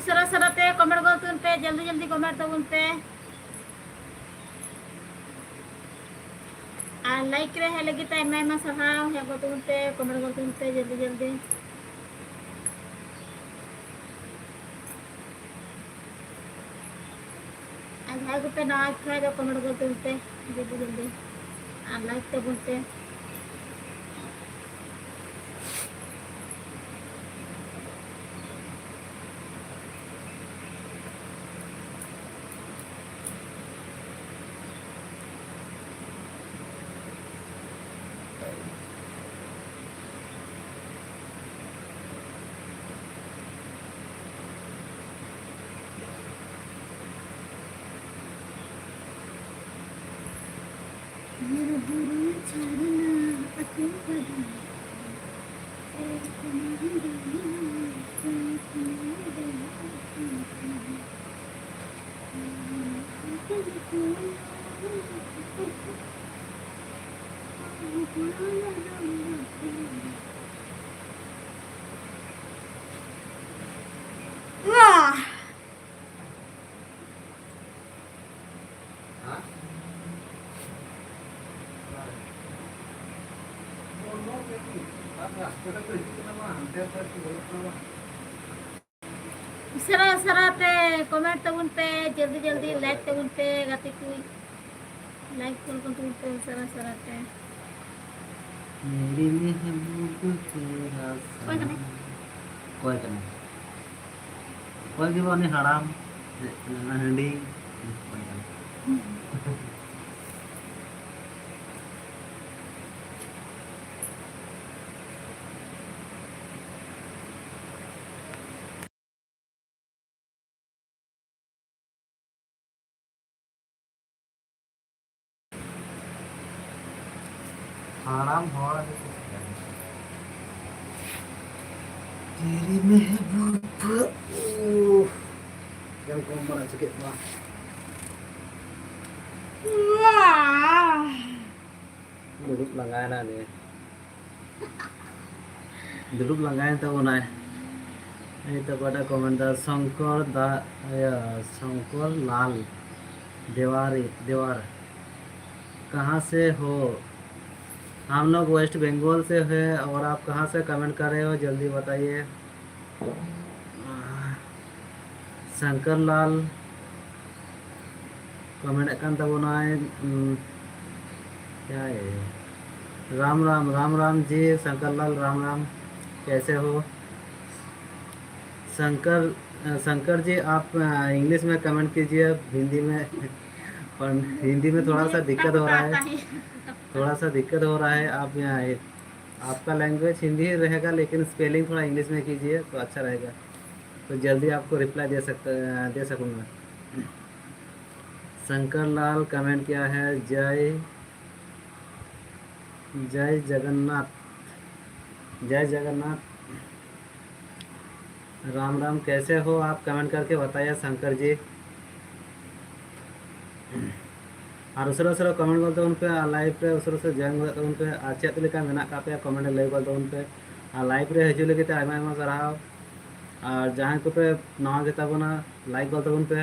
ᱥᱟᱨᱟ ᱥᱟᱨᱟ ᱛᱮ ᱠᱚᱢᱮᱱᱴ ᱜᱚᱫ ᱛᱟᱵᱚᱱ ᱯᱮ, ᱡᱚᱞᱫᱤ ᱡᱚᱞᱫᱤ ᱠᱚᱢᱮᱱᱴ ᱛᱟᱵᱚᱱ ᱯᱮ᱾ ᱟᱨ ᱞᱟᱭᱤᱠ ᱨᱮ ᱦᱮᱡ ᱞᱟᱹᱜᱤᱫ ᱛᱮ ᱟᱭᱢᱟ ᱟᱭᱢᱟ ᱥᱟᱨᱦᱟᱣ᱾ ᱦᱮᱡ ᱜᱚᱫ ᱛᱟᱵᱚᱱ ᱯᱮ, ᱠᱚᱢᱮᱱᱴ ᱜᱚᱫ ᱛᱟᱵᱚᱱ ᱯᱮ ᱡᱚᱞᱫᱤ ᱡᱚᱞᱫᱤ᱾ ᱟᱨ ᱡᱟᱦᱟᱸᱭ ᱠᱚᱯᱮ ᱱᱟᱣᱟ ᱠᱷᱟᱡ ᱫᱚ ᱠᱚᱢᱮᱱᱴ ᱜᱚᱫ ᱛᱟᱵᱚᱱ ᱯᱮ ᱡᱚᱞᱫᱤ ᱡᱚᱞᱫᱤ᱾ ᱟᱨ ᱞᱟᱭᱤᱠ ᱛᱟᱵᱚᱱ ᱯᱮ᱾ ᱵᱩᱨᱩ ᱪᱷᱟᱰᱱᱟ ᱟᱹᱛᱩ ᱯᱟᱲᱟ᱾ ᱩᱥᱟᱹᱨᱟ ᱩᱥᱟᱹᱨᱟ ᱛᱮ ᱠᱚᱢᱮᱱᱴ ᱛᱟᱵᱚᱱ ᱯᱮ, ᱡᱚᱞᱫᱤ ᱡᱚᱞᱫᱤ ᱞᱟᱭᱤᱠ ᱛᱟᱵᱚᱱ ᱯᱮ ᱜᱟᱛᱮ ᱠᱚ, ᱞᱟᱭᱤᱠ ᱠᱚᱞ ᱠᱚ ᱛᱟᱵᱚᱱ ᱯᱮ ᱩᱥᱟᱹᱨᱟ ᱩᱥᱟᱹᱨᱟ ᱛᱮ᱾ ᱢᱮᱨᱮ ᱢᱮᱦᱵᱩᱵ ᱛᱮᱨᱟ ᱚᱠᱚᱭ ᱠᱟᱱᱟᱭ? ᱚᱠᱚᱭ ᱠᱟᱱᱟᱭ? ᱚᱠᱚᱭ ᱜᱮ ᱵᱟᱝ, ᱩᱱᱤ ᱦᱟᱲᱟᱢ, ᱦᱟᱺᱰᱤ, ᱚᱠᱚᱭ ᱠᱟᱱᱟᱭ? ᱦᱟᱲᱟᱢ ᱦᱚᱲ ᱟᱹᱰᱤ ᱠᱩᱥᱤ ᱠᱟᱱ᱾ ᱛᱮᱨᱮ ᱢᱮᱦᱵᱩᱵ, ᱩᱦ, ᱡᱚᱢ ᱠᱚ ᱵᱟᱲᱟ ᱦᱚᱪᱚ ᱠᱮᱫ ᱠᱚᱣᱟ᱾ ᱫᱩᱲᱩᱵ ᱞᱟᱸᱜᱟᱭᱮᱱᱟ ᱱᱤᱭᱟᱹ᱾ ᱫᱩᱲᱩᱵ ᱞᱟᱸᱜᱟᱭᱮᱱ ᱛᱟᱵᱚᱱᱟᱭ᱾ ᱱᱤᱛᱚᱜ ᱚᱠᱟᱴᱟᱜ ᱠᱚᱢᱮᱱᱴ ᱫᱟ? ᱥᱚᱝᱠᱚᱨ ᱫᱟ, ᱤᱭᱟᱹ, ᱥᱚᱝᱠᱚᱨ ᱞᱟᱞ ᱫᱮᱣᱟᱨᱤ, ᱫᱮᱣᱟᱨ, ᱠᱟᱦᱟᱸ ᱥᱮ ᱦᱳ? हम लोग वेस्ट बंगाल से हैं। और आप कहाँ से कमेंट कर रहे हो, जल्दी बताइए। शंकर लाल कमेंट ᱠᱟᱱ ᱛᱟᱵᱚᱱᱟᱭ। क्या है? राम राम, राम राम जी शंकर लाल, राम राम। कैसे हो? शंकर, शंकर जी, आप इंग्लिश में कमेंट कीजिए, हिंदी में। और हिंदी में थोड़ा सा दिक्कत हो रहा है। थोड़ा सा दिक्कत हो रहा है। आप यहाँ, आपका लैंग्वेज हिंदी ही रहेगा, लेकिन स्पेलिंग थोड़ा इंग्लिश में कीजिए तो अच्छा रहेगा, तो जल्दी आपको रिप्लाई दे सकता, दे सकूँगा। शंकर लाल कमेंट किया है, जय, जय जगन्नाथ, जय जगन्नाथ। राम राम, कैसे हो आप? कमेंट करके बताइए शंकर जी। ᱟᱨ ᱩᱥᱟᱹᱨᱟ ᱩᱥᱟᱹᱨᱟ ᱠᱚᱢᱮᱱᱴ ᱜᱚᱫ ᱛᱟᱵᱚᱱ ᱯᱮ, ᱟᱨ ᱞᱟᱭᱤᱵᱷ ᱨᱮ ᱩᱥᱟᱹᱨᱟ ᱩᱥᱟᱹᱨᱟ ᱡᱚᱭᱮᱱ ᱜᱚᱫ ᱛᱟᱵᱚᱱ ᱯᱮ, ᱟᱨ ᱪᱮᱫ ᱞᱮᱠᱟ ᱢᱮᱱᱟᱜ ᱟᱠᱟᱫ ᱯᱮᱭᱟ ᱠᱚᱢᱮᱱᱴ ᱨᱮ ᱞᱟᱹᱭ ᱜᱚᱫ ᱛᱟᱵᱚᱱ ᱯᱮ᱾ ᱟᱨ ᱞᱟᱭᱤᱵᱷ ᱨᱮ ᱦᱤᱡᱩᱜ ᱞᱟᱹᱜᱤᱫ ᱛᱮ ᱟᱭᱢᱟ ᱟᱭᱢᱟ ᱥᱟᱨᱦᱟᱣ᱾ ᱟᱨ ᱡᱟᱦᱟᱸᱭ ᱠᱚᱯᱮ ᱱᱟᱣᱟ ᱜᱮ ᱛᱟᱵᱚᱱᱟ, ᱞᱟᱭᱤᱠ ᱜᱚᱫ ᱛᱟᱵᱚᱱ ᱯᱮ᱾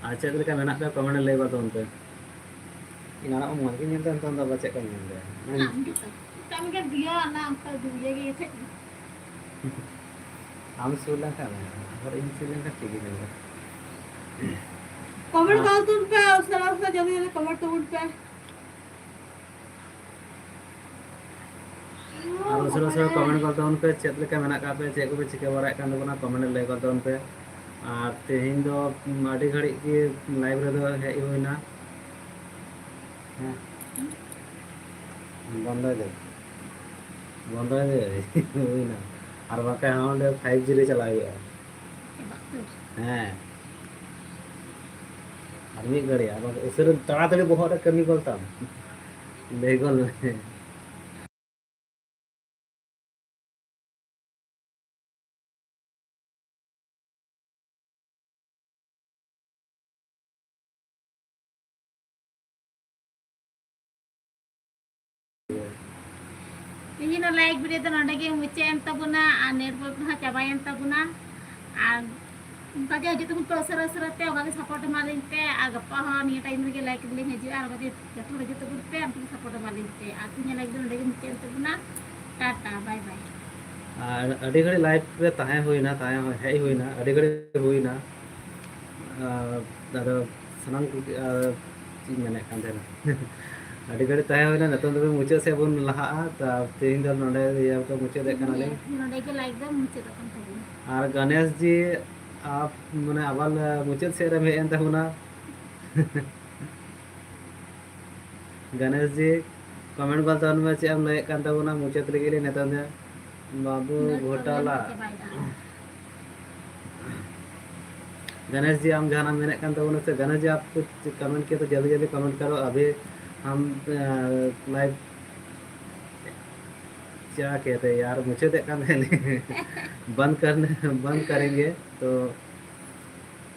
ᱟᱨ ᱪᱮᱫ ᱞᱮᱠᱟ ᱢᱮᱱᱟᱜ ᱯᱮᱭᱟ ᱠᱚᱢᱮᱱᱴ ᱨᱮ ᱞᱟᱹᱭ ᱜᱚᱫ ᱛᱟᱵᱚᱱ ᱯᱮ᱾ ᱮᱱᱟᱱᱚᱜ ᱢᱚᱡᱽ ᱜᱤᱧ ᱧᱮᱞ ᱛᱟᱦᱮᱸ, ᱱᱤᱛᱚᱝ ᱫᱚ ᱟᱵᱟᱨ ᱪᱮᱫ ᱠᱚᱧ ᱧᱮᱞ ᱫᱟ? ᱠᱟᱹᱢᱤ ᱜᱮ ᱫᱤᱭᱟ ᱚᱱᱟ ᱚᱱᱠᱟ ᱫᱩᱨᱤᱭᱟᱹ ᱜᱮ ᱤᱭᱟᱹ ᱴᱷᱮᱡ᱾ ᱟᱢ ᱥᱩᱨ ᱞᱮᱱᱠᱷᱟᱱ ᱵᱟᱝ, ᱟᱵᱟᱨ ᱤᱧ ᱥᱩᱨ ᱞᱮᱱᱠᱷᱟᱱ ᱴᱷᱤᱠ ᱜᱮ ᱧᱮᱞᱚᱜᱼᱟ᱾ ᱠᱚᱢᱮᱱᱴ ᱟᱨ ᱵᱟᱝ ᱛᱩᱱ ᱯᱮ, ᱩᱥᱟᱹᱨᱟ ᱩᱥᱟᱹᱨᱟ ᱡᱚᱞᱫᱤ ᱡᱚᱞᱫᱤ ᱠᱚᱢᱮᱱᱴ ᱛᱟᱵᱚᱱ ᱯᱮ᱾ ᱟᱨ ᱩᱥᱟᱹᱨᱟ ᱩᱥᱟᱹᱨᱟ ᱠᱚᱢᱮᱱᱴ ᱜᱚᱫ ᱛᱟᱵᱚᱱ ᱯᱮ, ᱪᱮᱫ ᱞᱮᱠᱟ ᱢᱮᱱᱟᱜ ᱟᱠᱟᱫ ᱯᱮ, ᱪᱮᱫ ᱠᱚᱯᱮ ᱪᱤᱠᱟᱹ ᱵᱟᱲᱟᱭᱮᱫ ᱠᱟᱱ ᱛᱟᱵᱚᱱᱟ, ᱠᱚᱢᱮᱱᱴ ᱨᱮ ᱞᱟᱹᱭ ᱜᱚᱫ ᱛᱟᱵᱚᱱ ᱯᱮ᱾ ᱟᱨ ᱛᱮᱦᱮᱧ ᱫᱚ, ᱩᱢ, ᱟᱹᱰᱤ ᱜᱷᱟᱹᱲᱤᱡ ᱜᱮ ᱞᱟᱭᱤᱵᱷ ᱨᱮᱫᱚ ᱦᱮᱡ ᱦᱩᱭᱱᱟ᱾ ᱦᱮᱸ᱾ ᱵᱚᱱᱫᱚᱭ ᱫᱟᱹᱧ᱾ ᱵᱚᱱᱫᱚᱭ ᱫᱟᱹᱧ᱾ ᱦᱩᱭᱱᱟ᱾ ᱟᱨ ᱵᱟᱝᱠᱷᱟᱱ ᱚᱸᱰᱮ ᱯᱷᱟᱭᱤᱵᱷ ᱡᱤ ᱨᱮ ᱪᱟᱞᱟᱜ ᱦᱩᱭᱩᱜᱼᱟ᱾ ᱦᱮᱸ᱾ ᱟᱨ ᱢᱤᱫ ᱜᱷᱟᱹᱲᱤᱡ, ᱟᱨ ᱵᱟᱝᱠᱷᱟᱱ ᱩᱥᱟᱹᱨᱟ ᱛᱟᱲᱟᱛᱟᱲᱤ ᱵᱚᱦᱚᱜ ᱨᱮ ᱠᱟᱹᱢᱤ ᱜᱚᱫ ᱛᱟᱢ᱾ ᱞᱟᱹᱭ ᱜᱚᱫ ᱢᱮ᱾ ᱛᱮᱦᱮᱧᱟᱜ live video ᱫᱚ ᱱᱚᱰᱮ ᱜᱮ ᱢᱩᱪᱟᱹᱫ ᱮᱱ ᱛᱟᱵᱚᱱᱟ ᱟᱨ network ᱦᱚᱸ ᱪᱟᱵᱟᱭᱮᱱ ᱛᱟᱵᱚᱱᱟ᱾ ᱟᱨ ᱚᱱᱠᱟ ᱜᱮ ᱦᱤᱡᱩᱜ ᱛᱟᱵᱚᱱ ᱯᱮ ᱩᱥᱟᱹᱨᱟ ᱩᱥᱟᱹᱨᱟ ᱛᱮ, ᱚᱱᱠᱟ ᱜᱮ support ᱮᱢᱟ ᱞᱤᱧ ᱯᱮ᱾ ᱟᱨ ᱜᱟᱯᱟ ᱦᱚᱸ ᱱᱤᱭᱟᱹ time ᱨᱮᱜᱮ live ᱨᱮᱞᱤᱧ ᱦᱤᱡᱩᱜᱼᱟ᱾ ᱟᱨ ᱚᱱᱠᱟ ᱜᱮ ᱡᱚᱛᱚ ᱦᱚᱲ ᱦᱤᱡᱩᱜ ᱛᱟᱵᱚᱱ ᱯᱮ, ᱚᱱᱠᱟ ᱜᱮ support ᱮᱢᱟ ᱞᱤᱧ ᱯᱮ᱾ ᱟᱨ ᱛᱮᱦᱮᱧᱟᱜ live ᱫᱚ ᱱᱚᱰᱮ ᱜᱮ ᱢᱩᱪᱟᱹᱫ ᱮᱱ ᱛᱟᱵᱚᱱᱟ᱾ Tata, bye bye᱾ ᱟᱨ ᱟᱹᱰᱤ ᱜᱷᱟᱹᱲᱤᱡ live ᱨᱮ ᱛᱟᱦᱮᱸ ᱦᱩᱭᱱᱟ, ᱛᱟᱦᱮᱸ ᱦᱮᱡ ᱦᱩᱭᱱᱟ, ᱟᱹᱰᱤ ᱜᱷᱟᱹᱲᱤᱡ ᱦᱩᱭᱱᱟ᱾ ᱟᱨ ᱟᱫᱚ ᱥᱟᱱᱟᱢ ᱠᱚᱜᱮ, ᱟᱨ ᱪᱮᱫ ᱤᱧ ᱢᱮᱱᱮᱫ ᱠᱟᱱ ᱛᱟᱦᱮᱱᱟ? ᱟᱹᱰᱤ ᱜᱷᱟᱹᱲᱤᱡ ᱛᱟᱦᱮᱸ ᱦᱩᱭᱱᱟ, ᱱᱤᱛᱚᱝ ᱫᱚ ᱢᱩᱪᱟᱹᱫ ᱥᱮᱫ ᱵᱚᱱ ᱞᱟᱦᱟᱜᱼᱟ᱾ ᱛᱚ ᱛᱮᱦᱮᱧ ᱫᱚ ᱱᱚᱰᱮ ᱤᱭᱟᱹ ᱠᱚ ᱢᱩᱪᱟᱹᱫᱮᱫ ᱠᱟᱱᱟᱞᱤᱧ᱾ ᱱᱚᱰᱮ ᱜᱮ live ᱫᱚ ᱢᱩᱪᱟᱹᱫ ᱟᱠᱟᱱ ᱛᱟᱵᱚᱱᱟ᱾ ᱟᱨ ᱜᱚᱱᱮᱥ ᱡᱤ, ᱟᱯ ᱢᱟᱱᱮ ᱟᱵᱟᱨ ᱢᱩᱪᱟᱹᱫ ᱥᱮᱫ ᱨᱮᱢ ᱦᱮᱡ ᱮᱱ ᱛᱟᱵᱚᱱᱟ᱾ ᱜᱚᱱᱮᱥ ᱡᱤ, comment ᱜᱚᱫ ᱛᱟᱵᱚᱱ ᱢᱮ, ᱪᱮᱫ ᱮᱢ ᱞᱟᱹᱭᱮᱫ ᱠᱟᱱ ᱛᱟᱵᱚᱱᱟ? ᱢᱩᱪᱟᱹᱫ ᱞᱟᱹᱜᱤᱫ ᱞᱤᱧ ᱱᱤᱛᱚᱝ ᱫᱚ᱾ ᱵᱟᱹᱵᱩ Network problem ᱜᱷᱳᱴᱟᱞᱟ᱾ ᱪᱟᱵᱟᱭᱮᱫᱟ᱾ गणेश जी, ᱟᱢ ᱡᱟᱦᱟᱱᱟᱜ ᱮᱢ ᱢᱮᱱᱮᱫ ᱠᱟᱱ ᱛᱟᱵᱚᱱᱟ ᱥᱮ? गणेश जी, आप कुछ comment किया तो जल्दी जल्दी comment करो, अभी हम, अ, live क्या कहते हैं यार, ᱢᱩᱪᱟᱹᱫᱮᱫ ᱠᱟᱱ ᱛᱟᱦᱮᱱᱟᱹᱧ᱾ बंद करने, बंद करेंगे तो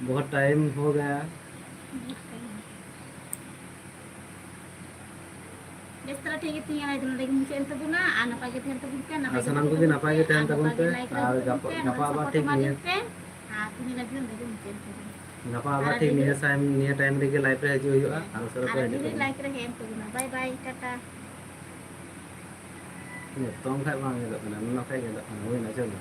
बहुत टाइम हो गया। ᱵᱮᱥ, ᱛᱟᱦᱞᱮ ᱴᱷᱤᱠ ᱜᱮᱭᱟ, ᱛᱮᱦᱮᱧᱟᱜ live ᱫᱚ ᱱᱚᱰᱮ ᱜᱮ ᱢᱩᱪᱟᱹᱫ ᱮᱱ ᱛᱟᱵᱚᱱᱟ᱾ ᱟᱨ ᱱᱟᱯᱟᱭ ᱜᱮ ᱛᱟᱦᱮᱱ ᱛᱟᱵᱚᱱ ᱯᱮ, ᱱᱟᱯᱟᱭ ᱟᱨ ᱜᱮ ᱥᱟᱱᱟᱢ ᱛᱟᱦᱮᱱ ᱠᱚᱜᱮ ᱛᱟᱵᱚᱱ ᱱᱟᱯᱟᱭ ᱯᱮ, ᱜᱮ ᱛᱟᱦᱮᱱ ᱟᱨ ᱛᱟᱵᱚᱱ ᱱᱚᱝᱠᱟ ᱯᱮ, ᱜᱮ live ᱨᱮ ᱟᱨ ᱦᱤᱡᱩᱜ ᱛᱟᱵᱚᱱ ᱜᱟᱯᱟ, ᱯᱮ, ᱜᱟᱯᱟ ᱱᱚᱝᱠᱟ ᱟᱵᱟᱨ support ᱴᱷᱤᱠ ᱮᱢᱟ ᱱᱤᱭᱟᱹ, ᱞᱤᱧ ᱯᱮ᱾ ᱟᱨ ᱛᱮᱦᱮᱧᱟᱜ live ᱫᱚ ᱱᱚᱰᱮ ᱜᱮ ᱢᱩᱪᱟᱹᱫ ᱮᱱ ᱛᱟᱵᱚᱱᱟ᱾ ᱜᱟᱯᱟ ᱟᱨ ᱟᱵᱟᱨ ᱟᱹᱰᱤ ᱴᱷᱤᱠ ᱱᱤᱭᱟᱹ ᱡᱳᱨ, time, ᱱᱤᱭᱟᱹ time ᱨᱮᱜᱮ live ᱨᱮ ᱦᱤᱡᱩᱜ ᱦᱩᱭᱩᱜᱼᱟ, ᱟᱨ ᱩᱥᱟᱹᱨᱟ ᱟᱨ ᱯᱮ ᱟᱹᱰᱤ ᱦᱤᱡᱩᱜ ᱡᱳᱨ ᱛᱟᱵᱚᱱᱟ᱾ Like ᱨᱮ ᱦᱮᱡ ᱮᱱ ᱛᱟᱵᱚᱱᱟ᱾ Bye bye, Tata. ᱱᱤᱛᱚᱝ ᱠᱷᱟᱡ ᱵᱟᱝ ᱜᱮᱫᱚᱜ ᱠᱟᱱᱟ, ᱱᱚᱣᱟ ᱠᱷᱟᱡ ᱜᱮᱫᱚᱜ ᱠᱟᱱᱟ, ᱦᱩᱭᱱᱟ, ᱪᱚᱞᱚ᱾